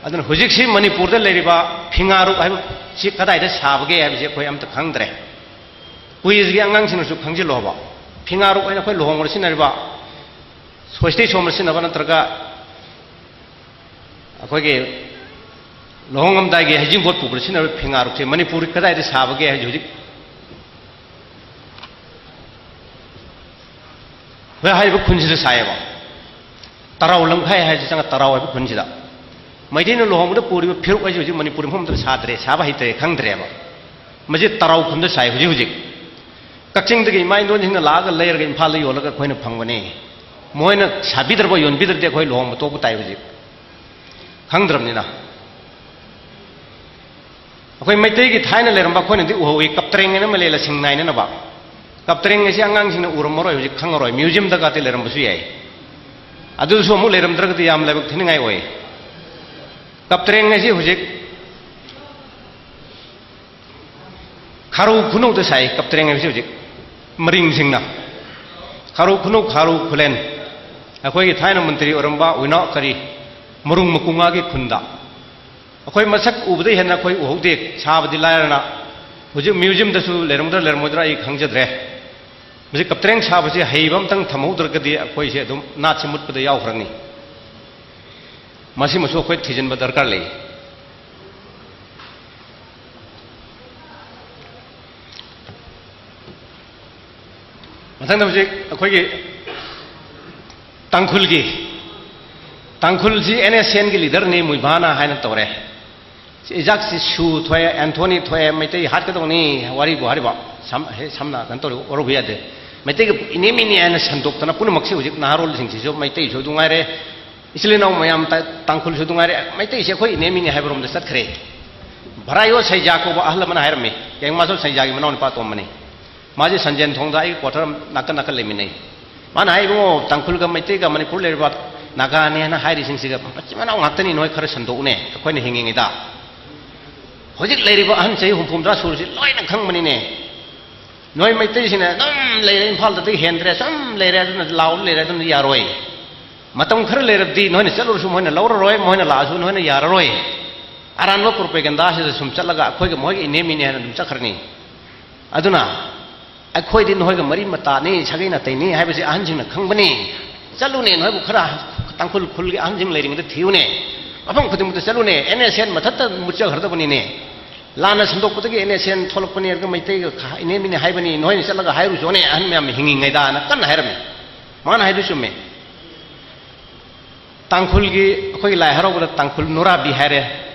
ꯑꯗꯨꯅ ꯍꯧꯖꯤꯛꯁꯤ ꯃꯅꯤꯄꯨꯔꯗ ꯂꯩꯔꯤꯕ ꯐꯤꯉꯥꯔꯨꯛ ꯍꯥꯏꯕꯁꯤ ꯀꯗꯥꯏꯗ ꯁꯥꯕꯒꯦ ꯍꯥꯏꯕꯁꯤ ꯑꯩꯈꯣꯏ ꯑꯝꯇ ꯈꯪꯗ꯭ꯔꯦ꯫ ꯀꯨꯏꯖꯒꯤ ꯑꯉꯥꯡꯁꯤꯡꯅꯁꯨ ꯈꯪꯖꯤꯜꯂꯣꯕ꯫ ꯐꯤꯉꯥꯔꯨꯛ ꯍꯥꯏꯅ ꯑꯩꯈꯣꯏ ꯂꯨꯍꯣꯡꯕꯗ ꯁꯤꯖꯤꯟꯅꯔꯤꯕ, ꯁꯣꯁꯇꯤ ꯁꯣꯝꯕꯗ ꯁꯤꯖꯤꯟꯅꯕ ꯅꯠꯇ꯭ꯔꯒ ꯑꯩꯈꯣꯏꯒꯤ ꯂꯨꯍꯣꯡꯉꯝꯗꯥꯏꯒꯤ ꯍꯩꯖꯤꯡꯄꯣꯠ ꯄꯨꯕꯗ ꯁꯤꯖꯤꯟꯅꯔꯤꯕ ꯐꯤꯉꯥꯔꯨꯛꯁꯦ ꯃꯅꯤꯄꯨꯔ ꯀꯗꯥꯏꯗ ꯁꯥꯕꯒꯦ ꯍꯥꯏꯁꯦ ꯍꯧꯖꯤꯛ ꯍꯣꯏ, ꯍꯥꯏꯔꯤꯕ ꯈꯨꯟꯁꯤꯗ ꯁꯥꯏꯌꯦꯕ꯫ ꯇꯔꯥꯎ ꯂꯝꯈꯥꯏ ꯍꯥꯏꯁꯤ ꯆꯪꯉ ꯇꯔꯥꯎ ꯍꯥꯏꯕ ꯈꯨꯟꯁꯤꯗ꯫ ꯃꯩꯇꯩꯅ ꯂꯨꯍꯣꯡꯕꯗ ꯄꯨꯔꯤꯕ ꯐꯤꯔꯨꯛ ꯍꯥꯏꯁꯤ ꯍꯧꯖꯤꯛ ꯃꯅꯤꯄꯨꯔ ꯃꯐꯝꯗ ꯁꯥꯗ꯭ꯔꯦ, ꯁꯥꯕ ꯍꯩꯇ꯭ꯔꯦ, ꯈꯪꯗ꯭ꯔꯦꯕ꯫ ꯃꯁꯤ ꯇꯔꯥꯎ ꯈꯨꯟꯗ ꯁꯥꯏ ꯍꯧꯖꯤꯛ ꯍꯧꯖꯤꯛ꯫ ꯀꯛꯆꯤꯡꯗꯒꯤ ꯏꯃꯥ ꯏꯟꯗꯣꯟꯁꯤꯡꯅ ꯂꯥꯛꯑꯒ ꯂꯩꯔꯒ ꯏꯝꯐꯥꯜꯗ ꯌꯣꯜꯂꯒ ꯑꯩꯈꯣꯏꯅ ꯐꯪꯕꯅꯦ꯫ ꯃꯣꯏꯅ ꯁꯥꯕꯤꯗ꯭ꯔꯕ, ꯌꯣꯟꯕꯤꯗ꯭ꯔꯗꯤ ꯑꯩꯈꯣꯏ ꯂꯨꯍꯣꯡꯕ ꯇꯣꯛꯄ ꯇꯥꯏ ꯍꯧꯖꯤꯛ꯫ ꯈꯪꯗ꯭ꯔꯕꯅꯤꯅ꯫ ꯑꯩꯈꯣꯏ ꯃꯩꯇꯩꯒꯤ ꯊꯥꯏꯅ ꯂꯩꯔꯝꯕ ꯑꯩꯈꯣꯏꯅꯗꯤ ꯎꯍꯧꯏ, ꯀꯞꯇ꯭ꯔꯦꯡ ꯍꯥꯏꯅ ꯑꯃ ꯂꯩ, ꯂꯁꯤꯡ ꯅꯥꯏꯅꯅꯕ꯫ ꯀꯞꯇ꯭ꯔꯦꯡ ꯑꯁꯤ ꯑꯉꯥꯡꯁꯤꯡꯅ ꯎꯔꯝꯃꯔꯣꯏ, ꯍꯧꯖꯤꯛ ꯈꯪꯉꯔꯣꯏ, ꯃ꯭ꯌꯨꯖꯤꯌꯝꯗꯒꯗꯤ ꯂꯩꯔꯝꯕꯁꯨ ꯌꯥꯏ꯫ ꯑꯗꯨꯁꯨ ꯑꯃꯨꯛ ꯂꯩꯔꯝꯗ꯭ꯔꯒꯗꯤ ꯌꯥꯝ ꯂꯥꯏꯕꯛ ꯊꯤꯅꯤꯡꯉꯥꯏ ꯑꯣꯏ꯫ ꯀꯞꯇ꯭ꯔꯦꯡ ꯑꯁꯤ ꯍꯧꯖꯤꯛ ꯈꯥꯔꯧ ꯈꯨꯅꯧꯗ ꯁꯥꯏ, ꯀꯞꯇ꯭ꯔꯦꯡ ꯍꯥꯏꯕꯁꯤ ꯍꯧꯖꯤꯛ ꯃꯔꯤꯡꯁꯤꯡꯅ꯫ ꯈꯥꯔꯧ ꯈꯨꯅꯧ, ꯈꯥꯔꯧ ꯈꯨꯂꯦꯟ, ꯑꯩꯈꯣꯏꯒꯤ ꯊꯥꯏꯅ ꯃꯟꯇ꯭ꯔꯤ ꯑꯣꯏꯔꯝꯕ ꯎꯏꯅꯥꯎ ꯀꯔꯤ ꯃꯔꯨꯡ ꯃꯀꯨꯉꯥꯒꯤ ꯈꯨꯟꯗ ꯑꯩꯈꯣꯏ ꯃꯁꯛ ꯎꯕꯗꯩ ꯍꯦꯟꯅ ꯑꯩꯈꯣꯏ ꯎꯍꯧꯗꯦ꯫ ꯁꯥꯕꯗꯤ ꯂꯥꯏꯔꯅ ꯍꯧꯖꯤꯛ ꯃ꯭ꯌꯨꯖꯤꯌꯝꯗꯁꯨ ꯂꯩꯔꯝꯒꯗ꯭ꯔꯥ ꯂꯩꯔꯝꯃꯣꯏꯗ꯭ꯔꯥ ꯑꯩ ꯈꯪꯖꯗ꯭ꯔꯦ꯫ ꯃꯁꯤ ꯀꯞꯇ꯭ꯔꯦꯡ ꯁꯥꯕꯁꯤ ꯍꯩꯕ ꯑꯝꯇꯪ ꯊꯝꯍꯧꯗ꯭ꯔꯒꯗꯤ ꯑꯩꯈꯣꯏꯁꯦ ꯑꯗꯨꯝ ꯅꯥꯠꯁꯤ ꯃꯨꯠꯄꯗ ꯌꯥꯎꯈ꯭ꯔꯅꯤ꯫ ꯃꯁꯤꯃꯁꯨ ꯑꯩꯈꯣꯏ ꯊꯤꯖꯤꯟꯕ ꯗꯔꯀꯥꯔ ꯂꯩ꯫ ꯃꯊꯪꯗ ꯍꯧꯖꯤꯛ ꯑꯩꯈꯣꯏꯒꯤ ꯇꯥꯡꯈꯨꯜꯒꯤ, ꯇꯥꯡꯈꯨꯜꯁꯤ ꯑꯦꯟ ꯑꯦꯁ ꯑꯦꯟꯒꯤ ꯂꯤꯗꯔꯅꯤ ꯃꯨꯏꯚꯥꯅ ꯍꯥꯏꯅ ꯇꯧꯔꯦ꯫ ꯁꯤ ꯏꯖꯥꯛꯁꯤ ꯁꯨ ꯊꯣꯛꯑꯦ, ꯑꯦꯟꯊꯣꯅꯤ ꯊꯣꯛꯑꯦ, ꯃꯩꯇꯩ ꯍꯥꯠꯀꯗꯧꯅꯤ, ꯋꯥꯔꯤꯕꯨ ꯍꯥꯏꯔꯤꯕ꯫ ꯁꯝ-, ꯍꯦ, ꯁꯝꯅ ꯀꯩꯅꯣ ꯇꯧꯔꯦ, ꯑꯣꯔꯧꯕ ꯌꯥꯗꯦ꯫ ꯃꯩꯇꯩꯒ ꯏꯅꯦ ꯃꯤꯅꯦ ꯍꯥꯏꯅ ꯁꯟꯗꯣꯛꯇꯅ ꯄꯨꯝꯅꯃꯛꯁꯦ ꯍꯧꯖꯤꯛ ꯅꯍꯥꯔꯣꯜꯁꯤꯡꯁꯤꯁꯨ ꯃꯩꯇꯩꯁꯨ ꯑꯗꯨ ꯉꯥꯏꯔꯦ, ꯏꯆꯤꯜ ꯏꯅꯥꯎ ꯃꯌꯥꯝ ꯇ-, ꯇꯥꯡꯈꯨꯜꯁꯨ ꯑꯗꯨ ꯉꯥꯏꯔꯦ, ꯃꯩꯇꯩꯁꯦ ꯑꯩꯈꯣꯏ ꯏꯅꯦ ꯃꯤꯅꯦ ꯍꯥꯏꯕꯔꯣꯝꯗ ꯆꯠꯈ꯭ꯔꯦ꯫ ꯚꯔꯥꯌꯣ ꯁꯩꯖꯥ ꯀꯧꯕ ꯑꯍꯜ ꯑꯃꯅ ꯍꯥꯏꯔꯝꯃꯤ, ꯌꯥꯏꯉꯪ ꯃꯥꯁꯣ ꯁꯩꯖꯥꯒꯤ ꯃꯅꯥꯎ ꯅꯨꯄꯥ ꯑꯇꯣꯝꯕꯅꯤ꯫ ꯃꯥꯁꯦ ꯁꯟꯖꯦꯟ ꯊꯣꯡꯗ ꯑꯩꯒꯤ ꯀ꯭ꯋꯥꯇꯔ ꯅꯥꯀꯟ ꯅꯥꯀꯟ ꯂꯩꯃꯤꯟꯅꯩ꯫ ꯃꯥꯅ ꯍꯥꯏ, "ꯏꯕꯨꯡꯉꯣ, ꯇꯥꯡꯈꯨꯜꯒ ꯃꯩꯇꯩꯒ ꯃꯅꯤꯄꯨꯔ ꯂꯩꯔꯤꯕ ꯅꯥꯒꯥꯅꯦꯅ ꯍꯥꯏꯔꯤꯁꯤꯡꯁꯤꯒ ꯃꯆꯤꯟ ꯃꯅꯥꯎ ꯉꯥꯛꯇꯅꯤ, ꯅꯣꯏ ꯈꯔ ꯁꯟꯗꯣꯛꯎꯅꯦ, ꯑꯩꯈꯣꯏꯅ ꯍꯤꯡꯉꯤꯉꯩꯗ"꯫ ꯍꯧꯖꯤꯛ ꯂꯩꯔꯤꯕ ꯑꯍꯟ ꯆꯍꯤ ꯍꯨꯝꯐꯨ ꯍꯨꯝꯗ꯭ꯔꯥ ꯁꯨꯔꯁꯤ ꯂꯣꯏꯅ ꯈꯪꯕꯅꯤꯅꯦ꯫ ꯅꯣꯏ ꯃꯩꯇꯩꯁꯤꯅ ꯑꯗꯨꯝ ꯂꯩꯔꯦ, ꯏꯝꯐꯥꯜꯗꯗꯤ ꯍꯦꯟꯗ꯭ꯔꯦ, ꯁꯨꯝ ꯂꯩꯔꯦ, ꯑꯗꯨꯅ ꯂꯥꯎ ꯂꯩꯔꯦ, ꯑꯗꯨꯅ ꯌꯥꯔꯣꯏ꯫ ꯃꯇꯝ ꯈꯔ ꯂꯩꯔꯕꯗꯤ ꯅꯣꯏꯅ ꯆꯠꯂꯨꯔꯁꯨ ꯃꯣꯏꯅ ꯂꯧꯔꯔꯣꯏ, ꯃꯣꯏꯅ ꯂꯥꯛꯑꯁꯨ ꯅꯣꯏꯅ ꯌꯥꯔꯔꯣꯏ꯫ ꯑꯔꯥꯟꯕ ꯄ꯭ꯔꯣꯄꯦꯒꯦꯟꯗꯥꯁꯤꯗ ꯁꯨꯝ ꯆꯠꯂꯒ ꯑꯩꯈꯣꯏꯒ ꯃꯣꯏꯒ ꯏꯅꯦ ꯃꯤꯅꯦ ꯍꯥꯏꯅ ꯑꯗꯨꯝ ꯆꯠꯈ꯭ꯔꯅꯤ꯫ ꯑꯗꯨꯅ ꯑꯩꯈꯣꯏꯗꯤ ꯅꯈꯣꯏꯒ ꯃꯔꯤ ꯃꯇꯥꯅꯤ, ꯁꯥꯒꯩ ꯅꯥꯇꯩꯅꯤ ꯍꯥꯏꯕꯁꯤ ꯑꯍꯟꯁꯤꯡꯅ ꯈꯪꯕꯅꯤ꯫ ꯆꯠꯂꯨꯅꯦ, ꯅꯈꯣꯏꯕꯨ ꯈꯔ ꯇꯥꯡꯈꯨꯜ ꯈꯨꯜꯒꯤ ꯑꯍꯟꯁꯤꯡ ꯂꯩꯔꯤꯉꯩꯗ ꯊꯤꯌꯨꯅꯦ, ꯃꯐꯝ ꯈꯨꯗꯤꯡꯃꯛꯇ ꯆꯠꯂꯨꯅꯦ꯫ ꯑꯦꯟ ꯑꯦꯁ ꯑꯦꯟ ꯃꯊꯛꯇ ꯃꯨꯠꯆꯈ꯭ꯔꯗꯕꯅꯤꯅꯦ꯫ ꯂꯥꯟꯅ ꯁꯟꯗꯣꯛꯄꯗꯒꯤ ꯑꯦꯟ ꯑꯦꯁ ꯑꯦꯟ ꯊꯣꯛꯂꯛꯄꯅꯤ, ꯑꯗꯨꯒ ꯃꯩꯇꯩꯒ ꯈ-, ꯏꯅꯦ ꯃꯤꯅꯦ ꯍꯥꯏꯕꯅꯤ, ꯅꯈꯣꯏꯅ ꯆꯠꯂꯒ ꯍꯥꯏꯔꯨꯆꯣꯅꯦ, ꯑꯍꯟ ꯃꯌꯥꯝ ꯍꯤꯡꯉꯤꯉꯩꯗꯅ ꯀꯟꯅ ꯍꯥꯏꯔꯝꯃꯤ꯫ ꯃꯥꯅ ꯍꯥꯏꯗꯨ ꯆꯨꯝꯃꯦ꯫ ꯇꯥꯡꯈꯨꯜꯒꯤ ꯑꯩꯈꯣꯏꯒꯤ ꯂꯥꯏ ꯍꯔꯥꯎꯕꯗ ꯇꯥꯡꯈꯨꯜ ꯅꯨꯔꯥꯕꯤ ꯍꯥꯏꯔꯦ,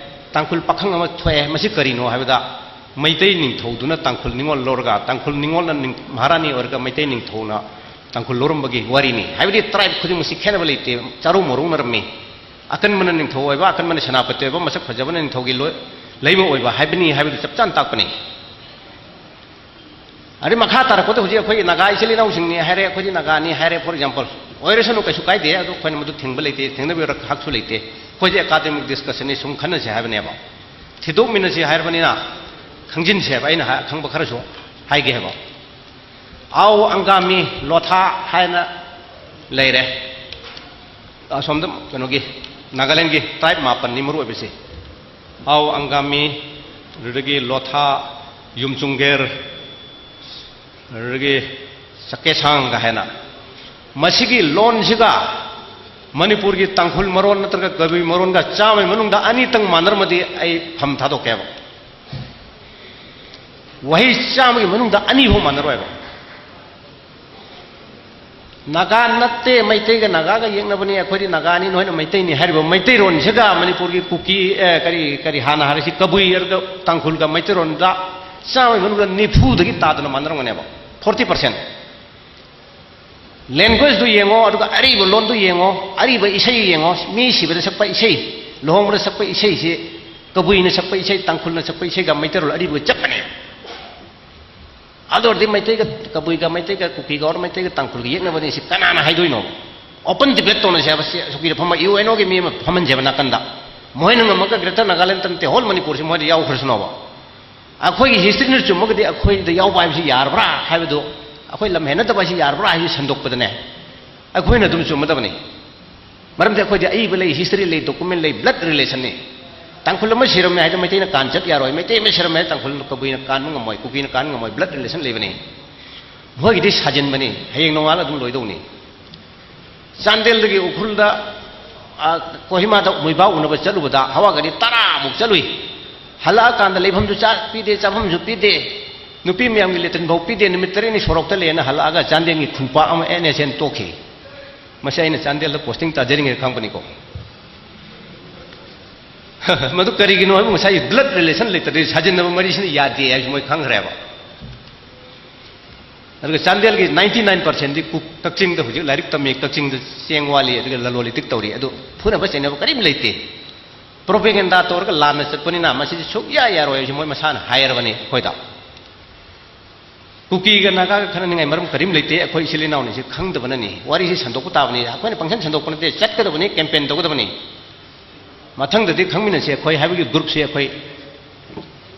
ꯇꯥꯡꯈꯨꯜ ꯄꯥꯈꯪ ꯑꯃ ꯊꯣꯛꯑꯦ꯫ ꯃꯁꯤ ꯀꯔꯤꯅꯣ ꯍꯥꯏꯕꯗ, ꯃꯩꯇꯩ ꯅꯤꯡꯊꯧꯗꯨꯅ ꯇꯥꯡꯈꯨꯜ ꯅꯤꯉꯣꯜ ꯂꯧꯔꯒ, ꯇꯥꯡꯈꯨꯜ ꯅꯤꯉꯣꯜꯅ ꯅꯤꯡ-, ꯃꯍꯥꯔꯥꯅꯤ ꯑꯣꯏꯔꯒ ꯃꯩꯇꯩ ꯅꯤꯡꯊꯧꯅ ꯇꯥꯡꯈꯨꯜ ꯂꯧꯔꯝꯕꯒꯤ ꯋꯥꯔꯤꯅꯤ꯫ ꯍꯥꯏꯕꯗꯤ ꯇ꯭ꯔꯥꯏꯞ ꯈꯨꯗꯤꯡꯃꯛꯁꯤ ꯈꯦꯠꯅꯕ ꯂꯩꯇꯦ, ꯆꯥꯔꯧ ꯃꯧꯔꯧꯅꯔꯝꯃꯤ꯫ ꯑꯀꯟꯕꯅ ꯅꯤꯡꯊꯧ ꯑꯣꯏꯕ, ꯑꯀꯟꯕꯅ ꯁꯦꯅꯥꯄꯇꯤ ꯑꯣꯏꯕ, ꯃꯁꯛ ꯐꯖꯕꯅ ꯅꯤꯡꯊꯧꯒꯤ ꯂꯣꯏ-, ꯂꯩꯃ ꯑꯣꯏꯕ ꯍꯥꯏꯕꯅꯤ ꯍꯥꯏꯕꯗꯨ ꯆꯞ ꯆꯥꯅ ꯇꯥꯛꯄꯅꯤ꯫ ꯑꯗꯩ ꯃꯈꯥ ꯇꯥꯔꯛꯄꯗ ꯍꯧꯖꯤꯛ ꯑꯩꯈꯣꯏꯒꯤ ꯅꯥꯒꯥ ꯏꯆꯤꯜ ꯏꯅꯥꯎꯁꯤꯡꯅꯤ ꯍꯥꯏꯔꯦ, ꯑꯩꯈꯣꯏꯗꯤ ꯅꯥꯒꯥꯅꯤ ꯍꯥꯏꯔꯦ, for example, ꯑꯣꯏꯔꯁꯅꯨ, ꯀꯩꯁꯨ ꯀꯥꯏꯗꯦ, ꯑꯗꯣ ꯑꯩꯈꯣꯏꯅ ꯃꯗꯨ ꯊꯤꯡꯕ ꯂꯩꯇꯦ, ꯊꯤꯡꯅꯕꯒꯤ ꯍꯛꯁꯨ ꯂꯩꯇꯦ꯫ ꯑꯩꯈꯣꯏꯁꯦ academic discussion ꯅꯤ, ꯁꯨꯝ ꯈꯟꯅꯁꯦ ꯍꯥꯏꯕꯅꯦꯕ꯫ ꯊꯤꯗꯣꯛꯃꯤꯟꯅꯁꯤ ꯍꯥꯏꯔꯕꯅꯤꯅ ꯈꯪꯖꯤꯟꯁꯦꯕ, ꯑꯩꯅ ꯍꯥꯏ-, ꯈꯪꯕ ꯈꯔꯁꯨ ꯍꯥꯏꯒꯦ ꯍꯥꯏꯕ꯫ ꯑꯥꯎ ꯑꯪꯒꯥꯃꯤ ꯂꯣꯊꯥ ꯍꯥꯏꯅ ꯂꯩꯔꯦ꯫ ꯑꯁꯣꯝꯗ ꯀꯩꯅꯣꯒꯤ, ꯅꯥꯒꯥꯂꯦꯟꯒꯤ ꯇ꯭ꯔꯥꯏꯕ ꯃꯥꯄꯟꯅꯤ ꯃꯔꯨ ꯑꯣꯏꯕꯁꯦ꯫ ꯑꯥꯎ, ꯑꯪꯒꯥꯃꯤ, ꯑꯗꯨꯗꯒꯤ ꯂꯣꯊꯥ, ꯌꯨꯝꯆꯨꯡꯒꯦꯔ, ꯑꯗꯨꯗꯒꯤ ꯆꯀꯦꯁꯥꯡꯒ ꯍꯥꯏꯅ꯫ ꯃꯁꯤꯒꯤ ꯂꯣꯟꯁꯤꯒ ꯃꯅꯤꯄꯨꯔꯒꯤ ꯇꯥꯡꯈꯨꯜ ꯃꯔꯣꯟ ꯅꯠꯇ꯭ꯔꯒ ꯀꯕꯨꯏ ꯃꯔꯣꯟꯒ ꯆꯥꯝꯃꯒꯤ ꯃꯅꯨꯡꯗ ꯑꯅꯤꯇꯪ ꯃꯥꯟꯅꯔꯝꯃꯗꯤ ꯑꯩ ꯐꯝ ꯊꯥꯗꯣꯛꯀꯦꯕ꯫ ꯋꯥꯍꯩ ꯆꯥꯝꯃꯒꯤ ꯃꯅꯨꯡꯗ ꯑꯅꯤ ꯐꯥꯎ ꯃꯥꯟꯅꯔꯣꯏꯕ꯫ ꯅꯥꯒꯥ ꯅꯠꯇꯦ, ꯃꯩꯇꯩꯒ ꯅꯥꯒꯥꯒ ꯌꯦꯛꯅꯕꯅꯤ, ꯑꯩꯈꯣꯏꯗꯤ ꯅꯥꯒꯥꯅꯤ, ꯅꯣꯏꯅ ꯃꯩꯇꯩꯅꯤ ꯍꯥꯏꯔꯤꯕ ꯃꯩꯇꯩꯔꯣꯟꯁꯤꯒ ꯃꯅꯤꯄꯨꯔꯒꯤ ꯀꯨꯀꯤ, ꯑꯦ, ꯀꯔꯤ, ꯀꯔꯤ ꯍꯥꯟꯅ ꯍꯥꯏꯔꯁꯤ, ꯀꯕꯨꯏ ꯑꯗꯨꯒ ꯇꯥꯡꯈꯨꯜꯒ ꯃꯩꯇꯩꯔꯣꯟꯗ ꯆꯥꯝꯃꯒꯤ ꯃꯅꯨꯡꯗ ꯅꯤꯐꯨꯗꯒꯤ ꯇꯥꯗꯅ ꯃꯥꯟꯅꯔꯝꯒꯅꯦꯕ, forty percent꯫ Languageꯗꯨ ꯌꯦꯡꯉꯣ, ꯑꯗꯨꯒ ꯑꯔꯤꯕ ꯂꯣꯟꯗꯨ ꯌꯦꯡꯉꯣ, ꯑꯔꯤꯕ ꯏꯁꯩ ꯌꯦꯡꯉꯣ, ꯃꯤ ꯁꯤꯕꯗ ꯁꯛꯄ ꯏꯁꯩ, ꯂꯨꯍꯣꯡꯕꯗ ꯁꯛꯄ ꯏꯁꯩꯁꯤ, ꯀꯕꯨꯏꯅ ꯁꯛꯄ ꯏꯁꯩ, ꯇꯥꯡꯈꯨꯜꯅ ꯁꯛꯄ ꯏꯁꯩꯒ ꯃꯩꯇꯩꯔꯣꯜ ꯑꯔꯤꯕꯒ ꯆꯞ ꯃꯥꯟꯅꯩ꯫ ꯑꯗꯨ ꯑꯣꯏꯔꯗꯤ ꯃꯩꯇꯩꯒ ꯀꯕꯨꯏꯒ, ꯃꯩꯇꯩꯒ ꯀꯨꯀꯤꯒ ꯑꯣꯔ ꯃꯩꯇꯩꯒ ꯇꯥꯡꯈꯨꯜꯒ ꯌꯦꯛꯅꯕꯅꯤ ꯁꯤ ꯀꯅꯥꯅ ꯍꯥꯏꯗꯣꯏꯅꯣ? Open debate ꯇꯧꯅꯁꯦ ꯍꯥꯏꯕ, ꯁꯤ ꯁꯨꯀꯤꯗ ꯐꯝꯕ ꯌꯨ ꯑꯦꯟ ꯑꯣꯒꯤ ꯃꯤ ꯑꯃ ꯐꯝꯍꯟꯁꯦꯕ ꯅꯥꯀꯟꯗ꯫ ꯃꯣꯏꯅ ꯉꯝꯃꯒ Greater Nagaland ꯅꯠꯇꯦ, whole ꯃꯅꯤꯄꯨꯔꯁꯤ ꯃꯣꯏꯗ ꯌꯥꯎꯈ꯭ꯔꯁꯅꯣꯕ꯫ ꯑꯩꯈꯣꯏꯒꯤ historyꯅ ꯆꯨꯝꯃꯒꯗꯤ ꯑꯩꯈꯣꯏꯗ ꯌꯥꯎꯕ ꯍꯥꯏꯕꯁꯤ ꯌꯥꯔꯕ꯭ꯔꯥ ꯍꯥꯏꯕꯗꯨ, ꯑꯩꯈꯣꯏ ꯂꯝ ꯍꯦꯟꯅꯗꯕ ꯍꯥꯏꯁꯤ ꯌꯥꯔꯕ꯭ꯔꯥ ꯍꯥꯏꯕꯁꯤ ꯁꯟꯗꯣꯛꯄꯗꯅꯦ, ꯑꯩꯈꯣꯏꯅ ꯑꯗꯨꯝ ꯆꯨꯝꯃꯗꯕꯅꯤ꯫ ꯃꯔꯝꯗꯤ ꯑꯩꯈꯣꯏꯗꯤ ꯑꯏꯕ ꯂꯩ, history ꯂꯩ, document ꯂꯩ, blood relationꯅꯤ꯫ ꯇꯥꯡꯈꯨꯜ ꯑꯃ ꯁꯤꯔꯝꯃꯦ ꯍꯥꯏꯗ ꯃꯩꯇꯩꯅ ꯀꯥꯟ ꯆꯠ ꯌꯥꯔꯣꯏ, ꯃꯩꯇꯩ ꯑꯃ ꯁꯤꯔꯝꯃꯦ ꯍꯥꯏꯗ ꯇꯥꯡꯈꯨꯜ ꯀꯕꯨꯏꯅ ꯀꯥꯟꯕ ꯉꯝꯃꯣꯏ, ꯀꯨꯀꯤꯅ ꯀꯥꯟꯕ ꯉꯝꯃꯣꯏ, blood relation ꯂꯩꯕꯅꯤ꯫ ꯃꯣꯏꯒꯤꯗꯤ ꯁꯥꯖꯤꯟꯕꯅꯤ, ꯍꯌꯦꯡ ꯅꯣꯡꯉꯥꯜꯂ ꯑꯗꯨꯝ ꯂꯣꯏꯗꯧꯅꯤ꯫ ꯆꯥꯟꯗꯦꯜꯗꯒꯤ ꯎꯈ꯭ꯔꯨꯜꯗ, ꯑ, ꯀꯣꯍꯤꯃꯥꯗ ꯃꯣꯏꯕꯥ ꯎꯅꯕ ꯆꯠꯂꯨꯕꯗ ꯍꯋꯥ ꯒꯥꯔꯤ ꯇꯔꯥꯃꯨꯛ ꯆꯠꯂꯨꯏ꯫ ꯍꯜꯂꯛꯑꯀꯥꯟꯗ ꯂꯩꯐꯝꯁꯨ ꯆꯥꯛ ꯄꯤꯗꯦ, ꯆꯥꯐꯝꯁꯨ ꯄꯤꯗꯦ, ꯅꯨꯄꯤ ꯃꯌꯥꯝꯒꯤ ꯂꯦꯇ꯭ꯔꯤꯟ ꯐꯥꯎ ꯄꯤꯗꯦ꯫ ꯅꯨꯃꯤꯠ ꯇꯔꯦꯠꯅꯤ ꯁꯣꯔꯣꯛꯇ ꯂꯩꯅ ꯍꯜꯂꯛꯑꯒ ꯆꯥꯟꯗꯦꯜꯒꯤ ꯈꯨꯟꯄꯥꯛ ꯑꯃ ꯑꯦꯟ ꯑꯦꯁ ꯑꯦꯟ ꯇꯣꯛꯈꯤ꯫ ꯃꯁꯤ ꯑꯩꯅ ꯆꯥꯟꯗꯦꯜꯗ posting ꯇꯥꯖꯔꯤꯉꯩꯗ ꯈꯪꯕꯅꯤꯀꯣ꯫ ꯃꯗꯨ ꯀꯔꯤꯒꯤꯅꯣ ꯍꯥꯏꯕ, ꯉꯁꯥꯏꯒꯤ blood relation ꯂꯩꯇ꯭ꯔꯗꯤ ꯁꯥꯖꯤꯟꯅꯕ ꯃꯔꯤꯁꯤꯅ ꯌꯥꯗꯦ ꯍꯥꯏꯕꯁꯤ ꯃꯣꯏ ꯈꯪꯈ꯭ꯔꯦꯕ꯫ ꯑꯗꯨꯒ ꯆꯥꯟꯗꯦꯜꯒꯤ ninety nine percentꯗꯤ ꯀꯨ-, ꯀꯛꯆꯤꯡꯗ ꯍꯧꯖꯤꯛ ꯂꯥꯏꯔꯤꯛ ꯇꯝꯃꯤ, ꯀꯛꯆꯤꯡꯗ ꯆꯦꯡ ꯋꯥꯠꯂꯤ, ꯑꯗꯨꯒ ꯂꯂꯣꯟ ꯏꯇꯤꯛ ꯇꯧꯔꯤ꯫ ꯑꯗꯨ ꯐꯨꯅꯕ ꯆꯩꯅꯕ ꯀꯔꯤꯝ ꯂꯩꯇꯦ꯫ Propaganda ꯇꯧꯔꯒ ꯂꯥꯟꯅ ꯆꯠꯄꯅꯤꯅ ꯃꯁꯤꯗꯤ ꯁꯨꯛꯌꯥ ꯌꯥꯔꯣꯏ ꯍꯥꯏꯕꯁꯤ ꯃꯣꯏ ꯃꯁꯥꯅ ꯍꯥꯏꯔꯕꯅꯤ ꯑꯩꯈꯣꯏꯗ꯫ ꯀꯨꯀꯤꯒ ꯅꯥꯒꯥꯒ ꯈꯠꯅꯅꯤꯡꯉꯥꯏ ꯃꯔꯝ ꯀꯔꯤꯝ ꯂꯩꯇꯦ꯫ ꯑꯩꯈꯣꯏ ꯏꯆꯤꯜ ꯏꯅꯥꯎꯅꯤꯁꯤ ꯈꯪꯗꯕꯅꯅꯤ꯫ ꯋꯥꯔꯤꯁꯤ ꯁꯟꯗꯣꯛꯄ ꯇꯥꯕꯅꯤ꯫ ꯑꯩꯈꯣꯏꯅ ꯄꯪꯁꯟ ꯁꯟꯗꯣꯛꯄ ꯅꯠꯇꯦ, ꯆꯠꯀꯗꯕꯅꯤ, campaign ꯇꯧꯒꯗꯕꯅꯤ꯫ ꯃꯊꯪꯗꯗꯤ ꯈꯪꯃꯤꯟꯅꯁꯤ꯫ ꯑꯩꯈꯣꯏ ꯍꯥꯏꯕꯒꯤ groupꯁꯤ ꯑꯩꯈꯣꯏ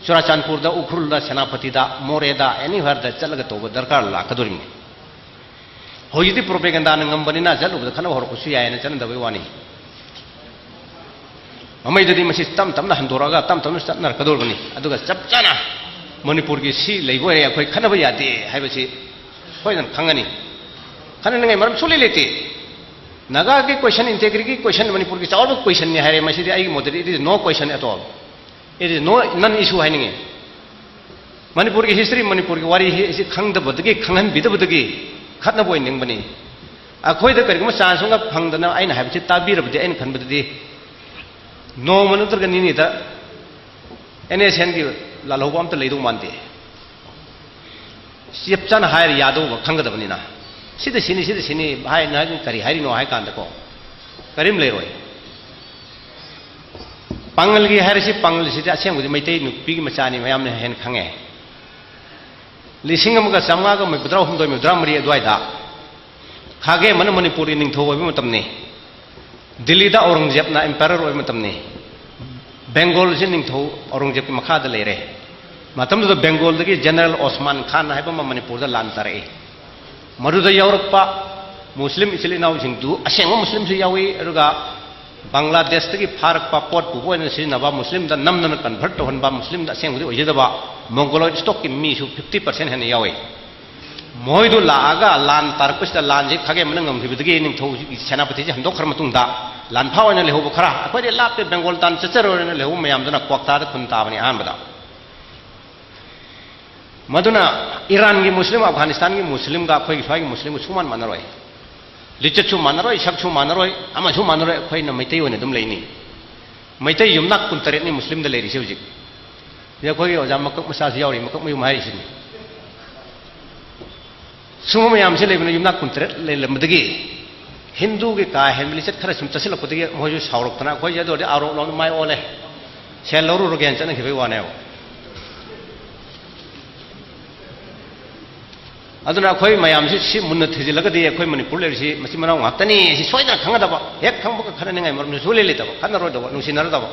ꯆꯨꯔꯥꯆꯥꯟꯄꯨꯔꯗ, ꯎꯈ꯭ꯔꯨꯜꯗ, ꯁꯦꯅꯥꯄꯇꯤꯗ, ꯃꯣꯔꯦꯗ, anywhereꯗ ꯆꯠꯂꯒ ꯇꯧꯕ ꯗꯔꯀꯥꯔ ꯂꯥꯛꯀꯗꯧꯔꯤꯕꯅꯤ꯫ ꯍꯧꯖꯤꯛꯇꯤ ꯄ꯭ꯔꯣꯄꯦꯒꯟꯗꯥꯅ ꯉꯝꯕꯅꯤꯅ ꯆꯠꯂꯨꯕꯗ ꯈꯠꯅꯕ ꯍꯧꯔꯛꯄꯁꯨ ꯌꯥꯏꯅ ꯆꯠꯅꯗꯕꯩ ꯋꯥꯅꯤ꯫ ꯃꯃꯩꯗꯗꯤ ꯃꯁꯤ ꯇꯞ ꯇꯞꯅ ꯍꯟꯗꯣꯔꯛꯑꯒ ꯇꯞ ꯇꯞꯅ ꯆꯠꯅꯔꯛꯀꯗꯧꯔꯕꯅꯤ꯫ ꯑꯗꯨꯒ ꯆꯞ ꯆꯥꯅ ꯃꯅꯤꯄꯨꯔꯒꯤ ꯁꯤ ꯂꯩꯕ ꯑꯣꯏꯔꯦ, ꯑꯩꯈꯣꯏ ꯈꯠꯅꯕ ꯌꯥꯗꯦ ꯍꯥꯏꯕꯁꯤ ꯁꯣꯏꯗꯅ ꯈꯪꯒꯅꯤ꯫ ꯈꯠꯅꯅꯤꯡꯉꯥꯏ ꯃꯔꯝ ꯁꯨꯡꯂꯩ ꯂꯩꯇꯦ꯫ ꯅꯥꯒꯥꯒꯤ ꯀꯣꯏꯁꯟ, ꯏꯟꯇꯦꯒ꯭ꯔꯤꯇꯤꯒꯤ ꯀꯣꯏꯁꯟ ꯃꯅꯤꯄꯨꯔꯒꯤ ꯆꯥꯎꯔꯕ ꯀꯣꯏꯁꯟꯅꯤ ꯍꯥꯏꯔꯦ꯫ ꯃꯁꯤꯗꯤ ꯑꯩꯒꯤ ꯃꯣꯠꯇꯗꯤ it is no question at all, it is no, non issue ꯍꯥꯏꯅꯤꯡꯉꯤ꯫ ꯃꯅꯤꯄꯨꯔꯒꯤ ꯍꯤꯁꯇ꯭ꯔꯤ, ꯃꯅꯤꯄꯨꯔꯒꯤ ꯋꯥꯔꯤ ꯑꯁꯤ ꯈꯪꯗꯕꯗꯒꯤ, ꯈꯪꯍꯟꯕꯤꯗꯕꯗꯒꯤ ꯈꯠꯅꯕ ꯑꯣꯏꯅꯤꯡꯕꯅꯤ꯫ ꯑꯩꯈꯣꯏꯗ ꯀꯔꯤꯒꯨꯝꯕ ꯆꯥꯟꯁ ꯑꯃꯒ ꯐꯪꯗꯅ ꯑꯩꯅ ꯍꯥꯏꯕꯁꯤ ꯇꯥꯕꯤꯔꯕꯗꯤ, ꯑꯩꯅ ꯈꯟꯕꯗꯗꯤ ꯅꯣꯡꯃ ꯅꯠꯇ꯭ꯔꯒ ꯅꯤꯅꯤꯗ ꯑꯦꯟ ꯑꯦꯁ ꯑꯦꯟꯒꯤ ꯂꯥꯜꯍꯧꯕ ꯑꯝꯇ ꯂꯩꯗꯧ ꯃꯥꯟꯗꯦ꯫ ꯆꯞ ꯆꯥꯅ ꯍꯥꯏꯔ ꯌꯥꯗꯧꯕ ꯈꯪꯒꯗꯕꯅꯤꯅ꯫ ꯁꯤꯗ ꯁꯤꯅꯤ, ꯁꯤꯗ ꯁꯤꯅꯤ ꯍꯥꯏꯅ ꯀꯔꯤ ꯍꯥꯏꯔꯤꯅꯣ ꯍꯥꯏ ꯀꯥꯟꯗꯀꯣ, ꯀꯔꯤꯝ ꯂꯩꯔꯣꯏ꯫ ꯄꯥꯉꯜꯒꯤ ꯍꯥꯏꯔꯤꯁꯤ, ꯄꯥꯉꯜꯁꯤꯗꯤ ꯑꯁꯦꯡꯕꯗꯤ ꯃꯩꯇꯩ ꯅꯨꯄꯤꯒꯤ ꯃꯆꯥꯅꯤ, ꯃꯌꯥꯝꯅ ꯍꯦꯟꯅ ꯈꯪꯉꯦ꯫ ꯂꯤꯁꯤꯡ ꯑꯃꯒ ꯆꯥꯝꯃꯉꯥꯒ ꯃꯧꯗ꯭ꯔꯥ ꯍꯨꯝꯗꯣꯏ, ꯃꯧꯗ꯭ꯔꯥ ꯃꯔꯤ ꯑꯗꯨꯋꯥꯏꯗ ꯈꯥꯒꯦ ꯑꯃꯅ ꯃꯅꯤꯄꯨꯔꯒꯤ ꯅꯤꯡꯊꯧ ꯑꯣꯏꯕ ꯃꯇꯝꯅꯤ꯫ ꯗꯤꯜꯂꯤꯗ ꯑꯧꯔꯪꯖꯦꯕꯅ emperor ꯑꯣꯏꯕ ꯃꯇꯝꯅꯤ꯫ ꯕꯦꯡꯒꯣꯜꯁꯤ ꯅꯤꯡꯊꯧ ꯑꯧꯔꯪꯖꯦꯕꯀꯤ ꯃꯈꯥꯗ ꯂꯩꯔꯦ꯫ ꯃꯇꯝꯗꯨꯗ ꯕꯦꯡꯒꯣꯜꯗꯒꯤ ꯖꯦꯅꯔꯦꯜ ꯑꯣꯁꯃꯥꯟ ꯈꯥꯟ ꯍꯥꯏꯕ ꯑꯃ ꯃꯅꯤꯄꯨꯔꯗ ꯂꯥꯟ ꯇꯥꯔꯛꯏ꯫ ꯃꯗꯨꯗ ꯌꯥꯎꯔꯛꯄ ꯃꯨꯁꯂꯤꯝ ꯏꯆꯤꯜ ꯏꯅꯥꯎꯁꯤꯡꯗꯨ ꯑꯁꯦꯡꯕ ꯃꯨꯁꯂꯤꯝꯁꯨ ꯌꯥꯎꯏ, ꯑꯗꯨꯒ ꯕꯪꯒ꯭ꯂꯥꯗꯦꯁꯇꯒꯤ ꯐꯥꯔꯛꯄ ꯄꯣꯠ ꯄꯨꯕ ꯑꯣꯏꯅ ꯁꯤꯖꯤꯟꯅꯕ, ꯃꯨꯁꯂꯤꯝꯗ ꯅꯝꯗꯅ convert ꯇꯧꯍꯟꯕ, ꯃꯨꯁꯂꯤꯝꯗ ꯑꯁꯦꯡꯕꯗꯤ ꯑꯣꯏꯖꯗꯕ ꯃꯣꯡꯒꯣꯂꯣꯏꯗ ꯁ꯭ꯇꯣꯛꯀꯤ ꯃꯤꯁꯨ fifty percent ꯍꯦꯟꯅ ꯌꯥꯎꯏ꯫ ꯃꯈꯣꯏꯗꯨ ꯂꯥꯛꯑꯒ ꯂꯥꯟ ꯇꯥꯔꯛꯄꯁꯤꯗ, ꯂꯥꯟꯁꯤ ꯈꯥꯒꯦ ꯑꯃꯅ ꯉꯝꯈꯤꯕꯗꯒꯤ ꯅꯤꯡꯊꯧ ꯁꯦꯅꯥꯄꯇꯤꯁꯤ ꯍꯟꯗꯣꯛꯈ꯭ꯔ ꯃꯇꯨꯡꯗ, ꯂꯥꯟꯐꯥ ꯑꯣꯏꯅ ꯂꯩꯍꯧꯕ ꯈꯔ, "ꯑꯩꯈꯣꯏꯗꯤ ꯂꯥꯞꯄꯦ, ꯕꯦꯡꯒꯣꯜ ꯇꯥꯟ ꯆꯠꯆꯔꯣꯏꯅ" ꯂꯩꯍꯧꯕ ꯃꯌꯥꯝꯗꯨꯅ ꯀ꯭ꯋꯥꯛꯇꯥꯗ ꯈꯨꯟ ꯇꯥꯕꯅꯤ ꯑꯍꯥꯟꯕꯗ꯫ ꯃꯗꯨꯅ ꯏꯔꯥꯟꯒꯤ ꯃꯨꯁꯂꯤꯝ, ꯑꯐꯒꯥꯅꯤꯁꯇꯥꯟꯒꯤ ꯃꯨꯁꯂꯤꯝꯒ ꯑꯩꯈꯣꯏꯒꯤ ꯁ꯭ꯋꯥꯏꯒꯤ ꯃꯨꯁꯂꯤꯝꯒ ꯁꯨꯡꯃꯥꯟ ꯃꯥꯟꯅꯔꯣꯏ꯫ ꯂꯤꯆꯠꯁꯨ ꯃꯥꯟꯅꯔꯣꯏ, ꯁꯛꯁꯨ ꯃꯥꯟꯅꯔꯣꯏ, ꯑꯃꯁꯨ ꯃꯥꯟꯅꯔꯣꯏ꯫ ꯑꯩꯈꯣꯏꯅ ꯃꯩꯇꯩ ꯑꯣꯏꯅ ꯑꯗꯨꯝ ꯂꯩꯅꯤ꯫ ꯃꯩꯇꯩ ꯌꯨꯝꯅꯥꯛ ꯀꯨꯟꯇꯔꯦꯠꯅꯤ ꯃꯨꯁꯂꯤꯝꯗ ꯂꯩꯔꯤꯁꯦ ꯍꯧꯖꯤꯛ꯫ ꯁꯤꯗ ꯑꯩꯈꯣꯏꯒꯤ ꯑꯣꯖꯥ ꯃꯀꯛ ꯃꯆꯥꯁꯨ ꯌꯥꯎꯔꯤ, ꯃꯀꯛ ꯃꯌꯨꯝ ꯍꯥꯏꯔꯤꯁꯤꯅꯤ꯫ ꯁꯨꯝꯕ ꯃꯌꯥꯝꯁꯤ ꯂꯩꯕꯅ ꯌꯨꯝꯅꯥꯛ ꯀꯨꯟꯇꯔꯦꯠ ꯂꯩꯔꯝꯕꯗꯒꯤ ꯍꯤꯟꯗꯨꯒꯤ ꯀꯥ ꯍꯦꯟꯕ ꯂꯤꯆꯠ ꯈꯔ ꯁꯨꯝ ꯆꯠꯁꯤꯜꯂꯛꯄꯗꯒꯤ ꯃꯣꯏꯁꯨ ꯁꯥꯎꯔꯛꯇꯅ ꯑꯩꯈꯣꯏꯁꯦ ꯑꯗꯨ ꯑꯣꯏꯔꯗꯤ ꯑꯥꯔꯣꯞ ꯂꯣꯝꯗ ꯃꯥꯏ ꯑꯣꯜꯂꯦ, ꯁꯦꯜ ꯂꯧꯔꯨꯔꯒꯦꯅ ꯆꯠꯅꯈꯤꯕꯒꯤ ꯋꯥꯅꯦꯕ꯫ ꯑꯗꯨꯅ ꯑꯩꯈꯣꯏ ꯃꯌꯥꯝꯁꯤ ꯁꯤ ꯃꯨꯟꯅ ꯊꯤꯖꯤꯜꯂꯒꯗꯤ ꯑꯩꯈꯣꯏ ꯃꯅꯤꯄꯨꯔ ꯂꯩꯔꯤꯁꯤ ꯃꯆꯤꯟ ꯃꯅꯥꯎ ꯉꯥꯛꯇꯅꯤ꯫ ꯁꯤ ꯁꯣꯏꯗꯅ ꯈꯪꯒꯗꯕ, ꯍꯦꯛ ꯈꯪꯕꯒ ꯈꯠꯅꯅꯤꯡꯉꯥꯏ ꯃꯔꯝꯁꯨ ꯁꯨꯡꯂꯩ ꯂꯩꯇꯕ, ꯈꯠꯅꯔꯣꯏꯗꯕ, ꯅꯨꯡꯁꯤꯅꯔꯗꯕ꯫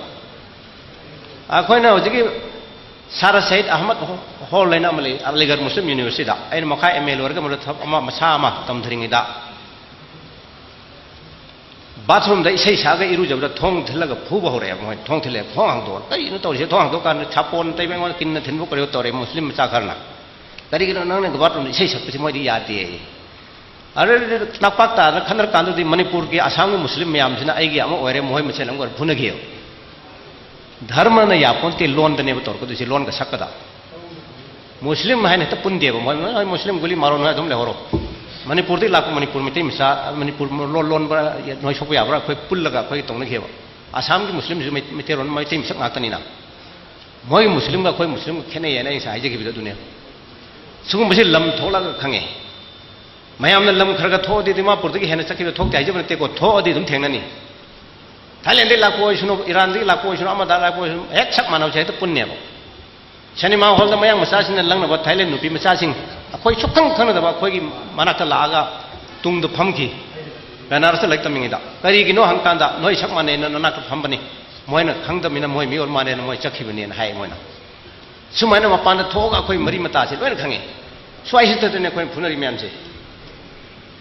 ꯑꯩꯈꯣꯏꯅ ꯍꯧꯖꯤꯛꯀꯤ ꯁꯥꯔ ꯁꯌꯤꯗ ꯑꯍꯃꯗ ꯍꯣ-, ꯍꯣꯜ ꯍꯥꯏꯅ ꯑꯃ ꯂꯩ, ꯑꯂꯤꯒꯔ ꯃꯨꯁꯂꯤꯝ ꯌꯨꯅꯤꯚꯔꯁꯤꯇꯤꯗ꯫ ꯑꯩꯅ ꯃꯈꯥ ꯑꯦꯝ ꯑꯦ ꯂꯣꯏꯔꯒ ꯃꯗꯨꯗ ꯊꯕꯛ ꯑꯃ, ꯃꯁꯥ ꯑꯃ ꯇꯝꯊꯔꯤꯉꯩꯗ, ꯕꯥꯊꯔꯨꯝꯗ ꯏꯁꯩ ꯁꯛꯑꯒ ꯏꯔꯨꯖꯕꯗ ꯊꯣꯡ ꯊꯤꯜꯂꯒ ꯐꯨꯕ ꯍꯧꯔꯛꯑꯦꯕ꯫ ꯃꯣꯏ ꯊꯣꯡ ꯊꯤꯜꯂꯦ, "ꯊꯣꯡ ꯍꯥꯡꯗꯣꯛꯑꯣ"꯫ "ꯀꯔꯤꯅꯣ ꯇꯧꯔꯤꯁꯦ? ꯊꯣꯡ ꯍꯥꯡꯗꯣꯛꯑꯀꯥꯟꯗ ꯁꯥꯄꯣꯟ ꯇꯩꯕ ꯑꯩꯉꯣꯟꯗ ꯀꯤꯟꯅ ꯊꯤꯟꯕ ꯀꯔꯤꯅꯣ ꯇꯧꯔꯦ ꯃꯨꯁꯂꯤꯝ ꯃꯆꯥ ꯈꯔꯅ꯫ ꯀꯔꯤꯒꯤꯅꯣ ꯅꯪꯅ ꯕꯥꯊꯔꯨꯝꯗ ꯏꯁꯩ ꯁꯛꯄꯁꯤ?" ꯃꯣꯏꯗꯤ ꯌꯥꯗꯦ꯫ ꯑꯗꯨꯗꯤ ꯅꯥꯛꯄꯥꯛ ꯇꯥꯗꯅ ꯈꯟꯅꯔꯀꯥꯟꯗꯗꯤ ꯃꯅꯤꯄꯨꯔꯒꯤ, ꯑꯁꯥꯝꯒꯤ ꯃꯨꯁꯂꯤꯝ ꯃꯌꯥꯝꯁꯤꯅ ꯑꯩꯒꯤ ꯑꯃ ꯑꯣꯏꯔꯦ, ꯃꯈꯣꯏ ꯃꯁꯦꯟ ꯑꯃꯨꯛ ꯑꯣꯏꯔꯦ, ꯐꯨꯅꯈꯤꯑꯕ꯫ ꯙꯔꯃꯅ ꯌꯥꯄꯣꯟꯇꯦ, ꯂꯣꯟꯗꯅꯦꯕ ꯇꯧꯔꯛꯀꯗꯣꯏꯁꯦ, ꯂꯣꯟꯒ ꯁꯛꯀꯗ꯫ ꯃꯨꯁꯂꯤꯝ ꯍꯥꯏꯅ ꯍꯦꯛꯇ ꯄꯨꯟꯗꯦꯕ꯫ ꯃꯣꯏ, ꯃꯣꯏ ꯃꯨꯁꯂꯤꯝ ꯒꯨꯂꯤ ꯃꯥꯔꯣꯟ ꯍꯣꯏ ꯑꯗꯨꯝ ꯂꯩꯍꯧꯔꯣ꯫ ꯃꯅꯤꯄꯨꯔꯗꯒꯤ ꯂꯥꯛꯄ ꯃꯅꯤꯄꯨꯔ ꯃꯩꯇꯩ ꯃꯆꯥ, ꯃꯅꯤꯄꯨꯔ ꯂꯣꯟ ꯂꯣꯟꯕ ꯅꯣꯏ ꯁꯣꯛꯄ ꯌꯥꯕ꯭ꯔꯥ? ꯑꯩꯈꯣꯏ ꯄꯨꯜꯂꯒ ꯑꯩꯈꯣꯏ ꯇꯧꯅꯈꯤꯑꯕ꯫ ꯑꯁꯥꯝꯒꯤ ꯃꯨꯁꯂꯤꯝꯁꯤꯁꯨ ꯃꯩ-, ꯃꯩꯇꯩꯔꯣꯟ, ꯃꯩꯇꯩ ꯃꯁꯛ ꯉꯥꯛꯇꯅꯤꯅ꯫ ꯃꯣꯏꯒꯤ ꯃꯨꯁꯂꯤꯝꯒ ꯑꯩꯈꯣꯏ ꯃꯨꯁꯂꯤꯝꯒ ꯈꯦꯠꯅꯩ ꯍꯥꯏꯅ ꯑꯩ ꯉꯁꯥꯏ ꯍꯥꯏꯖꯈꯤꯕꯗꯣ ꯑꯗꯨꯅꯦ꯫ ꯁꯤꯒꯨꯝꯕꯁꯤ ꯂꯝ ꯊꯣꯛꯂꯒ ꯈꯪꯉꯦ꯫ ꯃꯌꯥꯝꯅ ꯂꯝ ꯈꯔ ꯈꯔ ꯊꯣꯛꯑꯗꯤ, ꯗꯤꯃꯥꯄꯨꯔꯗꯒꯤ ꯍꯦꯟꯅ ꯆꯠꯈꯤꯕ ꯊꯣꯛꯇꯦ ꯍꯥꯏꯖꯕ ꯅꯠꯇꯦꯀꯣ, ꯊꯣꯛꯑꯗꯤ ꯑꯗꯨꯝ ꯊꯦꯡꯅꯅꯤ꯫ ꯊꯥꯏꯂꯦꯟꯗꯒꯤ ꯂꯥꯛꯄ ꯑꯣꯏꯁꯅꯨ, ꯏꯔꯥꯟꯗꯒꯤ ꯂꯥꯛꯄ ꯑꯣꯏꯁꯅꯨ, ꯑꯃꯗ ꯂꯥꯛꯄ ꯑꯣꯏꯁꯅꯨ, ꯍꯦꯛ ꯆꯞ ꯃꯥꯟꯅꯕꯁꯦ ꯍꯦꯛꯇ ꯄꯨꯟꯅꯦꯕ꯫ ꯁꯤꯅꯦꯃꯥ ꯍꯣꯜꯗ ꯃꯌꯥꯡ ꯃꯆꯥꯁꯤꯡꯅ ꯂꯪꯅꯕ ꯊꯥꯏꯂꯦꯟ ꯅꯨꯄꯤ ꯃꯆꯥꯁꯤꯡ, ꯑꯩꯈꯣꯏ ꯁꯨꯛꯈꯪ ꯈꯪꯅꯗꯕ ꯑꯩꯈꯣꯏꯒꯤ ꯃꯅꯥꯛꯇ ꯂꯥꯛꯑꯒ ꯇꯨꯡꯗ ꯐꯝꯈꯤ꯫ ꯕꯦꯅꯥꯔꯁꯇ ꯂꯥꯏꯔꯤꯛ ꯇꯝꯃꯤꯉꯩꯗ꯫ ꯀꯔꯤꯒꯤꯅꯣ ꯍꯪꯀꯥꯟꯗ, "ꯅꯣꯏ ꯁꯛ ꯃꯥꯟꯅꯩꯅ ꯅꯅꯥꯛꯇ ꯐꯝꯕꯅꯤ, ꯃꯣꯏꯅ ꯈꯪꯗꯕꯅꯤꯅ ꯃꯣꯏ ꯃꯤ ꯑꯣꯏꯔ ꯃꯥꯜꯂꯦꯅ ꯃꯣꯏ ꯆꯠꯈꯤꯕꯅꯦꯅ" ꯍꯥꯏ ꯃꯣꯏꯅ꯫ ꯁꯨꯃꯥꯏꯅ ꯃꯄꯥꯟꯗ ꯊꯣꯛꯑꯒ ꯑꯩꯈꯣꯏ ꯃꯔꯤ ꯃꯇꯥꯁꯦ ꯂꯣꯏꯅ ꯈꯪꯉꯦ꯫ ꯁ꯭ꯋꯥꯏꯁꯤꯗꯅꯦ ꯑꯩꯈꯣꯏꯅ ꯐꯨꯅꯔꯤ ꯃꯌꯥꯝꯁꯦ꯫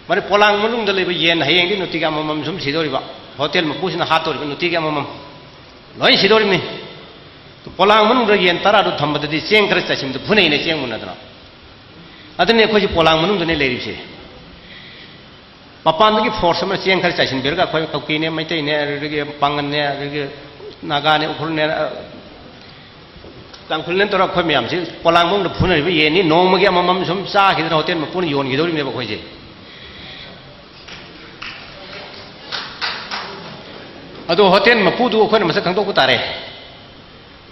ꯃꯔꯤ ꯄꯣꯂꯥꯡ ꯃꯅꯨꯡꯗ ꯂꯩꯕ ꯌꯦꯟ ꯍꯌꯦꯡꯗꯤ ꯅꯨꯡꯇꯤꯒꯤ ꯑꯃꯃꯝ ꯁꯨꯝ ꯁꯤꯗꯧꯔꯤꯕ, ꯍꯣꯇꯦꯜ ꯃꯄꯨꯁꯤꯅ ꯍꯥꯠꯇꯧꯔꯤꯕ ꯅꯨꯡꯇꯤꯒꯤ ꯑꯃꯃꯝ ꯂꯣꯏ ꯁꯤꯗꯧꯔꯤꯕꯅꯤ꯫ ꯄꯣꯂꯥꯡ ꯃꯅꯨꯡꯗ ꯌꯦꯟ ꯇꯔꯥꯗꯨ ꯊꯝꯕꯗꯗꯤ ꯆꯦꯡ ꯈꯔ ꯆꯥꯏꯁꯤꯟꯕꯗ ꯐꯨꯅꯩꯅꯦ, ꯆꯦꯡ ꯃꯨꯟꯅꯗꯅ꯫ ꯑꯗꯨꯅꯤ ꯑꯩꯈꯣꯏꯁꯤ ꯄꯣꯂꯥꯡ ꯃꯅꯨꯡꯗꯅꯦ ꯂꯩꯔꯤꯕꯁꯦ꯫ ꯃꯄꯥꯟꯗꯒꯤ ꯐꯣꯔꯁ ꯑꯃꯅ ꯆꯦꯡ ꯈꯔ ꯆꯥꯏꯁꯤꯟꯕꯤꯔꯒ ꯑꯩꯈꯣꯏ ꯀꯨꯀꯤꯅꯦ, ꯃꯩꯇꯩꯅꯦ, ꯑꯗꯨꯗꯒꯤ ꯄꯥꯡꯒꯜꯅꯦ, ꯑꯗꯨꯗꯒꯤ ꯅꯥꯒꯥꯅꯦ, ꯎꯈ꯭ꯔꯨꯜꯅꯦ, ꯑ, ꯇꯥꯡꯈꯨꯜꯅꯦ ꯇꯧꯔꯒ ꯑꯩꯈꯣꯏ ꯃꯌꯥꯝꯁꯤ ꯄꯣꯂꯥꯡ ꯃꯅꯨꯡꯗ ꯐꯨꯅꯔꯤꯕ ꯌꯦꯟꯅꯤ꯫ ꯅꯣꯡꯃꯒꯤ ꯑꯃꯃꯝ ꯁꯨꯝ ꯆꯥꯈꯤꯗꯅ ꯍꯣꯇꯦꯜ ꯃꯄꯨꯅ ꯌꯣꯟꯈꯤꯗꯧꯔꯤꯕꯅꯦꯕ ꯑꯩꯈꯣꯏꯁꯦ꯫ ꯑꯗꯣ ꯍꯣꯇꯦꯜ ꯃꯄꯨꯗꯨ ꯑꯩꯈꯣꯏꯅ ꯃꯁꯛ ꯈꯪꯗꯣꯛꯄ ꯇꯥꯔꯦ꯫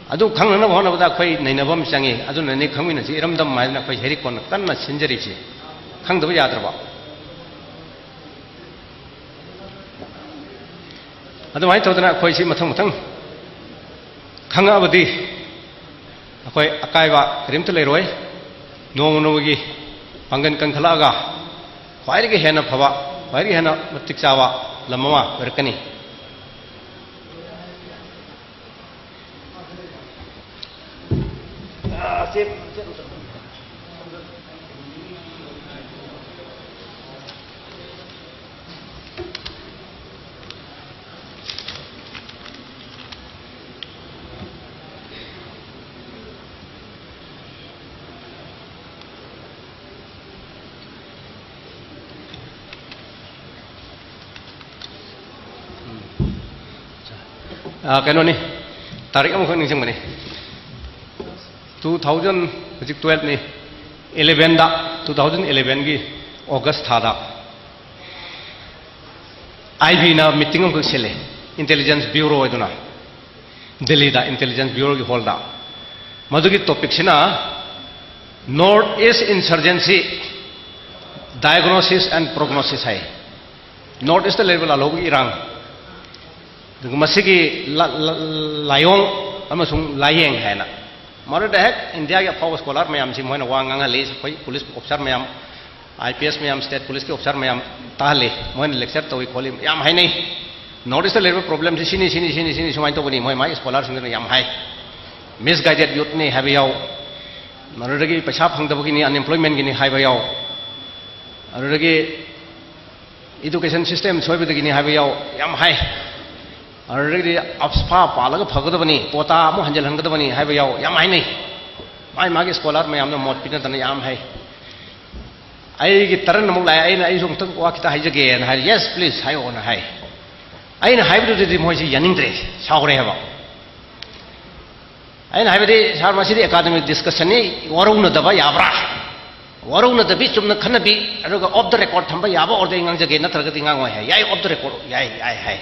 ꯑꯗꯨ ꯈꯪꯅꯅꯕ ꯍꯣꯠꯅꯕꯗ ꯑꯩꯈꯣꯏ ꯅꯩꯅꯕ ꯑꯃ ꯆꯪꯉꯤ꯫ ꯑꯗꯨꯅꯅꯤ ꯈꯪꯃꯤꯟꯅꯁꯤ ꯏꯔꯝꯗꯝ ꯍꯥꯏꯗꯅ ꯑꯩꯈꯣꯏ ꯍꯦꯔꯤꯀꯣꯟꯅ ꯀꯟꯅ ꯁꯤꯟꯖꯔꯤꯕꯁꯤ꯫ ꯈꯪꯗꯕ ꯌꯥꯗ꯭ꯔꯕ? ꯑꯗꯨꯃꯥꯏꯅ ꯇꯧꯗꯅ ꯑꯩꯈꯣꯏꯁꯤ ꯃꯊꯪ ꯃꯊꯪ ꯈꯪꯉꯛꯑꯕꯗꯤ ꯑꯩꯈꯣꯏ ꯑꯀꯥꯏꯕ ꯀꯔꯤꯝꯇ ꯂꯩꯔꯣꯏ꯫ ꯅꯣꯡꯃ ꯅꯣꯡꯃꯒꯤ ꯄꯥꯡꯒꯜ ꯀꯟꯈꯠꯂꯛꯑꯒ ꯈ꯭ꯋꯥꯏꯗꯒꯤ ꯍꯦꯟꯅ ꯐꯕ, ꯈ꯭ꯋꯥꯏꯗꯒꯤ ꯍꯦꯟꯅ ꯃꯇꯤꯛ ꯆꯥꯕ ꯂꯝ ꯑꯃ ꯑꯣꯏꯔꯛꯀꯅꯤ꯫ ꯑꯥ, ꯀꯩꯅꯣꯅꯤ, ꯇꯥꯔꯤꯛ ꯑꯃꯈꯛ ꯅꯤꯡꯁꯤꯡꯕꯅꯤ꯫ Two thousand, ꯍꯧꯖꯤꯛ twelve ꯅꯤ, eleven ꯗ, two thousand eleven ꯒꯤ August ꯊꯥꯗ ꯑꯥꯏ ꯕꯤꯅ meeting ꯑꯃꯈꯛ ꯁꯤꯜꯂꯦ, Intelligence Bureau ꯑꯣꯏꯗꯨꯅ, ꯗꯦꯜꯂꯤꯗ Intelligence Bureau ꯒꯤ hall ꯗ꯫ ꯃꯗꯨꯒꯤ topic ꯁꯤꯅ North East Insurgency, Diagnosis and Prognosis high. North East ꯇ ꯂꯩꯔꯤꯕ ꯂꯥꯜꯍꯧꯕꯒꯤ ꯏꯔꯥꯡ, ꯑꯗꯨꯒ ꯃꯁꯤꯒꯤ ꯂ-, ꯂ-, ꯂꯥꯏꯑꯣꯡ ꯑꯃꯁꯨꯡ ꯂꯥꯏꯌꯦꯡ ꯍꯥꯏꯅ꯫ ꯃꯗꯨꯗ ꯍꯦꯛ ꯏꯟꯗꯤꯌꯥꯒꯤ ꯑꯐꯥꯎꯕ scholar ꯃꯌꯥꯝꯁꯤ ꯃꯣꯏꯅ ꯋꯥ ꯉꯥꯡꯍꯜꯂꯤ, ꯑꯩꯈꯣꯏ police officer ꯃꯌꯥꯝ, ꯑꯥꯏ ꯄꯤ ꯑꯦꯁ ꯃꯌꯥꯝ, state police ꯀꯤ officer ꯃꯌꯥꯝ ꯇꯥꯍꯜꯂꯤ, ꯃꯣꯏꯅ lecture ꯇꯧꯏ ꯈꯣꯠꯂꯤ, ꯌꯥꯝ ꯍꯥꯏꯅꯩ꯫ North East ꯇ ꯂꯩꯔꯤꯕ problem ꯁꯤ ꯁꯤꯅꯤ, ꯁꯤꯅꯤ, ꯁꯤꯅꯤ, ꯁꯤꯅꯤ, ꯁꯨꯃꯥꯏꯅ ꯇꯧꯕꯅꯤ, ꯃꯣꯏ ꯃꯥꯒꯤ scholar ꯁꯤꯡꯗꯨꯅ ꯌꯥꯝ ꯍꯥꯏ꯫ Misguided youth ꯅꯤ ꯍꯥꯏꯕ ꯌꯥꯎ, ꯃꯗꯨꯗꯒꯤ ꯄꯩꯁꯥ ꯐꯪꯗꯕꯒꯤꯅꯤ, unemployment ꯒꯤꯅꯤ ꯍꯥꯏꯕ ꯌꯥꯎ, ꯑꯗꯨꯗꯒꯤ education system ꯁꯣꯏꯕꯗꯒꯤꯅꯤ ꯍꯥꯏꯕ ꯌꯥꯎ, ꯌꯥꯝ ꯍꯥꯏ꯫ ꯑꯗꯨꯗꯒꯤꯗꯤ ꯑꯞꯁꯐꯥ ꯄꯥꯜꯂꯒ ꯐꯒꯗꯕꯅꯤ, quota ꯑꯃꯨꯛ ꯍꯟꯖꯤꯜꯍꯟꯒꯗꯕꯅꯤ ꯍꯥꯏꯕ ꯌꯥꯎ, ꯌꯥꯝ ꯍꯥꯏꯅꯩ꯫ ꯃꯥꯒꯤ ꯃꯥꯒꯤ scholar ꯃꯌꯥꯝꯅ ꯃꯣꯠ ꯄꯤꯅꯗꯅ ꯌꯥꯝ ꯍꯥꯏ꯫ ꯑꯩꯒꯤ turn ꯑꯃꯨꯛ ꯂꯥꯛꯑꯦ, ꯑꯩꯅ, "ꯑꯩꯁꯨ ꯑꯃꯨꯛꯇꯪ ꯋꯥ ꯈꯤꯇ ꯍꯥꯏꯖꯒꯦꯅ" ꯍꯥꯏꯔꯦ꯫ "Yes, please, ꯍꯥꯏꯌꯣꯅ" ꯍꯥꯏ꯫ ꯑꯩꯅ ꯍꯥꯏꯕꯗꯨꯗꯗꯤ ꯃꯣꯏꯁꯤ ꯌꯥꯅꯤꯡꯗ꯭ꯔꯦ, ꯁꯥꯎꯔꯦ ꯍꯥꯏꯕ꯫ ꯑꯩꯅ ꯍꯥꯏꯕꯗꯤ, "Sir, ꯃꯁꯤꯗꯤ academic discussion ꯅꯤ, ꯋꯥꯔꯧꯅꯗꯕ ꯌꯥꯕ꯭ꯔꯥ? ꯋꯥꯔꯧꯅꯗꯕꯤ, ꯆꯨꯝꯅ ꯈꯟꯅꯕꯤ, ꯑꯗꯨꯒ off the record ꯊꯝꯕ ꯌꯥꯕ ꯑꯣꯏꯔꯗꯤ ꯑꯩ ꯉꯥꯡꯖꯒꯦ, ꯅꯠꯇ꯭ꯔꯒꯗꯤ ꯉꯥꯡꯉꯣꯏ" ꯍꯥꯏ꯫ "ꯌꯥꯏ, off the record, ꯌꯥꯏ, ꯌꯥꯏ" ꯍꯥꯏ꯫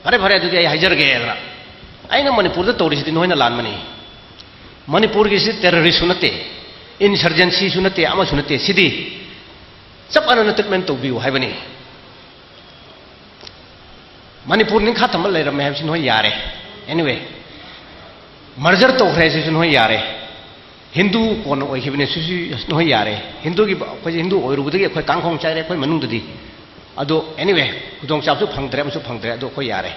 "ꯐꯔꯦ, ꯐꯔꯦ, ꯑꯗꯨꯗꯤ ꯑꯩ ꯍꯥꯏꯖꯔꯒꯦ" ꯍꯥꯏꯗꯅ꯫ ꯑꯩꯅ ꯃꯅꯤꯄꯨꯔꯗ ꯇꯧꯔꯤꯁꯤꯗꯤ ꯅꯣꯏꯅ ꯂꯥꯟꯕꯅꯤ꯫ ꯃꯅꯤꯄꯨꯔꯒꯤꯁꯤ terrorist ꯁꯨ ꯅꯠꯇꯦ, insurgency ꯁꯨ ꯅꯠꯇꯦ, ꯑꯃꯁꯨ ꯅꯠꯇꯦ꯫ ꯁꯤꯗꯤ ꯆꯞ ꯃꯥꯟꯅꯅ treatment ꯇꯧꯕꯤꯌꯨ ꯍꯥꯏꯕꯅꯤ꯫ ꯃꯅꯤꯄꯨꯔ ꯅꯤꯡꯈꯥ ꯊꯝꯕ ꯂꯩꯔꯝꯃꯦ ꯍꯥꯏꯕꯁꯤ ꯅꯣꯏ ꯌꯥꯔꯦ꯫ Anyway, merger ꯇꯧꯈ꯭ꯔꯦ ꯁꯤꯁꯨ ꯅꯣꯏ ꯌꯥꯔꯦ꯫ ꯍꯤꯟꯗꯨ ꯀꯣꯟꯅ ꯑꯣꯏꯈꯤꯕꯅꯦ ꯁꯤꯁꯨ ꯅꯣꯏ ꯌꯥꯔꯦ꯫ ꯍꯤꯟꯗꯨꯒꯤ, ꯑꯩꯈꯣꯏꯁꯦ ꯍꯤꯟꯗꯨ ꯑꯣꯏꯔꯨꯕꯗꯒꯤ ꯑꯩꯈꯣꯏ ꯀꯥꯡꯈꯣꯡ ꯆꯥꯏꯔꯦ ꯑꯩꯈꯣꯏ ꯃꯅꯨꯡꯗꯗꯤ꯫ ꯑꯗꯣ anyway, ꯈꯨꯗꯣꯡꯆꯥꯕꯁꯨ ꯐꯪꯗ꯭ꯔꯦ, ꯑꯃꯁꯨ ꯐꯪꯗ꯭ꯔꯦ, ꯑꯗꯣ ꯑꯩꯈꯣꯏ ꯌꯥꯔꯦ꯫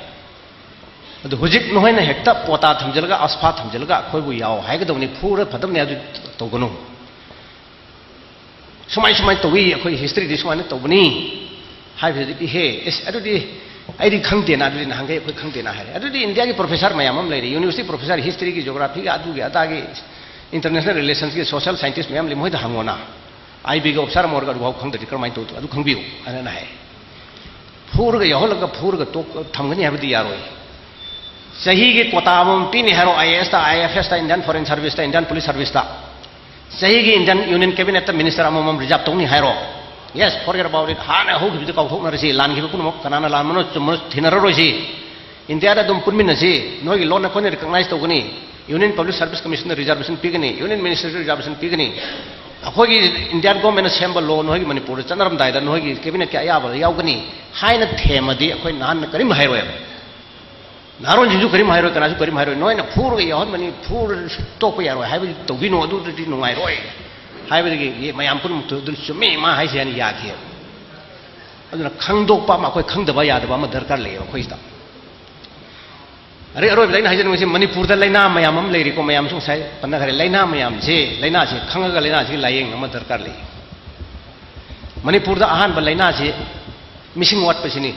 ꯑꯗꯨ ꯍꯧꯖꯤꯛ ꯅꯈꯣꯏꯅ ꯍꯦꯛꯇ ꯄꯣꯇꯥ ꯊꯝꯖꯤꯜꯂꯒ, ꯑꯁꯐꯥ ꯊꯝꯖꯤꯜꯂꯒ ꯑꯩꯈꯣꯏꯕꯨ ꯌꯥꯎ ꯍꯥꯏꯒꯗꯧꯕꯅꯤ, ꯐꯨꯔ ꯐꯗꯕꯅꯤ, ꯑꯗꯨ ꯇꯧꯒꯅꯨ꯫ ꯁꯨꯃꯥꯏ ꯁꯨꯃꯥꯏꯅ ꯇꯧꯏ, ꯑꯩꯈꯣꯏ historyꯗꯤ ꯁꯨꯃꯥꯏꯅ ꯇꯧꯕꯅꯤ ꯍꯥꯏꯕꯁꯤꯗꯤ, ꯏꯍꯦ, ꯑꯦꯁ, ꯑꯗꯨꯗꯤ ꯑꯩꯗꯤ ꯈꯪꯗꯦꯅ, ꯑꯗꯨꯗꯤ ꯅꯍꯥꯟꯈꯩ ꯑꯩꯈꯣꯏ ꯈꯪꯗꯦꯅ ꯍꯥꯏꯔꯦ꯫ ꯑꯗꯨꯗꯤ ꯏꯟꯗꯤꯌꯥꯒꯤ professor ꯃꯌꯥꯝ ꯑꯃ ꯂꯩꯔꯦ, university professor, historyꯒꯤ, geographyꯒꯤ, ꯑꯗꯨꯒꯤ ꯑꯗꯥꯒꯤ, international relationsꯀꯤ social scientist ꯃꯌꯥꯝ ꯂꯩ, ꯃꯣꯏꯗ ꯍꯪꯉꯣꯅ꯫ IBꯒꯤ officer ꯑꯃ ꯑꯣꯏꯔꯒ ꯑꯗꯨꯐꯥꯎ ꯈꯪꯗ꯭ꯔꯗꯤ ꯀꯔꯝꯍꯥꯏꯅ ꯇꯧꯗꯣꯏ? ꯑꯗꯨ ꯈꯪꯕꯤꯌꯨ ꯍꯥꯏꯅ ꯍꯥꯏ꯫ ꯐꯨꯔꯒ ꯌꯥꯎꯍꯜꯂꯒ ꯐꯨꯔꯒ ꯇꯣꯛ-, ꯊꯝꯒꯅꯤ ꯍꯥꯏꯕꯗꯤ ꯌꯥꯔꯣꯏ꯫ ꯆꯍꯤꯒꯤ quota ꯑꯃꯃꯝ ꯄꯤꯅꯤ ꯍꯥꯏꯔꯣ, IASꯇ, IFSꯇ, Indian Foreign Serviceꯇ, Indian Police Serviceꯇ꯫ ꯆꯍꯤꯒꯤ Indian Union Cabinetꯇ minister ꯑꯃꯃꯝ reserve ꯇꯧꯅꯤ ꯍꯥꯏꯔꯣ꯫ Yes, forget about it. ꯍꯥꯟꯅ ꯍꯧꯈꯤꯕꯗꯨ ꯀꯥꯎꯊꯣꯛꯅꯔꯁꯤ꯫ ꯂꯥꯟꯈꯤꯕ ꯄꯨꯝꯅꯃꯛ ꯀꯅꯥꯅ ꯂꯥꯟꯕꯅꯣ ꯆꯨꯝꯕꯅꯣ ꯊꯤꯅꯔꯔꯣꯏꯁꯤ꯫ ꯏꯟꯗꯤꯌꯥꯗ ꯑꯗꯨꯝ ꯄꯨꯟꯃꯤꯟꯅꯁꯤ꯫ ꯅꯣꯏꯒꯤ ꯂꯣꯟ ꯑꯩꯈꯣꯏꯅ recognize ꯇꯧꯒꯅꯤ꯫ Union Public Service Commissionꯗ reservation ꯄꯤꯒꯅꯤ, Union Ministryꯗ reservation ꯄꯤꯒꯅꯤ꯫ ꯑꯩꯈꯣꯏꯒꯤ Indian governmentꯅ ꯁꯦꯝꯕ law ꯅꯣꯏꯒꯤ ꯃꯅꯤꯄꯨꯔꯗ ꯆꯠꯅꯔꯝꯗꯥꯏꯗ ꯅꯣꯏꯒꯤ cabinetꯀꯤ ꯑꯌꯥꯕꯗ ꯌꯥꯎꯒꯅꯤ ꯍꯥꯏꯅ ꯊꯦꯝꯃꯗꯤ ꯑꯩꯈꯣꯏ ꯅꯍꯥꯟꯅ ꯀꯔꯤꯝ ꯍꯥꯏꯔꯣꯏꯕ꯫ ꯅꯍꯥꯔꯣꯟꯁꯤꯡꯁꯨ ꯀꯔꯤꯝ ꯍꯥꯏꯔꯣꯏ, ꯀꯅꯥꯁꯨ ꯀꯔꯤꯝ ꯍꯥꯏꯔꯣꯏ꯫ ꯅꯣꯏꯅ ꯐꯨꯔꯒ ꯌꯥꯎꯍꯟꯕꯅꯤ, ꯐꯨꯔ ꯇꯣꯛꯄ ꯌꯥꯔꯣꯏ ꯍꯥꯏꯕꯗꯤ ꯇꯧꯕꯤꯅꯣ, ꯑꯗꯨꯗꯗꯤ ꯅꯨꯡꯉꯥꯏꯔꯣꯏ ꯍꯥꯏꯕꯗꯒꯤ ꯃꯌꯥꯝ ꯄꯨꯝꯅꯃꯛꯇꯨ ꯑꯗꯨ ꯆꯨꯝꯃꯤ ꯃꯥ ꯍꯥꯏꯁꯦ ꯍꯥꯏꯅ ꯌꯥꯈꯤꯑꯕ꯫ ꯑꯗꯨꯅ ꯈꯪꯗꯣꯛꯄ ꯑꯃ, ꯑꯩꯈꯣꯏ ꯈꯪꯗꯕ ꯌꯥꯗꯕ ꯑꯃ ꯗꯔꯀꯥꯔ ꯂꯩꯌꯦꯕ ꯑꯩꯈꯣꯏꯁꯤꯗ꯫ ꯑꯔꯩ ꯑꯔꯣꯏꯕꯗ ꯑꯩꯅ ꯍꯥꯏꯖꯅꯤꯡꯕꯁꯤ, ꯃꯅꯤꯄꯨꯔꯗ ꯂꯥꯏꯅꯥ ꯃꯌꯥꯝ ꯑꯃ ꯂꯩꯔꯤꯀꯣ, ꯃꯌꯥꯝꯁꯨ ꯉꯁꯥꯏ ꯄꯟꯅꯈ꯭ꯔꯦ꯫ ꯂꯥꯏꯅꯥ ꯃꯌꯥꯝꯁꯤ, ꯂꯥꯏꯅꯥꯁꯤ ꯈꯪꯉꯒ ꯂꯥꯏꯅꯥꯁꯤꯒꯤ ꯂꯥꯏꯌꯦꯡ ꯑꯃ ꯗꯔꯀꯥꯔ ꯂꯩ꯫ ꯃꯅꯤꯄꯨꯔꯗ ꯑꯍꯥꯟꯕ ꯂꯥꯏꯅꯥꯁꯤ ꯃꯤꯁꯤꯡ ꯋꯥꯠꯄꯁꯤꯅꯤ꯫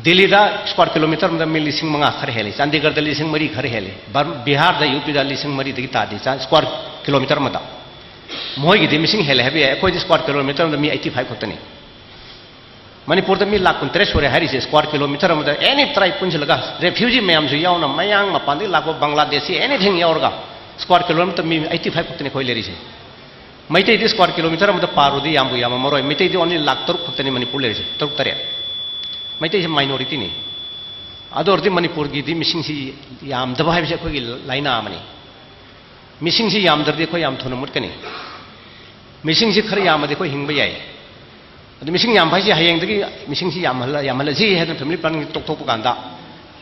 ꯗꯤꯜꯂꯤꯗ square kilometre ꯑꯃꯗ ꯃꯤ ꯂꯤꯁꯤꯡ ꯃꯉꯥ ꯈꯔ ꯍꯦꯜꯂꯤ, ꯆꯥꯟꯗꯤꯒꯔꯗ ꯂꯤꯁꯤꯡ ꯃꯔꯤ ꯈꯔ ꯍꯦꯜꯂꯤ, ꯕꯔ-, ꯕꯤꯍꯥꯔꯗ, UPꯗ ꯂꯤꯁꯤꯡ ꯃꯔꯤꯗꯒꯤ ꯇꯥꯗꯦ, ꯆꯥ-, square kilometre ꯑꯃꯗ꯫ ꯃꯣꯏꯒꯤꯗꯤ ꯃꯤꯁꯤꯡ ꯍꯦꯜꯂꯦ ꯍꯥꯏꯕ ꯌꯥꯏ, ꯑꯩꯈꯣꯏꯗꯤ square kilometre ꯑꯃꯗ ꯃꯤ eighty five ꯈꯛꯇꯅꯤ꯫ ꯃꯅꯤꯄꯨꯔꯗ ꯃꯤ ꯂꯥꯈ ꯀꯨꯟꯇꯔꯦꯠ ꯁꯨꯔꯦ ꯍꯥꯏꯔꯤꯁꯦ, square kilometre ꯑꯃꯗ any tribe ꯄꯨꯟꯁꯤꯜꯂꯒ, refugee ꯃꯌꯥꯝꯁꯨ ꯌꯥꯎꯅ, ꯃꯌꯥꯡ ꯃꯄꯥꯟꯗꯒꯤ ꯂꯥꯛꯄ, ꯕꯪꯒ꯭ꯂꯥꯗꯦꯁꯤ, anything ꯌꯥꯎꯔꯒ, square kilometre ꯃꯤ eighty five ꯈꯛꯇꯅꯤ ꯑꯩꯈꯣꯏ ꯂꯩꯔꯤꯁꯦ꯫ ꯃꯩꯇꯩꯗꯤ square kilometre ꯑꯃꯗ ꯄꯥꯔꯨꯗꯤ ꯌꯥꯝꯕꯨ ꯌꯥꯝꯃꯝꯃꯔꯣꯏ꯫ ꯃꯩꯇꯩꯗꯤ only ꯂꯥꯈ ꯇꯔꯨꯛ ꯈꯛꯇꯅꯤ ꯃꯅꯤꯄꯨꯔ ꯂꯩꯔꯤꯁꯦ, ꯇꯔꯨꯛ ꯇꯔꯦꯠ꯫ ꯃꯩꯇꯩꯁꯦ minorityꯅꯤ꯫ ꯑꯗꯨ ꯑꯣꯏꯔꯗꯤ ꯃꯅꯤꯄꯨꯔꯒꯤꯗꯤ ꯃꯤꯁꯤꯡꯁꯤ ꯌꯥꯝꯗꯕ ꯍꯥꯏꯕꯁꯤ ꯑꯩꯈꯣꯏꯒꯤ ꯂꯥꯏꯅꯥ ꯑꯃꯅꯤ꯫ ꯃꯤꯁꯤꯡꯁꯤ ꯌꯥꯝꯗ꯭ꯔꯗꯤ ꯑꯩꯈꯣꯏ ꯌꯥꯝ ꯊꯨꯅ ꯃꯨꯠꯀꯅꯤ꯫ ꯃꯤꯁꯤꯡꯁꯤ ꯈꯔ ꯌꯥꯝꯃꯗꯤ ꯑꯩꯈꯣꯏ ꯍꯤꯡꯕ ꯌꯥꯏ꯫ ꯑꯗꯨ ꯃꯤꯁꯤꯡ ꯌꯥꯝꯕ ꯍꯥꯏꯁꯦ ꯍꯌꯦꯡꯗꯒꯤ ꯃꯤꯁꯤꯡꯁꯤ ꯌꯥꯝꯍꯜꯂ-, ꯌꯥꯝꯍꯜꯂꯁꯤ ꯍꯥꯏꯗꯅ family planning ꯇꯣꯛꯊꯣꯛꯄ ꯀꯥꯟꯗ,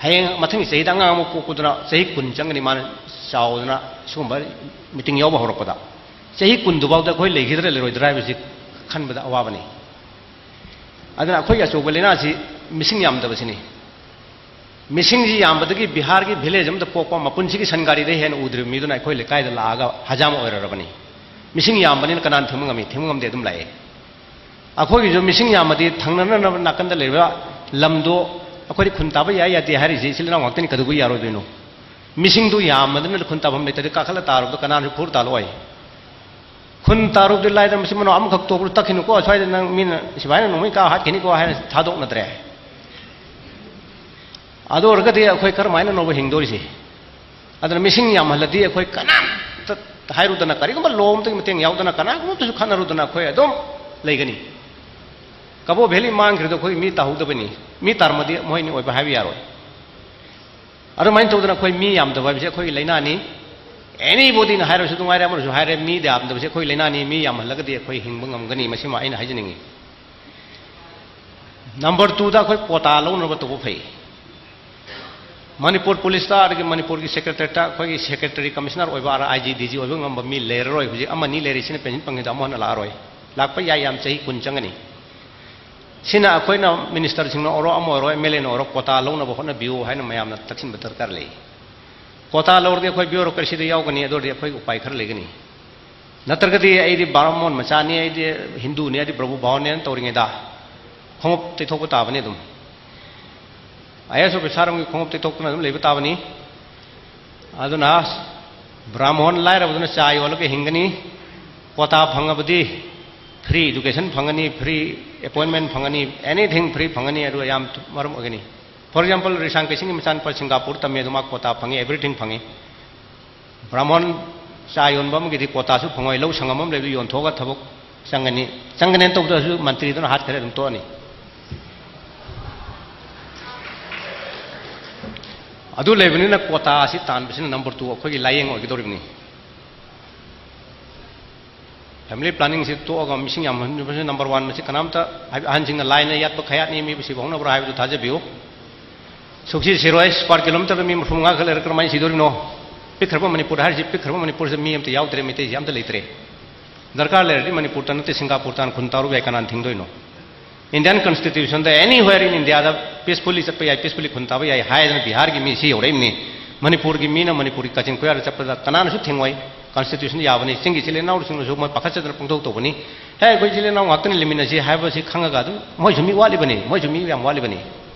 ꯍꯌꯦꯡ ꯃꯊꯪꯒꯤ ꯆꯍꯤꯗ ꯑꯉꯥꯡ ꯑꯃ ꯄꯣꯛꯄꯗꯨꯅ ꯆꯍꯤ ꯀꯨꯟ ꯆꯪꯒꯅꯤ, ꯃꯥꯅ ꯆꯥꯎꯗꯅ ꯁꯤꯒꯨꯝꯕ meeting ꯌꯥꯎꯕ ꯍꯧꯔꯛꯄꯗ꯫ ꯆꯍꯤ ꯀꯨꯟꯗꯨꯐꯥꯎꯗ ꯑꯩꯈꯣꯏ ꯂꯩꯈꯤꯗ꯭ꯔꯥ ꯂꯩꯔꯣꯏꯗ꯭ꯔꯥ ꯍꯥꯏꯕꯁꯤ ꯈꯟꯕꯗ ꯑꯋꯥꯕꯅꯤ꯫ ꯑꯗꯨꯅ ꯑꯩꯈꯣꯏꯒꯤ ꯑꯆꯧꯕ ꯂꯥꯏꯅꯥꯁꯤ ꯃꯤꯁꯤꯡ ꯌꯥꯝꯗꯕꯁꯤꯅꯤ꯫ ꯃꯤꯁꯤꯡꯁꯤ ꯌꯥꯝꯕꯗꯒꯤ ꯕꯤꯍꯥꯔꯒꯤ ꯚꯤꯂꯦꯖ ꯑꯃꯗ ꯄꯣꯛꯄ ꯃꯄꯨꯟꯁꯤꯒꯤ ꯁꯟ ꯒꯥꯔꯤꯗ ꯍꯦꯟꯅ ꯎꯗ꯭ꯔꯤꯕ ꯃꯤꯗꯨꯅ ꯑꯩꯈꯣꯏ ꯂꯩꯀꯥꯏꯗ ꯂꯥꯛꯑꯒ ꯍꯖꯥꯝ ꯑꯣꯏꯔꯔꯕꯅꯤ꯫ ꯃꯤꯁꯤꯡ ꯌꯥꯝꯕꯅꯤꯅ ꯀꯅꯥꯅ ꯊꯤꯡꯕ ꯉꯝꯃꯤ? ꯊꯤꯡꯕ ꯉꯝꯗꯦ, ꯑꯗꯨꯝ ꯂꯥꯛꯑꯦ꯫ ꯑꯩꯈꯣꯏꯒꯤꯁꯨ ꯃꯤꯁꯤꯡ ꯌꯥꯝꯃꯗꯤ ꯊꯪꯅꯅꯕ ꯅꯥꯀꯟꯗ ꯂꯩꯕ ꯂꯝꯗꯣ ꯑꯩꯈꯣꯏꯗꯤ ꯈꯨꯟ ꯇꯥꯕ ꯌꯥꯏ ꯌꯥꯗꯦ ꯍꯥꯏꯔꯤꯁꯦ ꯏꯆꯤꯜ ꯏꯅꯥꯎ ꯉꯥꯛꯇꯅꯤ, ꯀꯩꯗꯧꯕꯩ ꯌꯥꯔꯣꯏꯗꯣꯏꯅꯣ? ꯃꯤꯁꯤꯡꯗꯨ ꯌꯥꯝꯃꯗꯅ ꯈꯨꯟ ꯇꯥꯐꯝ ꯂꯩꯇ꯭ꯔꯗꯤ ꯀꯥꯈꯠꯂ ꯇꯥꯔꯨꯕꯗ ꯀꯅꯥꯅꯁꯨ ꯐꯨꯔ ꯇꯥꯜꯂꯛꯑꯣꯏ꯫ ꯈꯨꯟ ꯇꯥꯔꯨꯕꯗꯤ ꯂꯥꯏꯗꯅ ꯃꯆꯤꯟ ꯃꯅꯥꯎ ꯑꯃꯈꯛ ꯇꯣꯛꯄꯗ ꯇꯛꯈꯤꯅꯨꯀꯣ, ꯁ꯭ꯋꯥꯏꯗ ꯅꯪ ꯃꯤꯅ ꯁꯤꯐꯥꯏꯅ ꯅꯣꯡꯃꯩ ꯀꯥꯞ ꯍꯥꯠꯈꯤꯅꯤꯀꯣ ꯍꯥꯏꯅ ꯊꯥꯗꯣꯛꯅꯗ꯭ꯔꯦ꯫ ꯑꯗꯨ ꯑꯣꯏꯔꯒꯗꯤ ꯑꯩꯈꯣꯏ ꯀꯔꯝꯍꯥꯏꯅꯅꯣꯕ ꯍꯤꯡꯗꯣꯔꯤꯁꯦ? ꯑꯗꯨꯅ ꯃꯤꯁꯤꯡ ꯌꯥꯝꯍꯜꯂꯗꯤ ꯑꯩꯈꯣꯏ ꯀꯅꯥꯝꯇ ꯍꯥꯏꯔꯨꯗꯅ, ꯀꯔꯤꯒꯨꯝꯕ ꯂꯣ ꯑꯃꯇꯒꯤ ꯃꯇꯦꯡ ꯌꯥꯎꯗꯅ ꯀꯅꯥꯒꯨꯝꯕꯇꯁꯨ ꯈꯠꯅꯔꯨꯗꯅ ꯑꯩꯈꯣꯏ ꯑꯗꯨꯝ ꯂꯩꯒꯅꯤ꯫ ꯀꯕꯣ ꯚꯦꯂꯤ ꯃꯥꯡꯈ꯭ꯔꯤꯗꯣ ꯑꯩꯈꯣꯏ ꯃꯤ ꯇꯥꯍꯧꯗꯕꯅꯤ꯫ ꯃꯤ ꯇꯥꯔꯝꯃꯗꯤ ꯃꯣꯏꯅꯤ ꯑꯣꯏꯕ ꯍꯥꯏꯕ ꯌꯥꯔꯣꯏ꯫ ꯑꯗꯨꯃꯥꯏꯅ ꯇꯧꯗꯅ ꯑꯩꯈꯣꯏ ꯃꯤ ꯌꯥꯝꯗꯕ ꯍꯥꯏꯕꯁꯦ ꯑꯩꯈꯣꯏꯒꯤ ꯂꯥꯏꯅꯥꯅꯤ꯫ ꯑꯦꯅꯤꯕꯣꯗꯤꯅ ꯍꯥꯏꯔꯁꯨ ꯅꯨꯡꯉꯥꯏꯔꯦ, ꯑꯃꯅꯁꯨ ꯍꯥꯏꯔꯦ, ꯃꯤ ꯌꯥꯝꯗꯕꯁꯦ ꯑꯩꯈꯣꯏ ꯂꯥꯏꯅꯥꯅꯤ꯫ ꯃꯤ ꯌꯥꯝꯍꯜꯂꯒꯗꯤ ꯑꯩꯈꯣꯏ ꯍꯤꯡꯕ ꯉꯝꯒꯅꯤ, ꯃꯁꯤꯃ ꯑꯩꯅ ꯍꯥꯏꯖꯅꯤꯡꯉꯤ꯫ ꯅꯝꯕꯔ ꯇꯨꯗ ꯑꯩꯈꯣꯏ ꯀꯣꯇꯥ ꯂꯧꯅꯕ ꯇꯧꯕ ꯐꯩ꯫ ꯃꯅꯤꯄꯨꯔ ꯄꯨꯂꯤꯁꯇ, ꯑꯗꯒꯤ ꯃꯅꯤꯄꯨꯔꯒꯤ ꯁꯦꯀ꯭ꯔꯦꯇꯔꯤꯌꯦꯠꯇ ꯑꯩꯈꯣꯏꯒꯤ ꯁꯦꯀ꯭ꯔꯦꯇꯔꯤ, ꯀꯃꯤꯁꯅꯔ ꯑꯣꯏꯕ, ꯑꯥꯔ ꯑꯥꯏ ꯖꯤ, ꯗꯤ ꯖꯤ ꯑꯣꯏꯕ ꯉꯝꯕ ꯃꯤ ꯂꯩꯔꯔꯣꯏ꯫ ꯍꯧꯖꯤꯛ ꯑꯃꯅꯤ ꯂꯩꯔꯤꯁꯤꯅ ꯄꯦꯟꯁꯤꯟ ꯐꯪꯉꯤꯗ ꯑꯃꯨꯛ ꯍꯟꯅ ꯂꯥꯛꯑꯔꯣꯏ꯫ ꯂꯥꯛꯄ ꯌꯥꯏ, ꯌꯥꯝ ꯆꯍꯤ ꯀꯨꯟ ꯆꯪꯒꯅꯤ꯫ ꯁꯤꯅ ꯑꯩꯈꯣꯏꯅ ꯃꯤꯅꯤꯁꯇꯔꯁꯤꯡꯅ ꯑꯣꯏꯔꯣ, ꯑꯃ ꯑꯣꯏꯔꯣ, ꯑꯦꯝ ꯑꯦꯜ ꯑꯦꯅ ꯑꯣꯏꯔꯣ, ꯀꯣꯇꯥ ꯂꯧꯅꯕ ꯍꯣꯠꯅꯕꯤꯌꯨ ꯍꯥꯏꯅ ꯃꯌꯥꯝꯅ ꯇꯛꯁꯤꯟꯕ ꯗꯔꯀꯥꯔ ꯂꯩ꯫ ꯀꯣꯇꯥ ꯂꯧꯔꯗꯤ ꯑꯩꯈꯣꯏ ꯕ꯭ꯌꯨꯔꯣꯀ꯭ꯔꯦꯁꯤꯗ ꯌꯥꯎꯒꯅꯤ, ꯑꯗꯨ ꯑꯣꯏꯔꯗꯤ ꯑꯩꯈꯣꯏ ꯎꯄꯥꯏ ꯈꯔ ꯂꯩꯒꯅꯤ꯫ ꯅꯠꯇ꯭ꯔꯒꯗꯤ ꯑꯩꯗꯤ ꯕ꯭ꯔꯥꯍꯃꯣꯟ ꯃꯆꯥꯅꯤ, ꯑꯩꯗꯤ ꯍꯤꯟꯗꯨꯅꯤ, ꯑꯩꯗꯤ ꯄ꯭ꯔꯚꯨ ꯚꯥꯕꯅꯦꯅ ꯇꯧꯔꯤꯉꯩꯗ ꯈꯣꯡꯎꯞ ꯇꯩꯊꯣꯛꯄ ꯇꯥꯕꯅꯤ ꯑꯗꯨꯝ꯫ ꯑꯥꯏ ꯑꯦꯁ ꯑꯣꯐꯤꯁꯥꯔ ꯑꯃꯒꯤ ꯈꯣꯡꯎꯞ ꯇꯩꯊꯣꯛꯇꯨꯅ ꯑꯗꯨꯝ ꯂꯩꯕ ꯇꯥꯕꯅꯤ꯫ ꯑꯗꯨꯅ ꯕ꯭ꯔꯥꯍꯃꯣꯟ ꯂꯥꯏꯔꯕꯗꯨꯅ ꯆꯥ ꯌꯣꯜꯂꯒ ꯍꯤꯡꯒꯅꯤ꯫ ꯀꯣꯇꯥ ꯐꯪꯉꯕꯗꯤ ꯐ꯭ꯔꯤ ꯏꯗꯨꯀꯦꯁꯟ ꯐꯪꯒꯅꯤ, ꯐ꯭ꯔꯤ ꯑꯦꯄꯣꯏꯟꯃꯦꯟ ꯐꯪꯒꯅꯤ, ꯑꯦꯅꯤꯊꯤꯡ ꯐ꯭ꯔꯤ ꯐꯪꯒꯅꯤ꯫ ꯑꯗꯨ ꯌꯥꯝ ꯃꯔꯝ ꯑꯣꯏꯒꯅꯤ꯫ ꯐꯣꯔ ꯑꯦꯛꯖꯥꯝꯄꯜ, ꯔꯤꯁꯥꯡ ꯀꯩꯁꯤꯡꯒꯤ ꯃꯆꯥꯅꯨꯄꯥ ꯁꯤꯡꯒꯥꯄꯨꯔ ꯇꯝꯃꯦ, ꯑꯗꯨ ꯃꯥ ꯀꯣꯇꯥ ꯐꯪꯉꯤ, ꯑꯦꯚ꯭ꯔꯤꯊꯤꯡ ꯐꯪꯉꯤ꯫ ꯕ꯭ꯔꯥꯍꯃꯣꯟ ꯆꯥ ꯌꯣꯟꯕ ꯑꯃꯒꯤꯗꯤ ꯀꯣꯇꯥꯁꯨ ꯐꯪꯉꯣꯏ, ꯂꯧ ꯁꯪꯉꯝ ꯑꯃ ꯂꯩꯕꯗꯨ ꯌꯣꯟꯊꯣꯛꯑꯒ ꯊꯕꯛ ꯆꯪꯒꯅꯤ꯫ ꯆꯪꯒꯅꯦꯅ ꯇꯧꯕꯗꯁꯨ ꯃꯟꯇ꯭ꯔꯤꯗꯨꯅ ꯍꯥꯠꯈ꯭ꯔꯦ, ꯑꯗꯨꯝ ꯇꯣꯛꯑꯅꯤ꯫ ꯑꯗꯨ ꯂꯩꯕꯅꯤꯅ ꯀꯣꯇꯥ ꯑꯁꯤ ꯇꯥꯟꯕꯁꯤꯅ ꯅꯝꯕꯔ ꯇꯨ ꯑꯩꯈꯣꯏꯒꯤ ꯂꯥꯏꯌꯦꯡ ꯑꯣꯏꯒꯗꯧꯔꯤꯕꯅꯤ꯫ ꯐꯦꯃꯤꯂꯤ ꯄ꯭ꯂꯥꯅꯤꯡꯁꯤ ꯇꯣꯛꯑꯒ ꯃꯤꯁꯤꯡ ꯌꯥꯝꯍꯟꯕꯁꯤ ꯅꯝꯕꯔ ꯋꯥꯟ꯫ ꯃꯁꯤ ꯀꯅꯥꯝꯇ ꯍꯥꯏꯕ-, ꯑꯍꯟꯁꯤꯡꯅ ꯂꯥꯏꯅ ꯌꯥꯠꯄ ꯈꯌꯥꯠꯅꯤ, ꯃꯤꯕꯨ ꯁꯤꯕ ꯍꯧꯅꯕ꯭ꯔꯥ ꯍꯥꯏꯕꯗꯨ ꯊꯥꯖꯕꯤꯌꯨ꯫ ꯁꯨꯛꯁꯤ ꯁꯤꯔꯣꯏ꯫ ꯁ꯭ꯀ꯭ꯋꯥꯔ ꯀꯤꯂꯣꯃꯤꯇꯔꯗ ꯃꯤ ꯃꯔꯐꯨ ꯃꯉꯥ ꯈꯛ ꯂꯩꯔꯒ ꯀꯔꯝꯍꯥꯏꯅ ꯁꯤꯗꯣꯔꯤꯅꯣ? ꯄꯤꯛꯈ꯭ꯔꯕ ꯃꯅꯤꯄꯨꯔ ꯍꯥꯏꯔꯤꯁꯤ, ꯄꯤꯛꯈ꯭ꯔꯕ ꯃꯅꯤꯄꯨꯔꯁꯤꯗ ꯃꯤ ꯑꯝꯇ ꯌꯥꯎꯗ꯭ꯔꯦ, ꯃꯩꯇꯩꯁꯤ ꯑꯝꯇ ꯂꯩꯇ꯭ꯔꯦ꯫ ꯗꯔꯀꯥꯔ ꯂꯩꯔꯗꯤ ꯃꯅꯤꯄꯨꯔꯗ ꯅꯠꯇꯦ, ꯁꯤꯡꯒꯥꯄꯨꯔ ꯇꯥꯟꯅ ꯈꯨꯟ ꯇꯥꯔꯨꯕ ꯌꯥꯏ, ꯀꯅꯥꯅ ꯊꯤꯡꯗꯣꯏꯅꯣ? Indian Constitution the anywhere in India the peacefully ꯆꯠꯄ ꯌꯥꯏ, peacefully ꯈꯨꯟ ꯇꯥꯕ ꯌꯥꯏ ꯍꯥꯏꯗꯅ ꯕꯤꯍꯥꯔꯒꯤ ꯃꯤ ꯁꯤ ꯌꯧꯔꯛꯏꯕꯅꯤ꯫ ꯃꯅꯤꯄꯨꯔꯒꯤ ꯃꯤꯅ ꯃꯅꯤꯄꯨꯔꯒꯤ ꯀꯥꯆꯤꯟ ꯀꯣꯌꯥꯗ ꯆꯠꯄꯗ ꯀꯅꯥꯅꯁꯨ ꯊꯤꯡꯉꯣꯏ꯫ Constitution ꯗ ꯌꯥꯕꯅꯤ꯫ ꯆꯤꯡꯒꯤ ꯏꯆꯤꯜ ꯏꯅꯥꯎꯁꯤꯡꯅꯁꯨ ꯃꯣꯏ ꯄꯥꯈꯠꯆꯗꯅ ꯄꯪꯇꯧ ꯇꯧꯕꯅꯤ꯫ ꯍꯦ, ꯑꯩꯈꯣꯏ ꯏꯆꯤꯜ ꯏꯅꯥꯎ ꯉꯥꯛꯇꯅꯤ ꯂꯩꯃꯤꯟꯅꯁꯤ ꯍꯥꯏꯕꯁꯤ ꯈꯪꯉꯒ ꯑꯗꯨꯝ ꯃꯣꯏꯁꯨ ꯃꯤ ꯋꯥꯠꯂꯤꯕꯅꯤ, ꯃꯣꯏꯁꯨ ꯃꯤ ꯌꯥꯝ ꯋꯥꯠꯂꯤꯕꯅꯤ꯫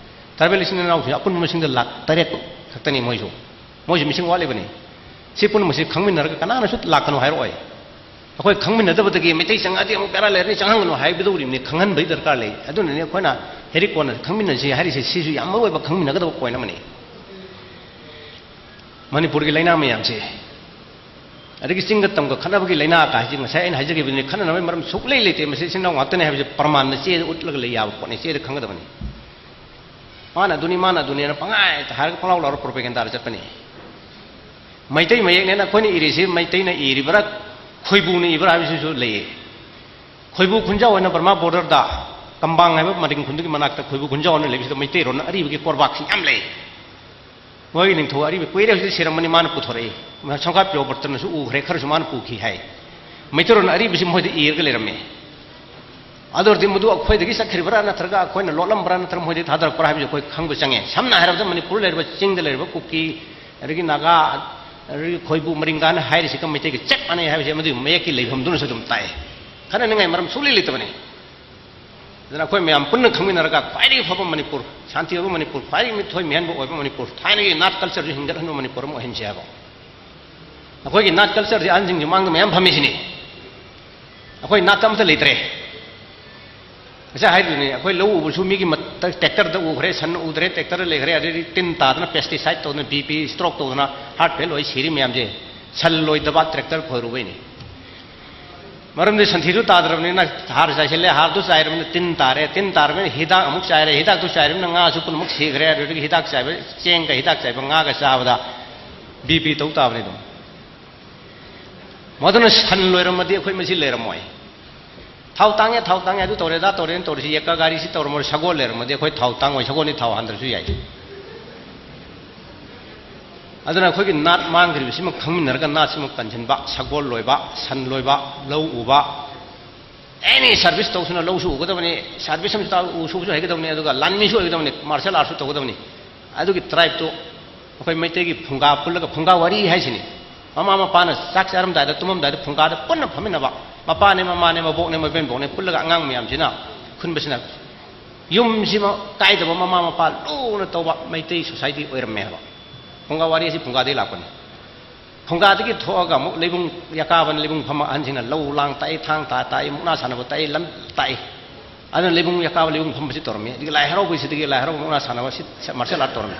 Tribal ꯏꯆꯤꯜ ꯏꯅꯥꯎꯁꯤꯡ ꯑꯄꯨꯟꯕ ꯃꯁꯤꯡꯗ ꯂꯥꯈ ꯇꯔꯦꯠ ꯈꯛꯇꯅꯤ ꯃꯣꯏꯁꯨ꯫ ꯃꯣꯏꯁꯨ ꯃꯤꯁꯤꯡ ꯋꯥꯠꯂꯤꯕꯅꯤ꯫ ꯁꯤ ꯄꯨꯝꯅꯃꯛꯁꯤ ꯈꯪꯃꯤꯟꯅꯔꯒ ꯀꯅꯥꯅꯁꯨ ꯂꯥꯛꯀꯅꯨ ꯍꯥꯏꯔꯛꯑꯣꯏ꯫ ꯑꯩꯈꯣꯏ ꯈꯪꯃꯤꯟꯅꯗꯕꯗꯒꯤ ꯃꯩꯇꯩ ꯆꯪꯉꯛꯑꯗꯤ ꯑꯃꯨꯛ ꯕꯦꯔꯥ ꯂꯩꯔꯅꯤ, ꯆꯪꯍꯟꯒꯅꯨ ꯍꯥꯏꯒꯗꯧꯔꯤꯕꯅꯤ, ꯈꯪꯍꯟꯕꯒꯤ ꯗꯔꯀꯥꯔ ꯂꯩ꯫ ꯑꯗꯨꯅꯅꯤ ꯑꯩꯈꯣꯏꯅ ꯍꯦꯔꯤꯛ ꯀꯣꯟꯅ ꯈꯪꯃꯤꯟꯅꯁꯤ ꯍꯥꯏꯔꯤꯁꯦ꯫ ꯁꯤꯁꯨ ꯌꯥꯝ ꯃꯔꯨ ꯑꯣꯏꯕ ꯈꯪꯃꯤꯟꯅꯒꯗꯕ point ꯑꯃꯅꯤ꯫ ꯃꯅꯤꯄꯨꯔꯒꯤ ꯂꯥꯏꯅꯥ ꯃꯌꯥꯝꯁꯦ, ꯑꯗꯒꯤ ꯆꯤꯡꯒ ꯇꯝꯒ ꯈꯠꯅꯕꯒꯤ ꯂꯥꯏꯅꯥ ꯀꯥꯏꯁꯦ ꯉꯁꯥꯏ ꯑꯩꯅ ꯍꯥꯏꯖꯈꯤꯕꯗꯨꯅꯤ, ꯈꯠꯅꯅꯕꯒꯤ ꯃꯔꯝ ꯁꯨꯛꯂꯩ ꯂꯩꯇꯦ꯫ ꯃꯁꯤ ꯏꯆꯤꯟ ꯏꯅꯥꯎ ꯉꯥꯛꯇꯅꯤ ꯍꯥꯏꯕꯁꯦ ꯄ꯭ꯔꯃꯥꯟꯅ ꯆꯦꯗ ꯎꯠꯂꯒ ꯂꯩ ꯌꯥꯕ ꯄꯣꯠꯅꯤ, ꯆꯦꯗ ꯈꯪꯒꯗꯕꯅꯤ꯫ ꯃꯥꯅ ꯑꯗꯨꯅꯤ, ꯃꯥꯅ ꯑꯗꯨꯅꯤꯅ ꯄꯪꯍꯥꯏꯗ ꯍꯥꯏꯔꯒ ꯄꯪꯂꯥꯎ ꯂꯥꯎꯔ propaganda ꯗ ꯆꯠꯄꯅꯤ꯫ ꯃꯩꯇꯩ ꯃꯌꯦꯛꯅꯦꯅ ꯑꯩꯈꯣꯏꯅ ꯏꯔꯤꯁꯤ ꯃꯩꯇꯩꯅ ꯏꯔꯤꯕ꯭ꯔꯥ, ꯈꯣꯏꯕꯨꯅ ꯏꯕ꯭ꯔꯥ ꯍꯥꯏꯕꯁꯤꯁꯨ ꯂꯩꯌꯦ꯫ ꯈꯣꯏꯕꯨ ꯈꯨꯟꯖꯥꯎ ꯍꯥꯏꯅ ꯕꯔꯃꯥ border ꯗ ꯀꯝꯕꯥꯡ ꯍꯥꯏꯕ ꯃꯔꯤꯡ ꯈꯨꯟꯗꯨꯒꯤ ꯃꯅꯥꯛꯇ ꯈꯣꯏꯕꯨ ꯈꯨꯟꯖꯥꯎ ꯍꯥꯏꯅ ꯂꯩꯕꯁꯤꯗ ꯃꯩꯇꯩꯔꯣꯟꯅ ꯑꯔꯤꯕꯒꯤ ꯀꯣꯔꯕꯥꯛꯁꯤ ꯌꯥꯝ ꯂꯩ꯫ ꯃꯣꯏꯒꯤ ꯅꯤꯡꯊꯧ ꯑꯔꯤꯕ ꯀꯨꯏꯔꯦ ꯍꯧꯖꯤꯛ ꯁꯤꯔꯝꯃꯅꯤ, ꯃꯥꯅ ꯄꯨꯊꯣꯔꯛꯏ꯫ ꯁꯝꯈꯥ ꯄ꯭ꯔꯤꯌꯣꯕ꯭ꯔꯇꯅꯁꯨ ꯎꯈ꯭ꯔꯦ, ꯈꯔꯁꯨ ꯃꯥꯅ ꯄꯨꯈꯤ ꯍꯥꯏ꯫ ꯃꯩꯇꯩꯔꯣꯟ ꯑꯔꯤꯕꯁꯤ ꯃꯣꯏꯗ ꯏꯔꯒ ꯂꯩꯔꯝꯃꯦ꯫ ꯑꯗꯨ ꯑꯣꯏꯔꯗꯤ ꯃꯗꯨ ꯑꯩꯈꯣꯏꯗꯒꯤ ꯆꯠꯈ꯭ꯔꯤꯕ꯭ꯔꯥ ꯅꯠꯇ꯭ꯔꯒ ꯑꯩꯈꯣꯏꯅ ꯂꯣꯠꯂꯝꯕ꯭ꯔꯥ ꯅꯠꯇ꯭ꯔꯒ ꯃꯣꯏꯗꯒꯤ ꯊꯥꯗꯔꯛꯄ꯭ꯔꯥ ꯍꯥꯏꯕꯁꯤ ꯑꯩꯈꯣꯏ ꯈꯪꯕ ꯆꯪꯉꯦ꯫ ꯁꯝꯅ ꯍꯥꯏꯔꯕꯗ ꯃꯅꯤꯄꯨꯔ ꯂꯩꯔꯤꯕ ꯆꯤꯡꯗ ꯂꯩꯔꯤꯕ ꯀꯨꯀꯤ, ꯑꯗꯒꯤ ꯅꯥꯒꯥ, ꯑꯗꯒꯤ ꯈꯣꯏꯕꯨ ꯃꯔꯤꯡꯒꯥꯅ ꯍꯥꯏꯔꯤꯁꯤꯒ ꯃꯩꯇꯩꯒ ꯆꯞ ꯃꯥꯟꯅꯩ ꯍꯥꯏꯕꯁꯤ ꯃꯗꯨꯒꯤ ꯃꯌꯦꯛꯀꯤ ꯂꯩꯐꯝꯗꯨꯅꯁꯨ ꯑꯗꯨꯝ ꯇꯥꯛꯑꯦ꯫ ꯈꯠꯅꯅꯤꯡꯉꯥꯏ ꯃꯔꯝ ꯁꯨꯛꯂꯩ ꯂꯩꯇꯕꯅꯤ꯫ ꯑꯗꯨꯅ ꯑꯩꯈꯣꯏ ꯃꯌꯥꯝ ꯄꯨꯟꯅ ꯈꯪꯃꯤꯟꯅꯔꯒ ꯈ꯭ꯋꯥꯏꯗꯒꯤ ꯐꯕ ꯃꯅꯤꯄꯨꯔ, ꯁꯥꯟꯇꯤ ꯑꯣꯏꯕ ꯃꯅꯤꯄꯨꯔ, ꯈ꯭ꯋꯥꯏꯗꯒꯤ ꯃꯤꯊꯣꯏ ꯃꯤꯍꯦꯟꯕ ꯑꯣꯏꯕ ꯃꯅꯤꯄꯨꯔ, ꯊꯥꯏꯅꯒꯤ ꯅꯥꯠ culture ꯁꯨ ꯍꯤꯡꯒꯠꯍꯟꯕ ꯃꯅꯤꯄꯨꯔ ꯑꯃ ꯑꯣꯏꯍꯟꯁꯤ ꯍꯥꯏꯕ꯫ ꯑꯩꯈꯣꯏꯒꯤ ꯅꯥꯠ culture ꯁꯤ ꯑꯍꯟꯁꯤꯡꯒꯤ ꯃꯥꯡꯗ ꯃꯌꯥꯝ ꯐꯝꯃꯤꯁꯤꯅꯤ꯫ ꯑꯩꯈꯣꯏ ꯅꯥꯠꯇ ꯑꯃꯠꯇ ꯂꯩꯇ꯭ꯔꯦ꯫ ꯉꯁꯥꯏ ꯍꯥꯏꯗꯨꯅꯤ, ꯑꯩꯈꯣꯏ ꯂꯧ ꯎꯕꯁꯨ ꯃꯤꯒꯤ ꯃꯠ-, tractor ꯗ ꯎꯈ꯭ꯔꯦ, ꯁꯟ ꯎꯗ꯭ꯔꯦ, tractor ꯗ ꯂꯩꯈ꯭ꯔꯦ, ꯑꯗꯩꯗꯤ ꯇꯤꯟ ꯇꯥꯗꯅ pesticide ꯇꯧꯗꯅ, BP stroke ꯇꯧꯗꯅ heart fail ꯑꯣꯏ ꯁꯤꯔꯤ ꯃꯌꯥꯝꯁꯦ ꯁꯟ ꯂꯣꯏꯗꯕ, tractor ꯈꯣꯏꯔꯨꯕꯩꯅꯤ꯫ ꯃꯔꯝꯗꯤ ꯁꯟꯊꯤꯁꯨ ꯇꯥꯗ꯭ꯔꯕꯅꯤꯅ ꯍꯥꯔ ꯆꯥꯏꯁꯤꯜꯂꯦ, ꯍꯥꯔꯗꯨ ꯆꯥꯏꯔꯕꯅꯤꯅ ꯇꯤꯟ ꯇꯥꯔꯦ, ꯇꯤꯟ ꯇꯥꯔꯕꯅꯤꯅ ꯍꯤꯗꯥꯛ ꯑꯃꯨꯛ ꯆꯥꯏꯔꯦ, ꯍꯤꯗꯥꯛꯇꯨ ꯆꯥꯏꯔꯕꯅꯤꯅ ꯉꯥꯁꯨ ꯄꯨꯝꯅꯃꯛ ꯁꯤꯈ꯭ꯔꯦ꯫ ꯑꯗꯨꯗꯒꯤ ꯍꯤꯗꯥꯛ ꯆꯥꯏꯕ ꯆꯦꯡꯒ ꯍꯤꯗꯥꯛ ꯆꯥꯏꯕ ꯉꯥꯒ ꯆꯥꯕꯗ BP ꯇꯧ ꯇꯥꯕꯅꯤ ꯑꯗꯨꯝ꯫ ꯃꯗꯨꯅ ꯁꯟ ꯂꯣꯏꯔꯝꯃꯗꯤ ꯑꯩꯈꯣꯏ ꯃꯁꯤ ꯂꯩꯔꯝꯃꯣꯏ꯫ ꯊꯥꯎ ꯇꯥꯡꯉꯦ, ꯊꯥꯎ ꯇꯥꯡꯉꯦ, ꯑꯗꯨ ꯇꯧꯔꯦ, ꯑꯗꯥ ꯇꯧꯔꯦꯅ ꯇꯧꯔꯤꯁꯤ, ꯌꯦꯛꯀ ꯒꯥꯔꯤꯁꯤ ꯇꯧꯔꯝꯃꯣꯏ, ꯁꯒꯣꯜ ꯂꯩꯔꯝꯃꯗꯤ ꯑꯩꯈꯣꯏ ꯊꯥꯎ ꯇꯥꯡꯉꯣꯏ, ꯁꯒꯣꯜꯗꯤ ꯊꯥꯎ ꯍꯥꯟꯗ꯭ꯔꯁꯨ ꯌꯥꯏ꯫ ꯑꯗꯨꯅ ꯑꯩꯈꯣꯏꯒꯤ ꯅꯥꯠ ꯃꯥꯡꯈ꯭ꯔꯤꯕꯁꯤꯃ ꯈꯪꯃꯤꯟꯅꯔꯒ ꯅꯥꯠꯁꯤꯃ ꯀꯟꯁꯤꯟꯕ, ꯁꯒꯣꯜ ꯂꯣꯏꯕ, ꯁꯟ ꯂꯣꯏꯕ, ꯂꯧ ꯎꯕ, ꯑꯦꯅꯤ ꯁꯥꯔꯚꯤꯁ ꯇꯧꯁꯅꯨ, ꯂꯧꯁꯨ ꯎꯒꯗꯕꯅꯤ, ꯁꯥꯔꯚꯤꯁ ꯑꯃꯁꯨ ꯇꯧ-, ꯎ ꯁꯨꯕꯁꯨ ꯍꯩꯒꯗꯕꯅꯤ, ꯑꯗꯨꯒ ꯂꯥꯟꯃꯤꯁꯨ ꯑꯣꯏꯒꯗꯕꯅꯤ, ꯃꯥꯔꯁꯦꯜ ꯑꯥꯔꯠꯁꯨ ꯇꯧꯒꯗꯕꯅꯤ꯫ ꯑꯗꯨꯒꯤ ꯇ꯭ꯔꯥꯏꯕꯇꯨ ꯑꯩꯈꯣꯏ ꯃꯩꯇꯩꯒꯤ ꯐꯨꯡꯒꯥ ꯄꯨꯜꯂꯒ, ꯐꯨꯡꯒꯥ ꯋꯥꯔꯤ ꯍꯥꯏꯁꯤꯅꯤ꯫ ꯃꯃꯥ ꯃꯄꯥꯅ ꯆꯥꯛ ꯆꯥꯔꯝꯗꯥꯏꯗ, ꯇꯨꯝꯃꯝꯗꯥꯏꯗ ꯐꯨꯡꯒꯥꯗ ꯄꯨꯟꯅ ꯐꯝꯃꯤꯟꯅꯕ, ꯃꯄꯥꯅꯦ ꯃꯃꯥꯅꯦ, ꯃꯕꯣꯛꯅꯦ ꯃꯕꯦꯟꯕꯣꯛꯅꯦ, ꯄꯨꯜꯂꯒ ꯑꯉꯥꯡ ꯃꯌꯥꯝꯁꯤꯅ ꯈꯨꯟꯕꯁꯤꯅ ꯌꯨꯝꯁꯤꯃ ꯀꯥꯏꯗꯕ, ꯃꯃꯥ ꯃꯄꯥ ꯂꯨꯅ ꯇꯧꯕ ꯃꯩꯇꯩ ꯁꯣꯁꯥꯏꯇꯤ ꯑꯣꯏꯔꯝꯃꯦ ꯍꯥꯏꯕ꯫ ꯐꯨꯡꯒꯥ ꯋꯥꯔꯤ ꯑꯁꯤ ꯐꯨꯡꯒꯥꯗꯒꯤ ꯂꯥꯛꯄꯅꯤ꯫ ꯐꯨꯡꯒꯥꯗꯒꯤ ꯊꯣꯛꯑꯒ ꯑꯃꯨꯛ ꯂꯩꯕꯨꯡ ꯌꯥꯀꯥꯕꯅ ꯂꯩꯕꯨꯡ ꯐꯝꯃ ꯑꯍꯟꯁꯤꯡꯅ ꯂꯧ ꯂꯥꯡ ꯇꯥꯛꯏ, ꯊꯥꯡ ꯇꯥ ꯇꯥꯛꯏ, ꯃꯨꯛꯅꯥ ꯁꯥꯟꯅꯕ ꯇꯥꯛꯏ, ꯂꯝ ꯇꯥꯛꯏ꯫ ꯑꯗꯨꯅ ꯂꯩꯕꯨꯡ ꯌꯥꯀꯥꯕ ꯂꯩꯕꯨꯡ ꯐꯝꯕꯁꯤ ꯇꯧꯔꯝꯃꯤ꯫ ꯑꯗꯒꯤ ꯂꯥꯏ ꯍꯔꯥꯎꯕꯁꯤꯗꯒꯤ ꯂꯥꯏ ꯍꯔꯥꯎꯕ ꯃꯨꯛꯅꯥ ꯁꯥꯟꯅꯕ ꯁꯤ ꯃꯥꯔꯁꯦꯜ ꯑꯥꯔꯠ ꯇꯧꯔꯝꯃꯤ꯫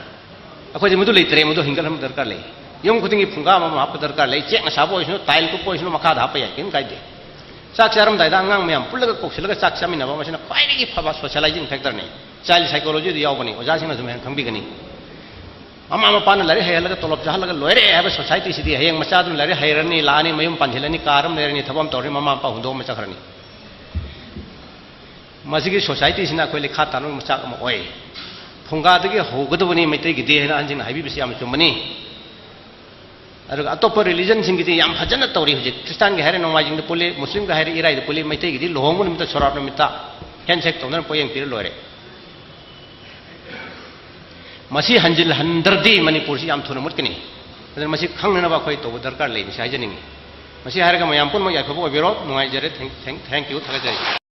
ꯑꯩꯈꯣꯏꯗꯤ ꯃꯗꯨ ꯂꯩꯇ꯭ꯔꯦ, ꯃꯗꯨ ꯍꯤꯡꯒꯠꯍꯟꯕ ꯗꯔꯀꯥꯔ ꯂꯩ꯫ ꯌꯨꯝ ꯈꯨꯗꯤꯡꯒꯤ ꯐꯨꯡꯒꯥ ꯑꯃꯃꯝ ꯍꯥꯞꯄ ꯗꯔꯀꯥꯔ ꯂꯩ꯫ ꯆꯦꯛꯅ ꯁꯥꯕ ꯑꯣꯏꯁꯅꯨ, ꯇꯥꯏꯜ ꯀꯨꯞꯄ ꯑꯣꯏꯁꯅꯨ, ꯃꯈꯥꯗ ꯍꯥꯞꯄ ꯌꯥꯏ, ꯀꯔꯤꯝ ꯀꯥꯏꯗꯦ꯫ ꯆꯥꯛ ꯆꯥꯔꯝꯗꯥꯏꯗ ꯑꯉꯥꯡ ꯃꯌꯥꯝ ꯄꯨꯜꯂꯒ ꯀꯧꯁꯤꯜꯂꯒ ꯆꯥꯛ ꯆꯥꯃꯤꯟꯅꯕ, ꯃꯁꯤꯅ ꯈ꯭ꯋꯥꯏꯗꯒꯤ ꯐꯕ ꯁꯣꯁꯤꯌꯦꯂꯥꯏꯖꯤꯡ ꯐꯦꯛꯇꯔꯅꯤ꯫ ꯆꯥꯏꯜ ꯁꯥꯏꯀꯣꯂꯣꯖꯤꯗ ꯌꯥꯎꯕꯅꯤ, ꯑꯣꯖꯥꯁꯤꯡꯅꯁꯨ ꯃꯌꯥꯝ ꯈꯪꯕꯤꯒꯅꯤ꯫ ꯃꯃꯥ ꯃꯄꯥꯅ ꯂꯥꯏꯔꯤꯛ ꯍꯩꯍꯜꯂꯒ ꯇꯣꯂꯣꯞ ꯆꯥꯍꯜꯂꯒ ꯂꯣꯏꯔꯦ ꯍꯥꯏꯕ ꯁꯣꯁꯥꯏꯇꯤꯁꯤꯗꯤ ꯍꯌꯦꯡ ꯃꯆꯥꯗꯨꯅ ꯂꯥꯏꯔꯤꯛ ꯍꯩꯔꯅꯤ, ꯂꯥꯛꯑꯅꯤ, ꯃꯌꯨꯝ ꯄꯥꯟꯁꯤꯜꯂꯅꯤ, ꯀꯥꯔ ꯑꯃ ꯂꯩꯔꯅꯤ, ꯊꯕꯛ ꯑꯃ ꯇꯧꯔꯅꯤ, ꯃꯃꯥ ꯃꯄꯥ ꯍꯨꯟꯗꯣꯛꯑꯃ ꯆꯠꯈ꯭ꯔꯅꯤ꯫ ꯃꯁꯤꯒꯤ ꯁꯣꯁꯥꯏꯇꯤꯁꯤꯅ ꯑꯩꯈꯣꯏ ꯂꯩꯈꯥ ꯇꯥꯅꯕꯒꯤ ꯃꯆꯥꯛ ꯑꯃ ꯑꯣꯏ꯫ ꯐꯨꯡꯒꯥꯗꯒꯤ ꯍꯧꯒꯗꯕꯅꯤ ꯃꯩꯇꯩꯒꯤꯗꯤ ꯍꯥꯏꯅ ꯑꯍꯟꯁꯤꯡꯅ ꯍꯥꯏꯕꯤꯕꯁꯤ ꯌꯥꯝꯅ ꯆꯨꯝꯕꯅꯤ꯫ ꯑꯗꯨꯒ ꯑꯇꯣꯞꯄ ꯔꯤꯂꯤꯖꯟꯁꯤꯡꯒꯤꯗꯤ ꯌꯥꯝ ꯐꯖꯅ ꯇꯧꯔꯤ ꯍꯧꯖꯤꯛ꯫ ꯈ꯭ꯔꯤꯁꯇꯥꯟꯒꯤ ꯍꯥꯏꯔꯦ ꯅꯣꯡꯃꯥꯏꯖꯤꯡꯗ ꯄꯨꯜꯂꯤ, ꯃꯨꯁꯂꯤꯝꯒꯤ ꯍꯥꯏꯔꯦ ꯏꯔꯥꯏꯗ ꯄꯨꯜꯂꯤ, ꯃꯩꯇꯩꯒꯤꯗꯤ ꯂꯨꯍꯣꯡꯕ ꯅꯨꯃꯤꯠꯇ ꯁꯣꯔꯥꯠ ꯅꯨꯃꯤꯠꯇ ꯍꯦꯟꯁꯦꯛ ꯇꯧꯗꯅ ꯄꯣꯠꯌꯦꯡ ꯄꯤꯔ ꯂꯣꯏꯔꯦ꯫ ꯃꯁꯤ ꯍꯟꯖꯤꯜꯍꯟꯗ꯭ꯔꯗꯤ ꯃꯅꯤꯄꯨꯔꯁꯤ ꯌꯥꯝ ꯊꯨꯅ ꯃꯨꯠꯀꯅꯤ꯫ ꯑꯗꯨꯅ ꯃꯁꯤ ꯈꯪꯅꯅꯕ ꯑꯩꯈꯣꯏ ꯇꯧꯕ ꯗꯔꯀꯥꯔ ꯂꯩ, ꯃꯁꯤ ꯍꯥꯏꯖꯅꯤꯡꯉꯤ꯫ ꯃꯁꯤ ꯍꯥꯏꯔꯒ ꯃꯌꯥꯝ ꯄꯨꯝꯅꯃꯛ ꯌꯥꯏꯐꯕ ꯑꯣꯏꯕꯤꯔꯣ꯫ ꯅꯨꯡꯉꯥꯏꯖꯔꯦ꯫ Thank, thank, thank you꯫ ꯊꯥꯒꯠꯆꯔꯤ꯫